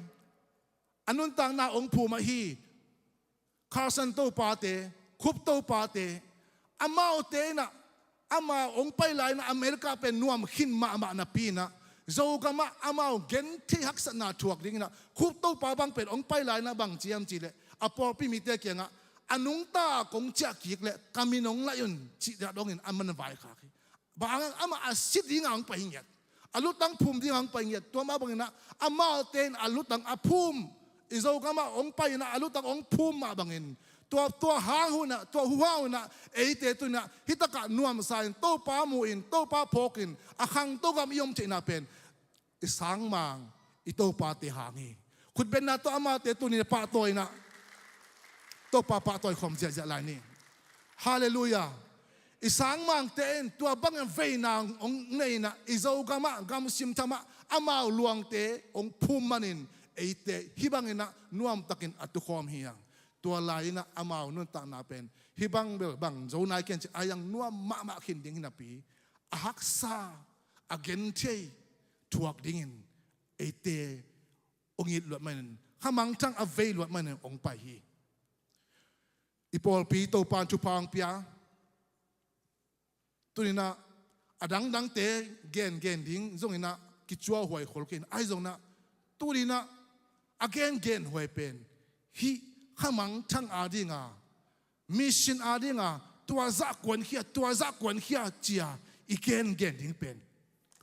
a nuntakna hong phum ahi Carson topate, Khup topate, amaute inah amau hong pai lai-inah America pen nuam khin mahmah napi inah Zogamah amau genthei haksatna thuak dinginah Khup topa bang pen hong pai lai-inah bang ciam cihleh a pawlpi mite kiangah a nungta kong ciah kik leh ka min hong laih un cih dah dongin a man vaikhak hi. Bang hang amah a si dingah hong pai hi ngiat, a lutang phum dingah hong pai hi ngiat. Tua mah banginah amaute in a lutang a phum, i Zogamah hong pai inah a lutang hong phum mah bangin tua, tua hang hunah, tua huhang hunah eite tuninah hitakah nuamsa in Topa mu in Topa phawk in a khangto gam i om theihna pen i sangmang i topate hang hi. Khutbetna tawh amate tuni pahtawi inah Topa pahtawi khawm ziahziah lai ni. Halleluiah. I sangmangte in tua bangin veina hong nei inah i Zogamah gamsim thamah amau luangte hong phum manin eite hih banginah nuamtakin a tukhawm hi hang. Tua lai-inah amau nuntakna pen hih bang bel bang zo nai ken ci a yang nuam mahmah khin ding hi napi a haksa, a genthei thuak dingin eite hong it luat manin, khamangthang a vei luat manin hong pai hi. I pawlpi Topa in thupha hong pia. Tuninah a dangdangte gengen ding zonginah kicuahhuai khol khin ahi zonginah tuninah a gengenhuai pen hih khamangthang a dinga, mission a dinga tua zah kuankhia, tua zah kuankhia cia i gengen ding pen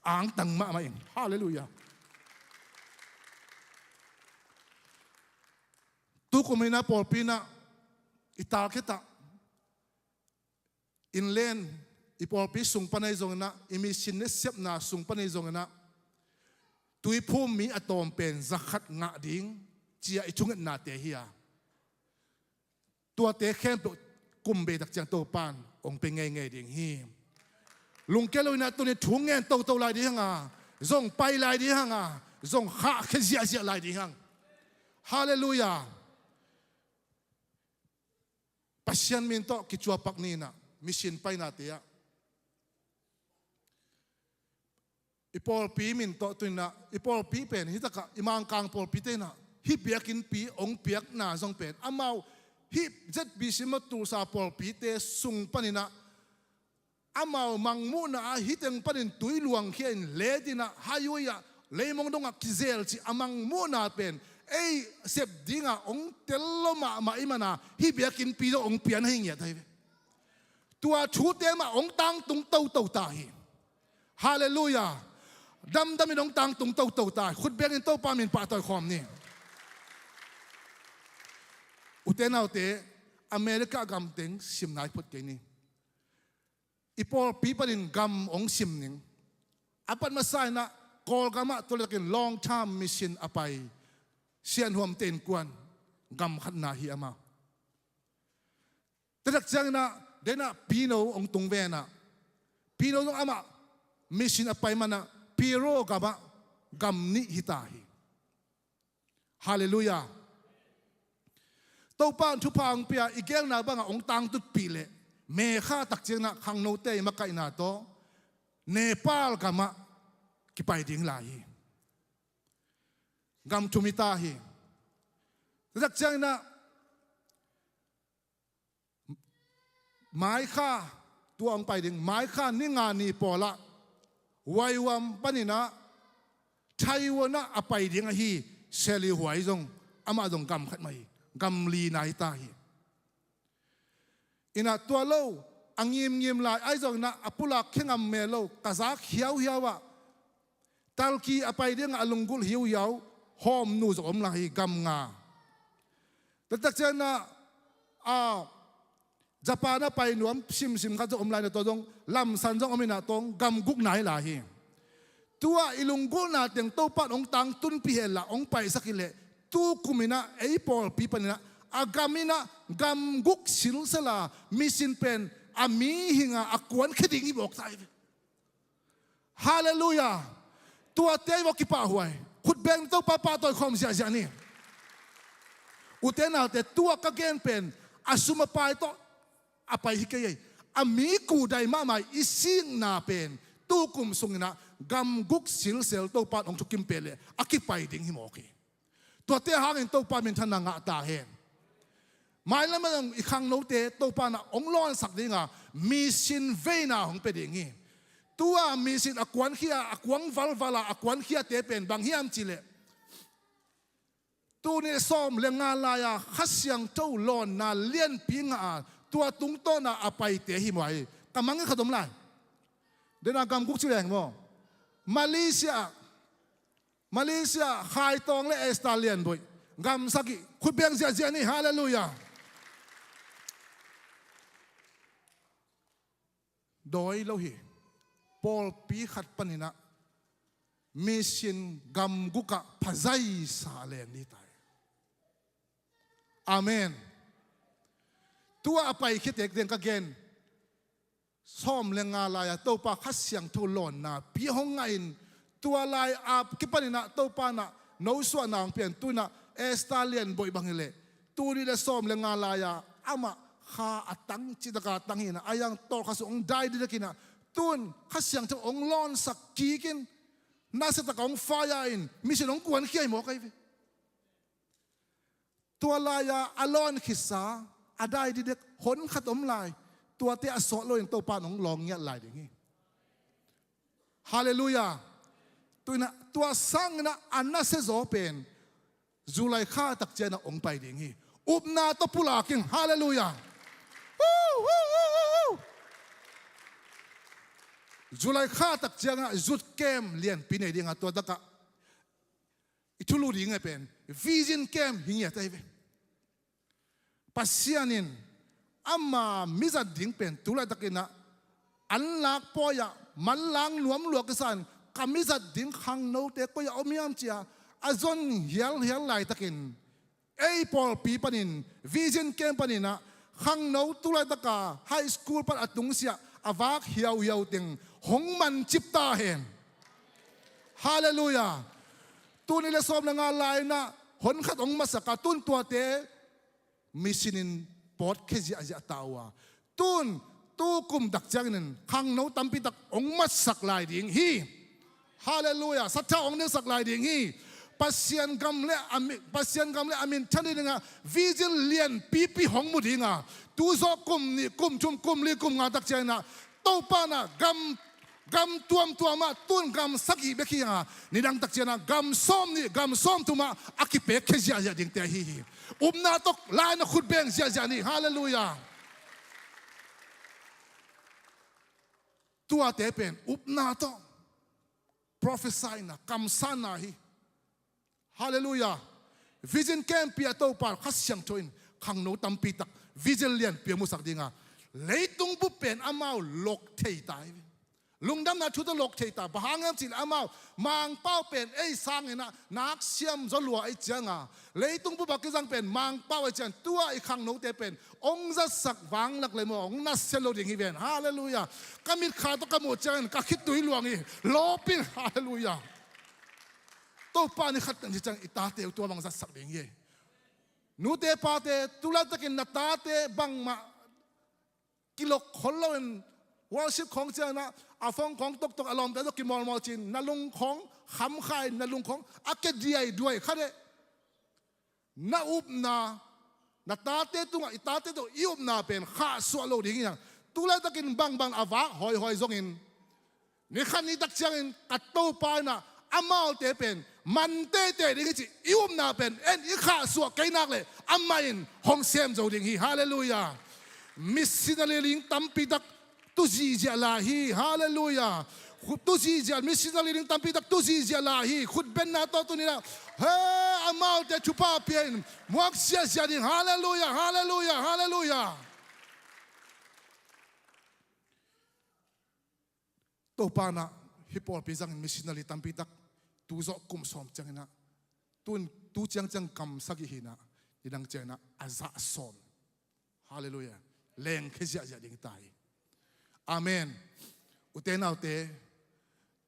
angtang mahmah in. Halleluiah. Tukum inah pawlpi inah i target ah inland i pawlpi sung pan ahi zonginah i mission nasepna sung pan ahi zonginah tuiphum mi a tawm pen zakhat ngah ding cia i thungetnate hi a, tuate khempeuh kum beitak ciang Topa in hong pia ngeingei ding hi. Lungkia loinah tuni thu ngen toto lai ding hanga, zong pai lai ding hanga, zong khahkhia ziahziah lai ding hang. Halleluiah. Pasian min tawh kicuapak ni inah mission painate ah i pawlpi min tawh tuninah i pawlpi pen hitakah i Mangkang pawlpite inah hih biakinnpi hong piakna zong pen amau hih Z B C maw Tulsa pawlpite sung paninah amau mangmuhna ah hih teng panin tui luangkhia in letinah highway ah leimong dongah kizel cih a mangmuhna pen ei sep dinga hong tel lo mahmah i mana hih biakinnpi zong hong pian ahi ngiat ahi ve. Tua thute mah hong tangtung toto ta hi. Halleluiah. Damdamin hong tangtung toto ta hi. Khutbengin Topa min pahtawi khawm ni. Ute naute, America gam teng simna i phut kei ni. I pawlpi panin gam hong sim ning. A pat masa inah Kawlgamah tua letakin long term mission a pai Sianhuamte innkuan gam khatna hi amah. Tua tak cianginah denah Pino hong tung venah Pino zong amah mission a pai manah Piro gamah gam nih hita hi. Halleluiah. Topa in thupha hong pia, i gelna bangah hong tangtutpih leh May kha tak cianginah khangnote i makaihna tawh Nepal gamah kipai ding lai hi. Gam thum hita hi. Tua tak cianginah Mai kha, tua hong pai ding, Mai kha ni nga ni pawlah Waiwam paninah Taiwan ah a pai ding ahi. Seli Huai zong, amah zong gam khat mah hi. Gam lina hita hi. Inah tua lo, a ngimngim lai ai zonginah a pulak khia ngam mel lo, ka zak hiauhiau ah Talki a pai dingah a lunggulh hiuhiau Hawmnu zong om lai hi, gam nga. Tua tak cianginah a Japan a pai nuam simsim khat zong om lai inah tua zong lamsan zong om inah tua gam gukna hi lai hi. Tua i lunggulhna teng Topa in hong tangtunpih henla hong paisak hileh tukum inah ei pawlpi paninah a gam inah gam guk silsela mission pen a mihing a kuankhia ding hi mawk ta hi ve. Halleluiah. Tuate i vawh kipahhuai. Khutbeng Topa pahtawi khawm ziahziah ni. Ute naute, tua ka gen pen a sum a pai tawh a pai hi kei ei. A mi kudai mahmah i sikna pen tukum sunginah gam guk silsel Topa in hong thukim pen leh a kipai ding hi mawk hi. Tuate hangin Topa minthanna ngah ta hen. Mailam ah zong i khangnote Topa inah hong lawnsak dinga mission veina hong pia ding hi. Tua mission a kuankhia, a kuang valvala a kuankhiate pen bang hiam cihleh tuni sawm le nga lai-a Kha Siangtho lawnna lianpi ngah a tua tungtawna a paite hi maw hi. Ka mangngilh khat om lai. Dena gam guk ci leng maw? Malaysia, Malaysia, Khai Tawng le Esther Lian Boih. Gam sagih, khutbeng ziahziah ni, halleluiah. Dawi lo hi. Pawlpi khat paninah mission gam gukah phazaisa leng ni ta hi. Amen. Tua a paikhiate teng ka gen sawm le nga lai-a Topa Kha Siangtho lawnnapi hong ngahin tua lai-a kipaninah Topa inah nosuahna hong pian tuinah Esther Lian Boih bang hileh tuni le sawm le nga lai-a amah kha a tang citaka tang hinah a yang tawlkha sung hong dai didekinah tun Kha Siangtho hong lawnsak kikin nasia taka hong fire in mission hong kuankhia hi mawk ahi ve. Tua lai-a a lawn khitsa a dai didek hon khat om lai. Tuate a sawt loin Topa in hong lawng ngiat lai ding hi. Halleluiah. Tuinah tua sanginah a nasia zaw pen July kha tak cianah hong pai ding hi. Upna tawh pulak ing. Halleluiah. July kha tak cianginah youth camp lianpi nei dinga tua takah i thulu ding e pen vision camp hi ngiat ahi ve. Pasian in ama mizat ding pen tu laitakinah an lak pawi-ah manlang nuam lua kisa in ka mizat ding khangnote koi-ah om hiam ci-a a zon hialhial laitakin ei pawlpi panin vision camp paninah khangno tu laitaka high school pan a tungsiah a vak hiauhiau teng hong mancip ta hen. Halleluiah. Tuni le sawm le nga lai-inah hon khat hong masak a tun tuate mission in pawtkhia ziahziah ta uh a tun tukum tak ciangin khangno tampitak hong matsak lai ding hi. Halleluiah. Sathau hong nilsak lai ding hi. Pasian gam le a mi, Pasian gam le a minthan dingah vision lianpipi hong mu dinga tuzawh kum nih kum thum kum li kum nga tak cianginah Topa inah gam Gam tuamtuam ah tun gam sagih bek hi a, nidang tak ciangah gam sawmnih, gam sawmthum ah a kipekkhia ziahziah dingte ahi hi. Upna tawh lai-in a khut beng ziahziah ni. Halleluiah. Tuate pen upna tawh prophecy-na, kamsanna hi. Halleluiah. Vision kempi ah Topa Kha Siangtho in khangno tampi tak vision lianpi a musak ding a, leitung bup pen amau lok thei ta hi. Lungdamna thu tawh lok thei ta. Bang hang hiam cih leh amau Mangpau pen ei sangin ah nak siam zaw lua ahih ciang a, leitung bup ah kizang pen Mangpau ahih ciang, tua i khangnote pen hong zatsak vanglak leh maw, hong nasia lo ding hi ven. Halleluiah. Ka mitkha tawh ka muh ciangin ka khitui luang hi. Lawp ing. Halleluiah. Topa in ni khat teng ci ciang i tate uh tua bang zatsak ding hi. Nute pate, tu laitakin na tate bangmah kilok khol loin, worship khawng ciangin ah a phone khawng toktok a lawmte tawh kimawlmawl ci-in na lung khawng khamkhia in, na lung khawng a kia diaiduai kha leh, na upna, na tate tungah, i tate tawh i upna pen khahsuah lo ding hi hang. Tu laitakin bangbang a vak hawihawi zongin, ni khat ni tak ciangin ka Topa in ah amaute pen man teitei ding hi ci. I upna pen en i khahsuah kei nak leh amah in hong sem zo ding hi. Halleluiah. Missionary ling tampi tak tu zihziah lai hi. Halleluiah. Khut tu zihziah, missionary ling tampi tak tu zihziah lai hi. Khutbenna tawh tuni-in ah, he, amaute thupha pia in muak ziahziah ding. Halleluiah, halleluiah, halleluiah. Topa in ah hih pawlpi zangin missionary tampi tak tu zawh kum sawm ciangin ah, tun, tu ciangciang gam sagih hi-in ah, nidang ciangin ah a zah sawm. Halleluiah. Lengkhia ziahziah ding hi ta hi. Amen. Ute naute,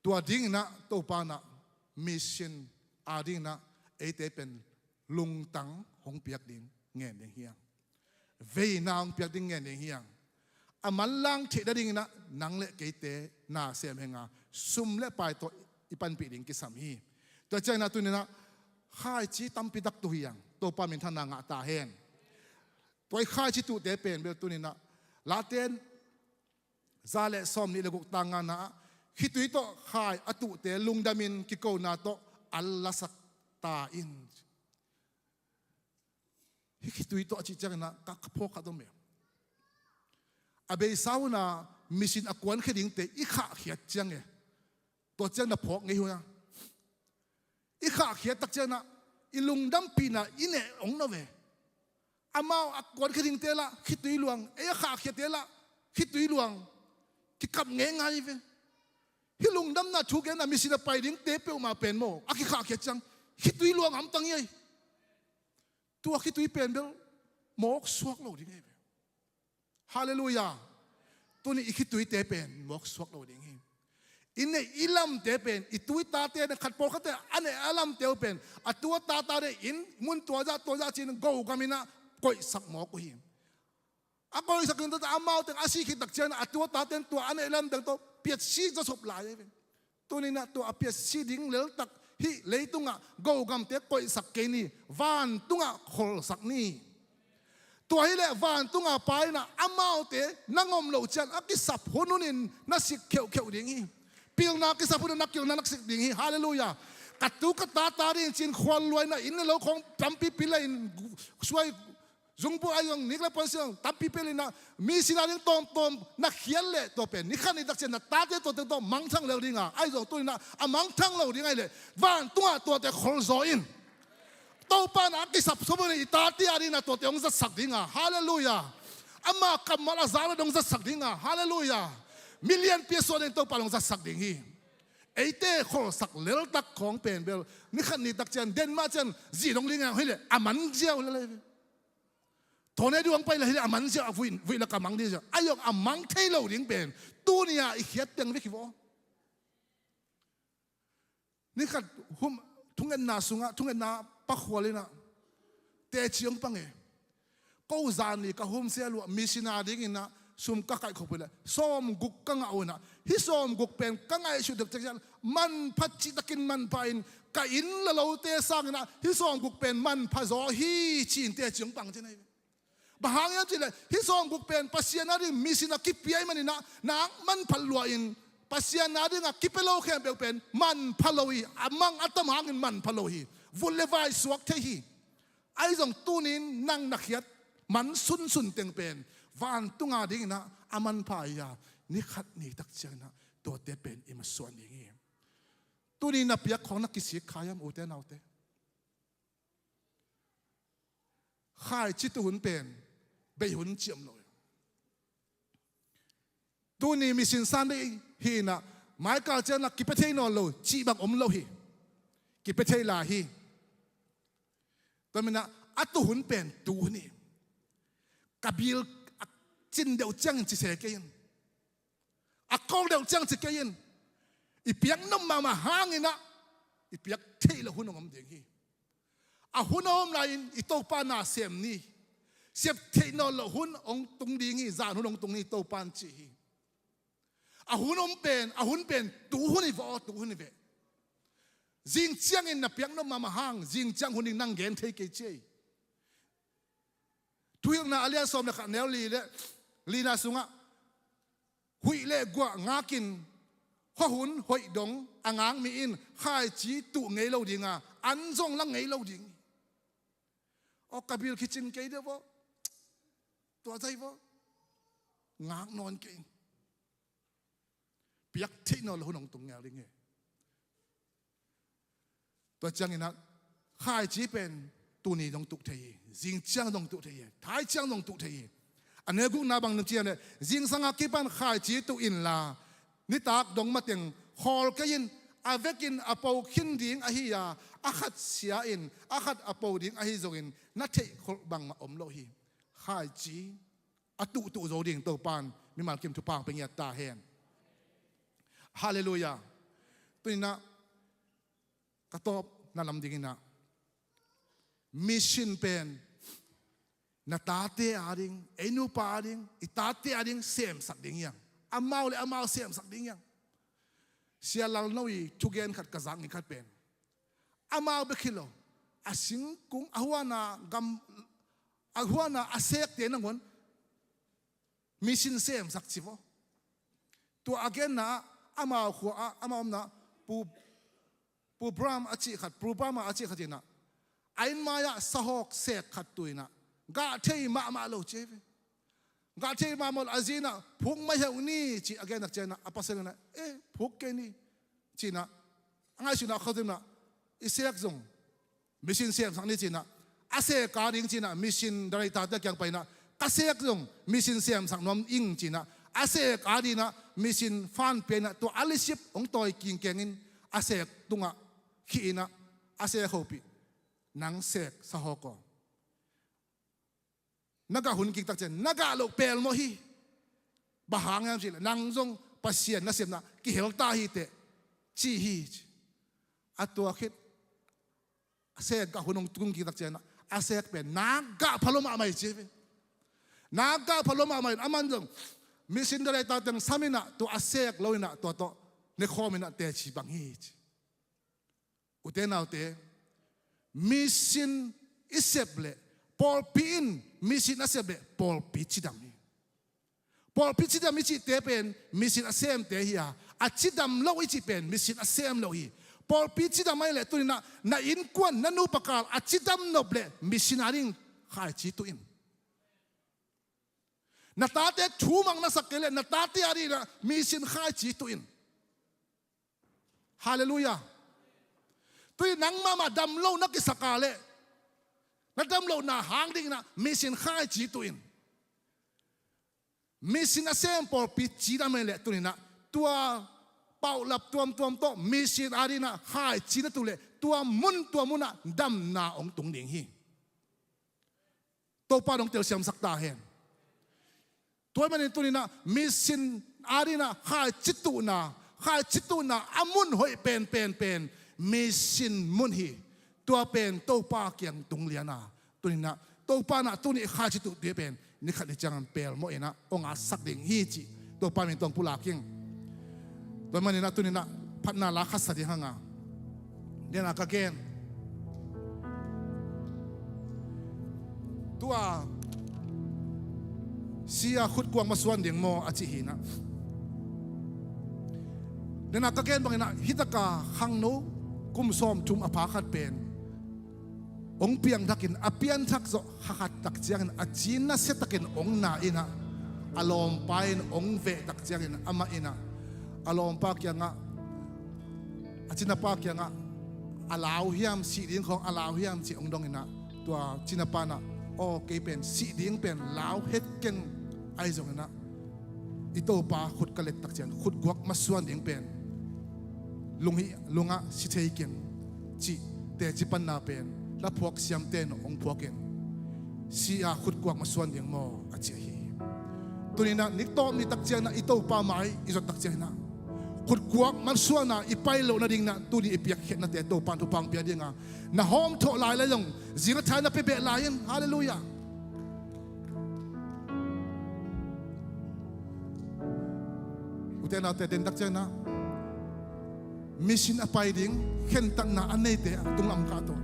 tua dingin ah Topa in ah mission a dingin ah eite pen lungtang hong piak ding ngen ding hi hang. Veina hong piak ding ngen ding hi hang. A manlang theih nadingin ah nang leh keite nasem henga, sum leh pai tawh i panpih ding kisam hi. Tua ciangin ah tuni-in ah khaici tampi tak tu hi hang. Topa minthanna ngah ta hen. Tua i khaici tuhte pen bel tuni-in ah Late za leh sawmnih leh guk, tang ngana ah, khitui tawh khai a tuhte lungdamin kikona tawh an lasak ta in. Hih khitui tawh a cih ciangin ah ka, ka phawk khat om e. A beisa hun a mission a kuankhia dingte i khahkhiat ciang e, tua ciang na phawk ngei hun a, i khahkhiat tak ciangin ah i lungdampihna i neh hong nuam ve. Amau a kuankhia dingte lah khitui luang, ei a khahkhiate lah khitui luang. Kikap ngeingai ve. Hih lungdamna thu genna mission a pai dingte peuhmah pen maw, a kikhahkhiat ciang khitui luang hamtang hi ei. Tua khitui pen bel mawk suak lo ding hi ve. Halleluiah. Tuni i khituite pen mawk suak lo ding hi. I neih i lamte pen, i tu i tate na khat pawlkhatte a neih a lamte uh pen a tu a tate in mun tua zah tua zah ci-in gogamin ah koihsak mawk uh hi. A koihsak ding tawh amau teng a sih khit tak ciangin a tu a tate in tua a neih lam teng tawh piatsik zawsop lai hi ve. Tuni-in ah tua a piatsik ding leltak hih leitungah gogamte koihsak kei ni, vantungah kholsak ni. Tua hileh vantunga Pa in ah amaute nang om loh ciang a kisap hunhunin na sik kheuhkheuh ding hi. Pilna kisap hunhun na kilna na sik ding hi. Halleluiah. Ka tu ka tate ding ci-in khualluaina inn le lo khawng tampi pil le in suai zungbu a zong nik le puan siang tampi pil in ah mission a ding tawmtawm na khial leh tua pen ni khat ni tak ciang na tate tuate tawh mangthang lel ding a, ahi zong tuni-in ah a mangthang lo ding ahih leh vantungah tuate kholzaw in. Topa in ah a kisap sawm hunhun i tate a dingin ah tuate hong zatsak ding a. Halleluiah. Ama kammal a zak leh hong zatsak ding a. Halleluiah. Mi lianpi a suah ding Topa in hong zatsak ding hi. Eite kholsak leltak khawng pen bel ni khat ni tak ciang den mah ciang zih dong ding a hileh a man ziau lel hi ve. Thone duang pai le hileh a man ziau a vuih, vuih lak a mang ding ziau. A zong a mang thei lo ding pen tuni-a i khiat teng vek hi vaw. Ni khat hum, thungetna sungah, thungetna pakhual in ah teci hong pang e. Ko zan ni ka hum sia lua, mission a dingin ah sum ka kaihkhop uh leh sawmguk ka ngah uh in ah, hih sawmguk pen ka ngaihsut dek ciang manpha, cihtakin manpha in ka inn le lote sangin ah hih sawmguk pen manpha zaw hi ci-in teci hong pang ci-in ahi. Bang hang hiam cih leh hih sawmguk pen Pasian a ding mission a kipia ahih manin ah nak manphat lua in Pasian adingah kipia lo khempeuh pen manpha lo hi. A mang a tam hangin manpha lo hi. Vut le vai suak thei hi. Ahi zong tunin nang na khiat man sunsun teng pen vantung adinginah a manpha hi a, ni khat ni tak cianginah tuate pen i masuan ding hi. Tuni na piak khawng na kisik kha hiam, ute naute? Khaici tuh hun pen bei hun ci om lo hi. Tuni mission Sunday hi inah maikal cianginah kipia thei nawn lo cih bang om lo hi. Kipia thei lai hi. Tua maninah a tuh hun pen tu hun hi. Ka bil a cin deuh ciangin ci se kei in. A kol deuh ciang ci kei in. I piak nop mahmah hanginah i piak theih loh hun hong om ding hi. A hun a om lai-in i Topa na sem ni. Sep theih nawn loh hun hong tung ding hi. Zan hun hong tung ni, Topa in ci hi. A hun om pen, a hun pen tu hun hi veh aw, tu hun hi veh. Zing ciangin na piak nop mahmah hang zing ciang hun ding nang gen thei kei ci hi. Thuhilhna a lian sawm le khat, neu li le lina sungah, huih le guah ngakin khuahun hoih dong a ngak mi in khaici tuh ngei lo dinga, an zong la ngei lo ding. Aw, ka bil kicin kei deuh vaw, tua zai vaw, ngak nawn kei in. Piak theih nawn lo hun hong tung ngel ding hi. Tua cianginah khaici pen tuni zong tuh thei hi. Zing ciang zong tuh thei hi. Thai ciang zong tuh thei hi. A neu gukna bang na cian leh, zingsang a kipan khaici tuh inla, nitak dong mateng khawl kei in. A vekin a po khin ding ahi a, a khat sia in a khat a po ding ahi zongin na theih kholh bangmah om lo hi. Khaici a tuhtuh zo ding Topa in mimal kim thupha hong pia ngiat ta hen. Halleluiah. Tuninah ka tawpna lam dinginah, mission pen na tate ading, ei nupa ading, i tate ading semsak ding hi hang. Amau le amau semsak ding hi hang. Sia Lalno i thugen khat ka zak ngi khat pen, amau bek hi lo, a singkung, a huana gam, a huana a sekte nangawn mission semsak ci vaw. Tua a genna ah, amau khua ah, amau omna, Pu, Pu Bram a cih khat, Pu Bram a cih khat inah, a inn mai-ah sahawk sek khat tuh inah gah thei mahmah lo ci hi ve. Gah thei mahmah lo, a zi inah phuk mai heuh ni ci a gennak cianginah a pasal inah, eh, phuk kei ni ci inah, a ngaihsutna khawzimna, i sek zong mission semsak ni ci inah, a sek a ding ci inah mission director te kiang pai inah, ka sek zong mission semsak nuam ing ci inah, a sek a ding inah mission fund pia inah, tua a lisip hong tawi kingkengin a sek tungah khih inah, a sek hopih, nang sek sahawk aw, na gah hun kik tak ciang na gah loh pelmawh hi. Bang hang hiam cih leh nang zong Pasian nasepna kihel ta hi teh ci hi ci. A tua khit a sek gah hun hong tung kik tak ciang a sek pen na gah pha lo mahmah hi ci hi. Na gah pha lo mahmah hi. Aman zong mission director teng sam inah tua a sek lo inah tua tawh nekhawm inah teci bang hi ci. Ute naute, mission i sep leh pawlpi in mission a sep leh pawlpi cidam hi. Pawlpi cidam i cihte pen mission a semte hi a, a cidam lo i cih pen mission a sem lo hi. Pawlpi cidam ahih leh tuninah na innkuan na nupa kal a cidam nop leh mission a ding khaici tuh in. Na tate thu mang na sak kei leh na tate a dinginah mission khaici tuh in. Halleluiah. Tui nang mahmah dam lo na kisak a leh na dam lohna hang dinginah mission khaici tuh in. Mission a sem pawlpi cidam ahih leh tuninah tua paulap tuamtuam tawh mission a dinginah khaici na tuh leh tua mun tua munah damna hong tung ding hi. Topa dong telsiamsak ta hen. Tua ahih manin tuninah mission a dinginah khaici tuhna, khaici tuhna a mun hoih penpen pen mission mun hi. Tua pen Topa kiang tung liana tuninah Topa nah tuni khaici tuhte pen ni khat ni ciangin pelmawh inah hong atsak ding hi cih Topa min tawh hong pulak ing. Tua ahih maninah tuninah phatna la khat sa ding hanga. Dena ka gen, tua sia khutkuang masuan ding maw a cih hinah, Nena ka gen bangin ah, hitaka khangno kum sawmthum a pha khat pen hong piangthakin, a pianthak zawh kha khat tak ciangin a ci nasiatakin hong na in ah, a lawmpa in hong veh tak ciangin amah in ah a lawmpa kiangah, a cinapa kiangah a lau hiam, sih ding khawng a lau hiam cih hong dong in ah, tua cinapa in ah, aw, kei pen sih ding pen lau het keng, ahi zongin ah i Topa khut ka let tak ciang khutguak masuan ding pen lung hi, lungah si thei keng, cih teci panna pen laphuak siamte in hong phuakin, si a khutguak masuan ding maw, a ci ahi hi. Tuni in ah niktawp ni tak ciang in ah i Topa mai i zot tak ciang in ah khutguak masuan a i pai loh nading in ah tuni i piakkhiatnate Topa in thupha hong pia ding a, na hawm thawh lai lai zong zing a thai na pia beh lai in. Halleluiah. Ute naute, den tak ciang in ah mission a pai ding khentatna a neite a tunglam kah tawh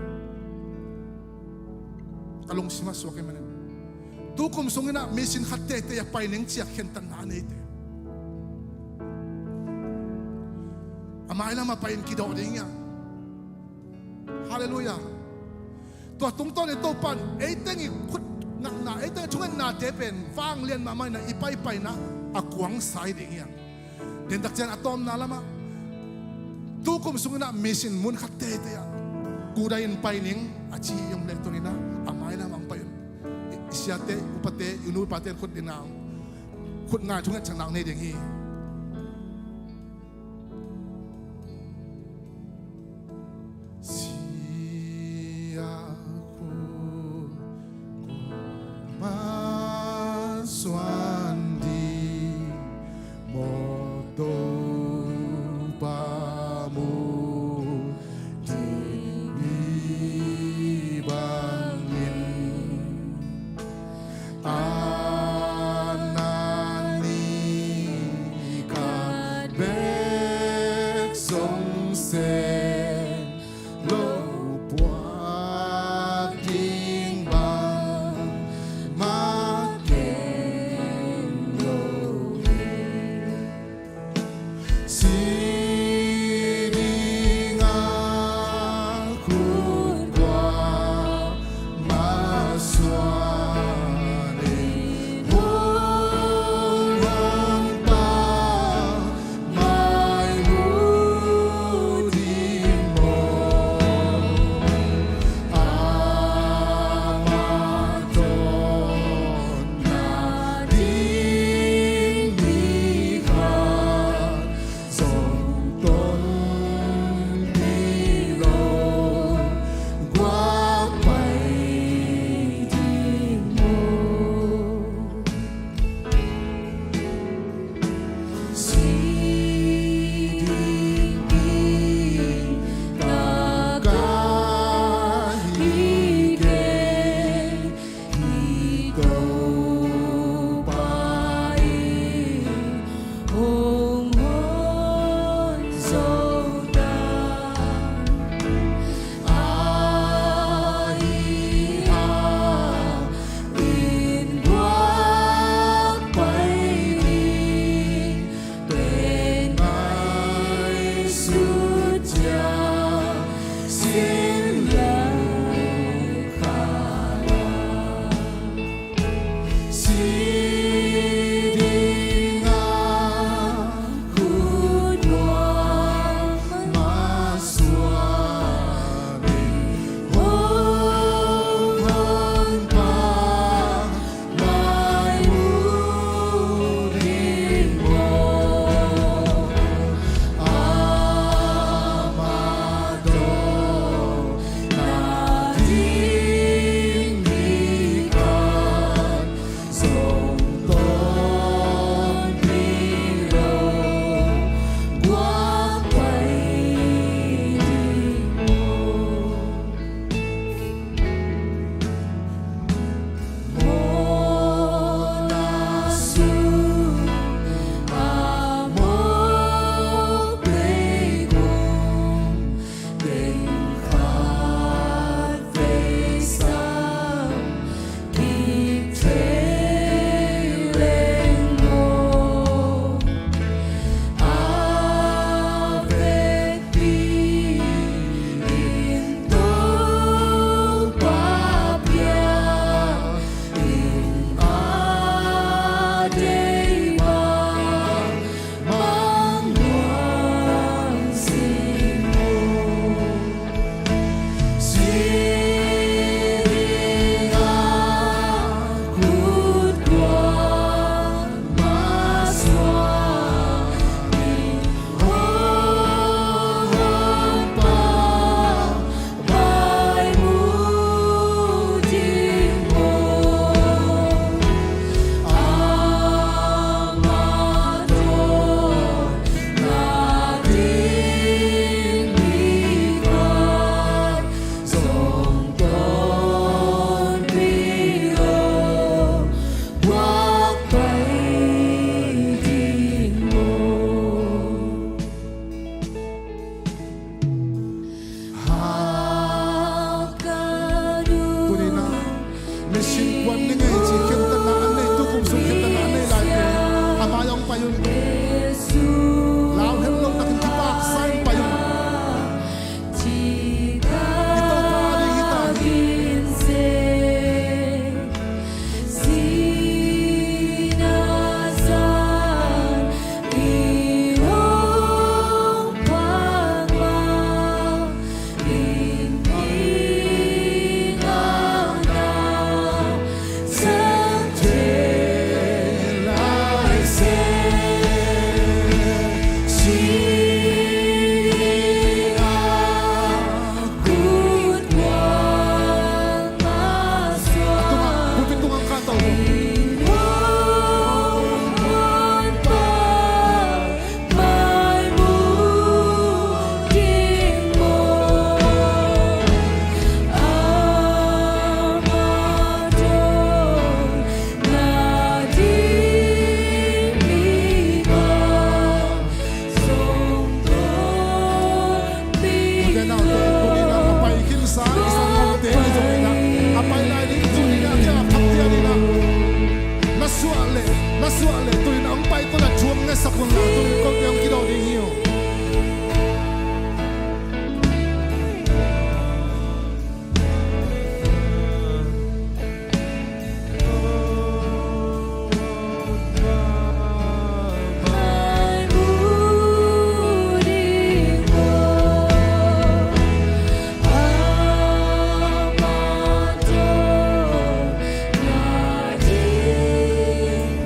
ka lungsim ah suak ahih manin, tu kum sungin ah mission khat teitei a pai ning ci a khentatna a neite a mailam a pai in kidawh ding hi a. Halleluiah. Tua tungtawn in Topa in eiteng i khut natna, eiteng i thungetnate pen vanglian mahmah in ah i paipaina a kuangsa hi ding hi a. Den tak ciang a tawpna lamah tu kum sungin ah mission mun khat teitei ah kudai in pai ning a ci hi om leh, tuni in ah a mailam ah hong pai un. I, i siate, i upate, i nuipate in khut din a, khut ngai thunget cakna nei ding hi. Si a khut kuama suan ding maw, Topa mu ding mi bangin, a na ni khat bek zong sem lo puak ding bangmah ken lo hi. Si ding a khut kuama suan in, hong hong pa mai mu ding maw, amah tawntung ding mi khat zong Ai tawh la thuam ne sak un la, tuni kote hong kidawh ding hi uh.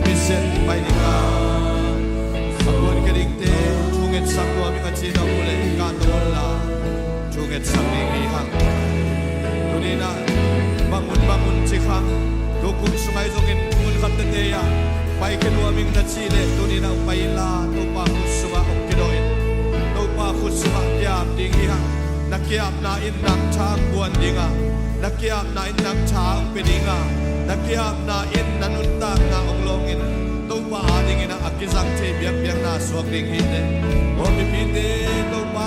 Mission pai ding a, a kuan khe dingte thungetsak nuam ing a cih na uh leh ka tawh la thungetsak ding hi hang. Tuni-in ah bang un bang un cih hang, tu kum sung ahi zongin mun khat tete ah pai khe nuam ing na cih leh tuni-in ah pai inla Topa khut sungah hong kidawh in. Topa khut sungah kiap ding hi hang. Na kiapna in nang tha hong guan ding a, na kiapna in nang tha hong pia ding a, na kiapna in na nuntakna hong lawng in, Topa adingin ah a kizang thei biakpiakna suak ding hi teh. Aw mipite, Topa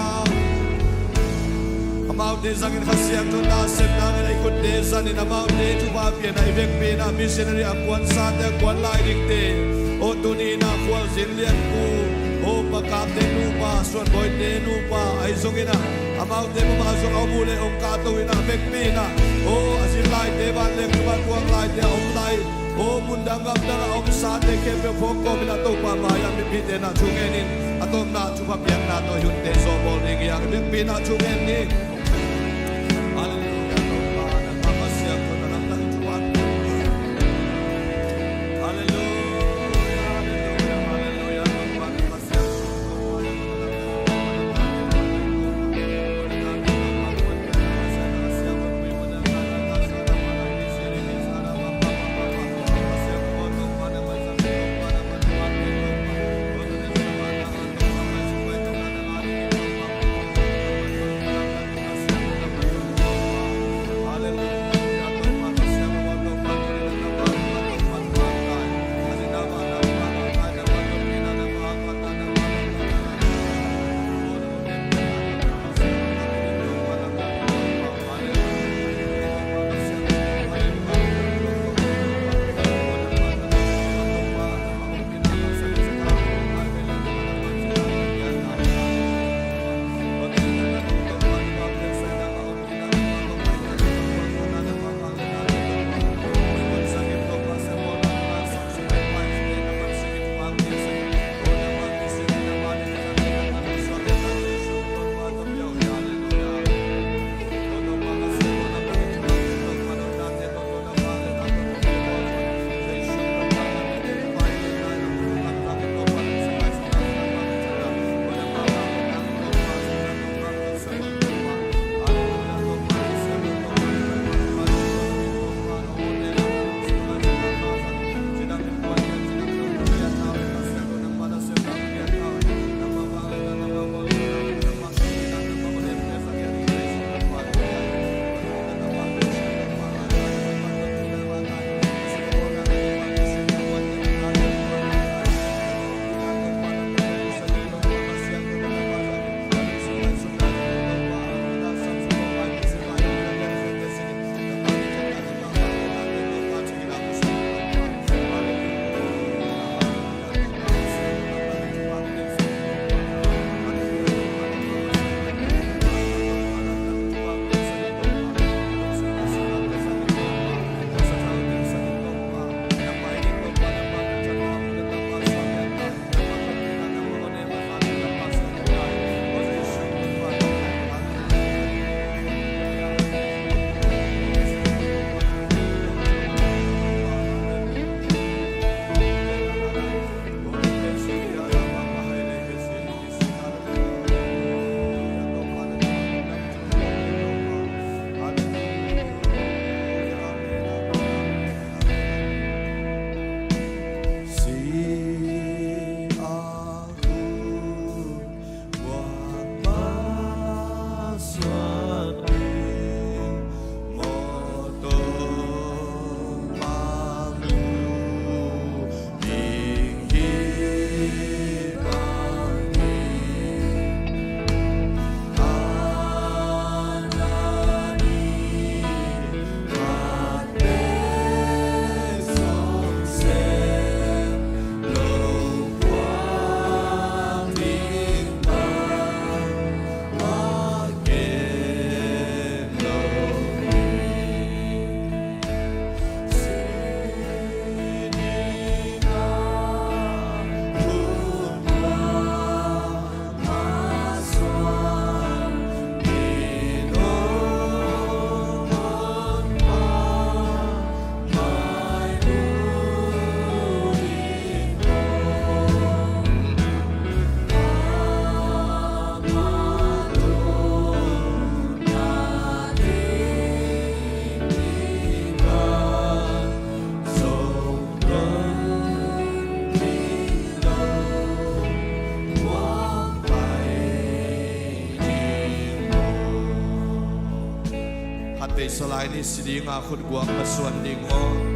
amaute zangin Kha Siangtho nasepna ngen a i khutte zanin amaute thupha pian a i vekpi-in ah missionary a kuansate a kuan lai dingte, aw tuni-in ah Khualzin Lianpu, aw Pakapte nupa, Suanbawite nupa, ahi zongin ah amaute mah zong a om uh leh hong kahto in ah vekpi-in ah, aw a zin laite, vanleng thupha tuak laite a om lai, aw mundang gamdang a omsate khempeuh phawk kawmin ah Topa mai-ah mipite in ah thu ngen in, a tawpna thupha piakna tawh i hunte zawhbawl ding hi hang. Vekpi-in ah thu ngen ni. Halleluiah, Topa nangmah Kha Siangtho na lamdang thupha. Halleluiah, halleluiah, halleluiah, Topa nangmah Peisalai ni si dinga khutguak masuan ding aw.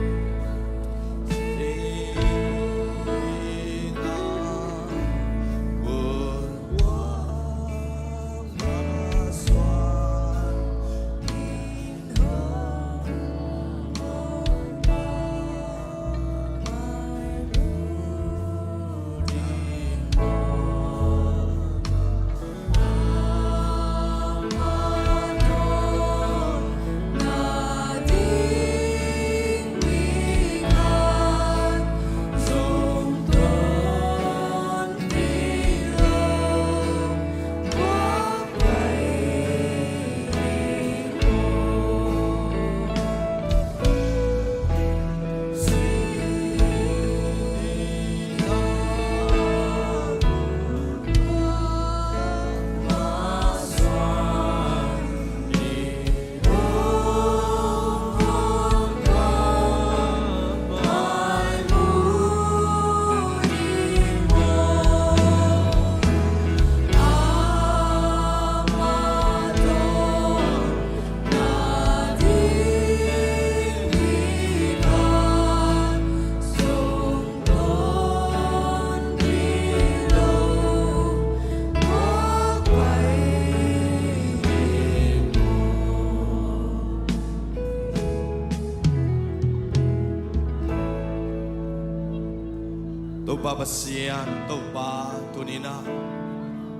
Topa Pasian, Topa, tuninah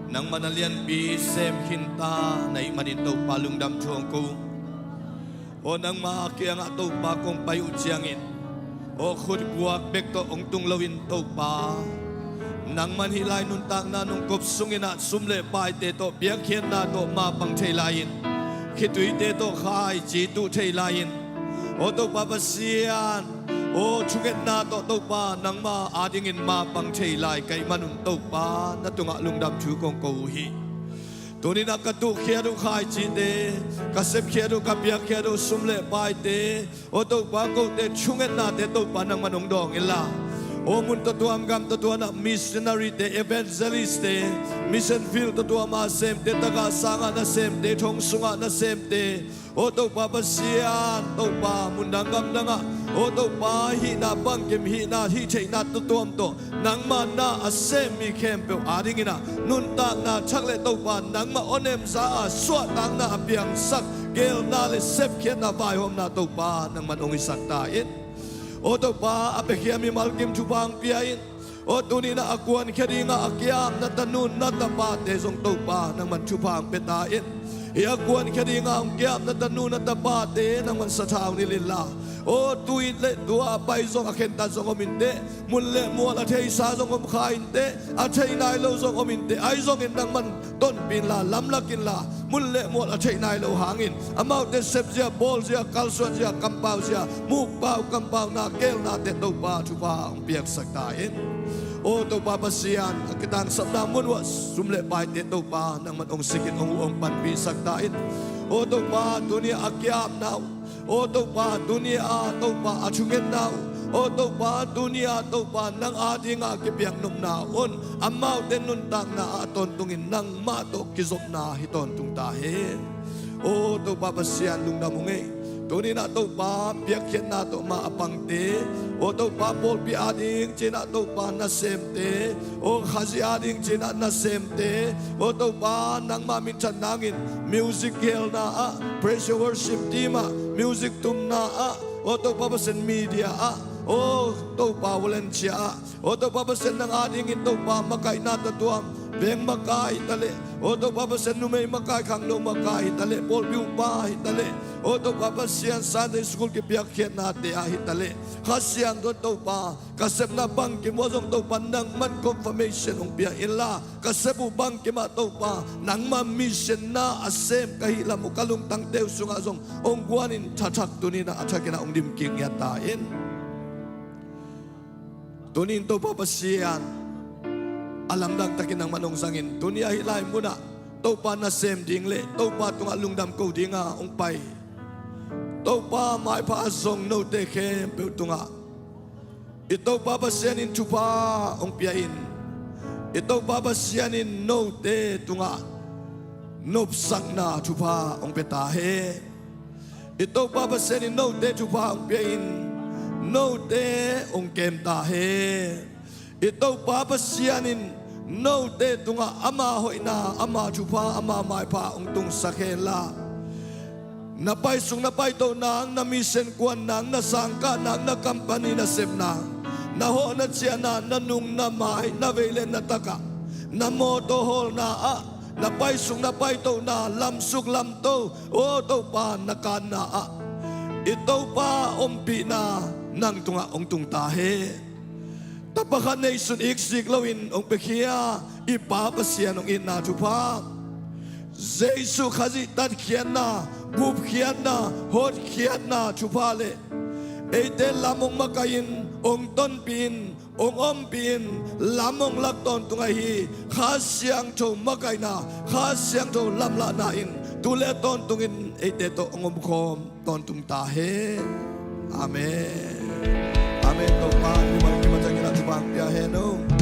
nangmah na lianpi sem khinta na hih manin Topa lungdam thu hong ko. Aw nangma kiangah Topa kong pai uh ciangin, aw khutguak bek tawh hong tung loin Topa, nangman hih lai nuntakna nungkop sunginah sum le paite tawh piakkhiatna tawh mapang thei lai-in, khituite tawh khaici tuh thei lai-in, aw Topa Pasian, aw thungetna tawh Topa nangma adingin mapang thei lai ka hih manun Topa na tungah lungdam thu kong ko uh hi. Tuninah ka tuhkhiat uh khaicite, ka sepkhiat uh, ka piakkhiat uh sum le paite, aw Topa kote thungetnate Topa nangman hong dawng inla, aw mun tawtuam gam tawtuanah missionaryte, evangelistte, mission field tawtuama semte, tagah sangah nasemte, thong sungah nasemte, aw Topa Pasian, Topa mundang gamdangah, aw Topa hihna bangkim, hihna hihtheihna tawtuam tawh nangma na a sem mi khempeuh adinginah nuntakna thak le Topa nangmah awnemza a suahtakna a piangsak, geelna le sepkhiatna vaihawmna Topa nangman hong hisak ta in. Aw Topa a piakhia mimal kim thupha hong pia in. Aw tuninah a kuankhia dinga a kiamna tanu na tapate zong Topa nangman thupha hong pia ta in. Hih a kuankhia dinga hong kiamna tanu na tapate nangman sathau nil inla, aw tu-it le tua a pai zong a khentat zong om inteh, mun le mual a theisa zong om kha inteh, a thei nai lo zong om inteh, ahi zongin nangman tonpih inla, lamlak inla, mun le mual a theih nai lo hangin amaute sepzia, bawlzia, kalsuanzia, kampauzia, mukpau kampauna, geelnate Topa thupha hong piaksak ta in. Aw Topa Pasian, a kitangsapna mun uah sum le paite Topa nangman hong sikin hong uh hong panpihsak ta in. Aw Topa tuni a kiamna uh, aw Topa tuni a Topa a thungetna uh, aw Topa tuni a Topa nang adinga kipiak nopna un amaute nuntakna ah a tawntungin nangmah tawh kizopna hi tawntung ta hi. Aw Topa Pasian lungdam ung ei. Tuninah Topa piakkhiatna tawh mah a pangte, aw Topa pawlpi ading cinah Topa nasemte, aw Khazih ading cinah nasemte, aw Topa nangma minthan nangin music geelna ah, praise and worship team ah, music tumna ah, aw Topa Pasian media ah, aw Topa volunteer ah, aw Topa Pasian nang adingin Topa makaihna tawtuam, veng makai hitaleh, aw Topa Pasian numei makai, khangno makai hitaleh, pawlpi upa hitaleh, aw Topa Pasian Sunday school kipiakkhiatnate ah hitaleh, Kha Siangtho Topa ka sepna bangkim uah zong Topa nangman confirmation hong pia inla, ka sep uh bangkim ah Topa nangma mission na a sem ka hih lam uh ka lungtangte uh sungah zong hong guanin thathak tuninah a thakinah hong dimkik ngiat ta in. Tunin Topa Pasian a lamdang takin nangman hong zangin, tuni a hih lai munah Topa nasem ding le Topa tungah lungdam ko dinga hong pai, Topa maipha a zong note khempeuh tungah i Topa Pasian in thupha hong pia in, i Topa Pasian in note tungah nopsakna thupha hong pia ta hen. I Topa Pasian in note thupha hong pia-in note hong kem ta hen. I Topa Pasian in note tungah ama hoihna, ama thupha, ama maipha hong tungsak henla, na paisuk na paitoh nang, na mission kuan nang, na sangkah nang, na company nasep nang, na hawh na ciahna, na nung na mai, na veilen na takah, na mawtaw hawlna ah, na paisuk na paitohna, lamsuk lamto, aw Topa, na kanna ah i Topa ompihna nang tungah hong tung ta hen. Tapa khat neisun iksik loin hong piakhia i Pa Pasian hong itna thupha, Jesuh Khazih tatkhiatna, bupkhiatna, hotkhiatna thupha le eite lam hong makaih-in, hong tonpih-in, hong ompih-in, lam hong lak tawntung ahi Kha Siangtho makaihna, Kha Siangtho lamlahna in tu le tawntungin eite tawh hong omkhawm tawntung ta hen. Amen. Amen. Topa in i mah, i mah ciangin a thupha hong pia hen aw.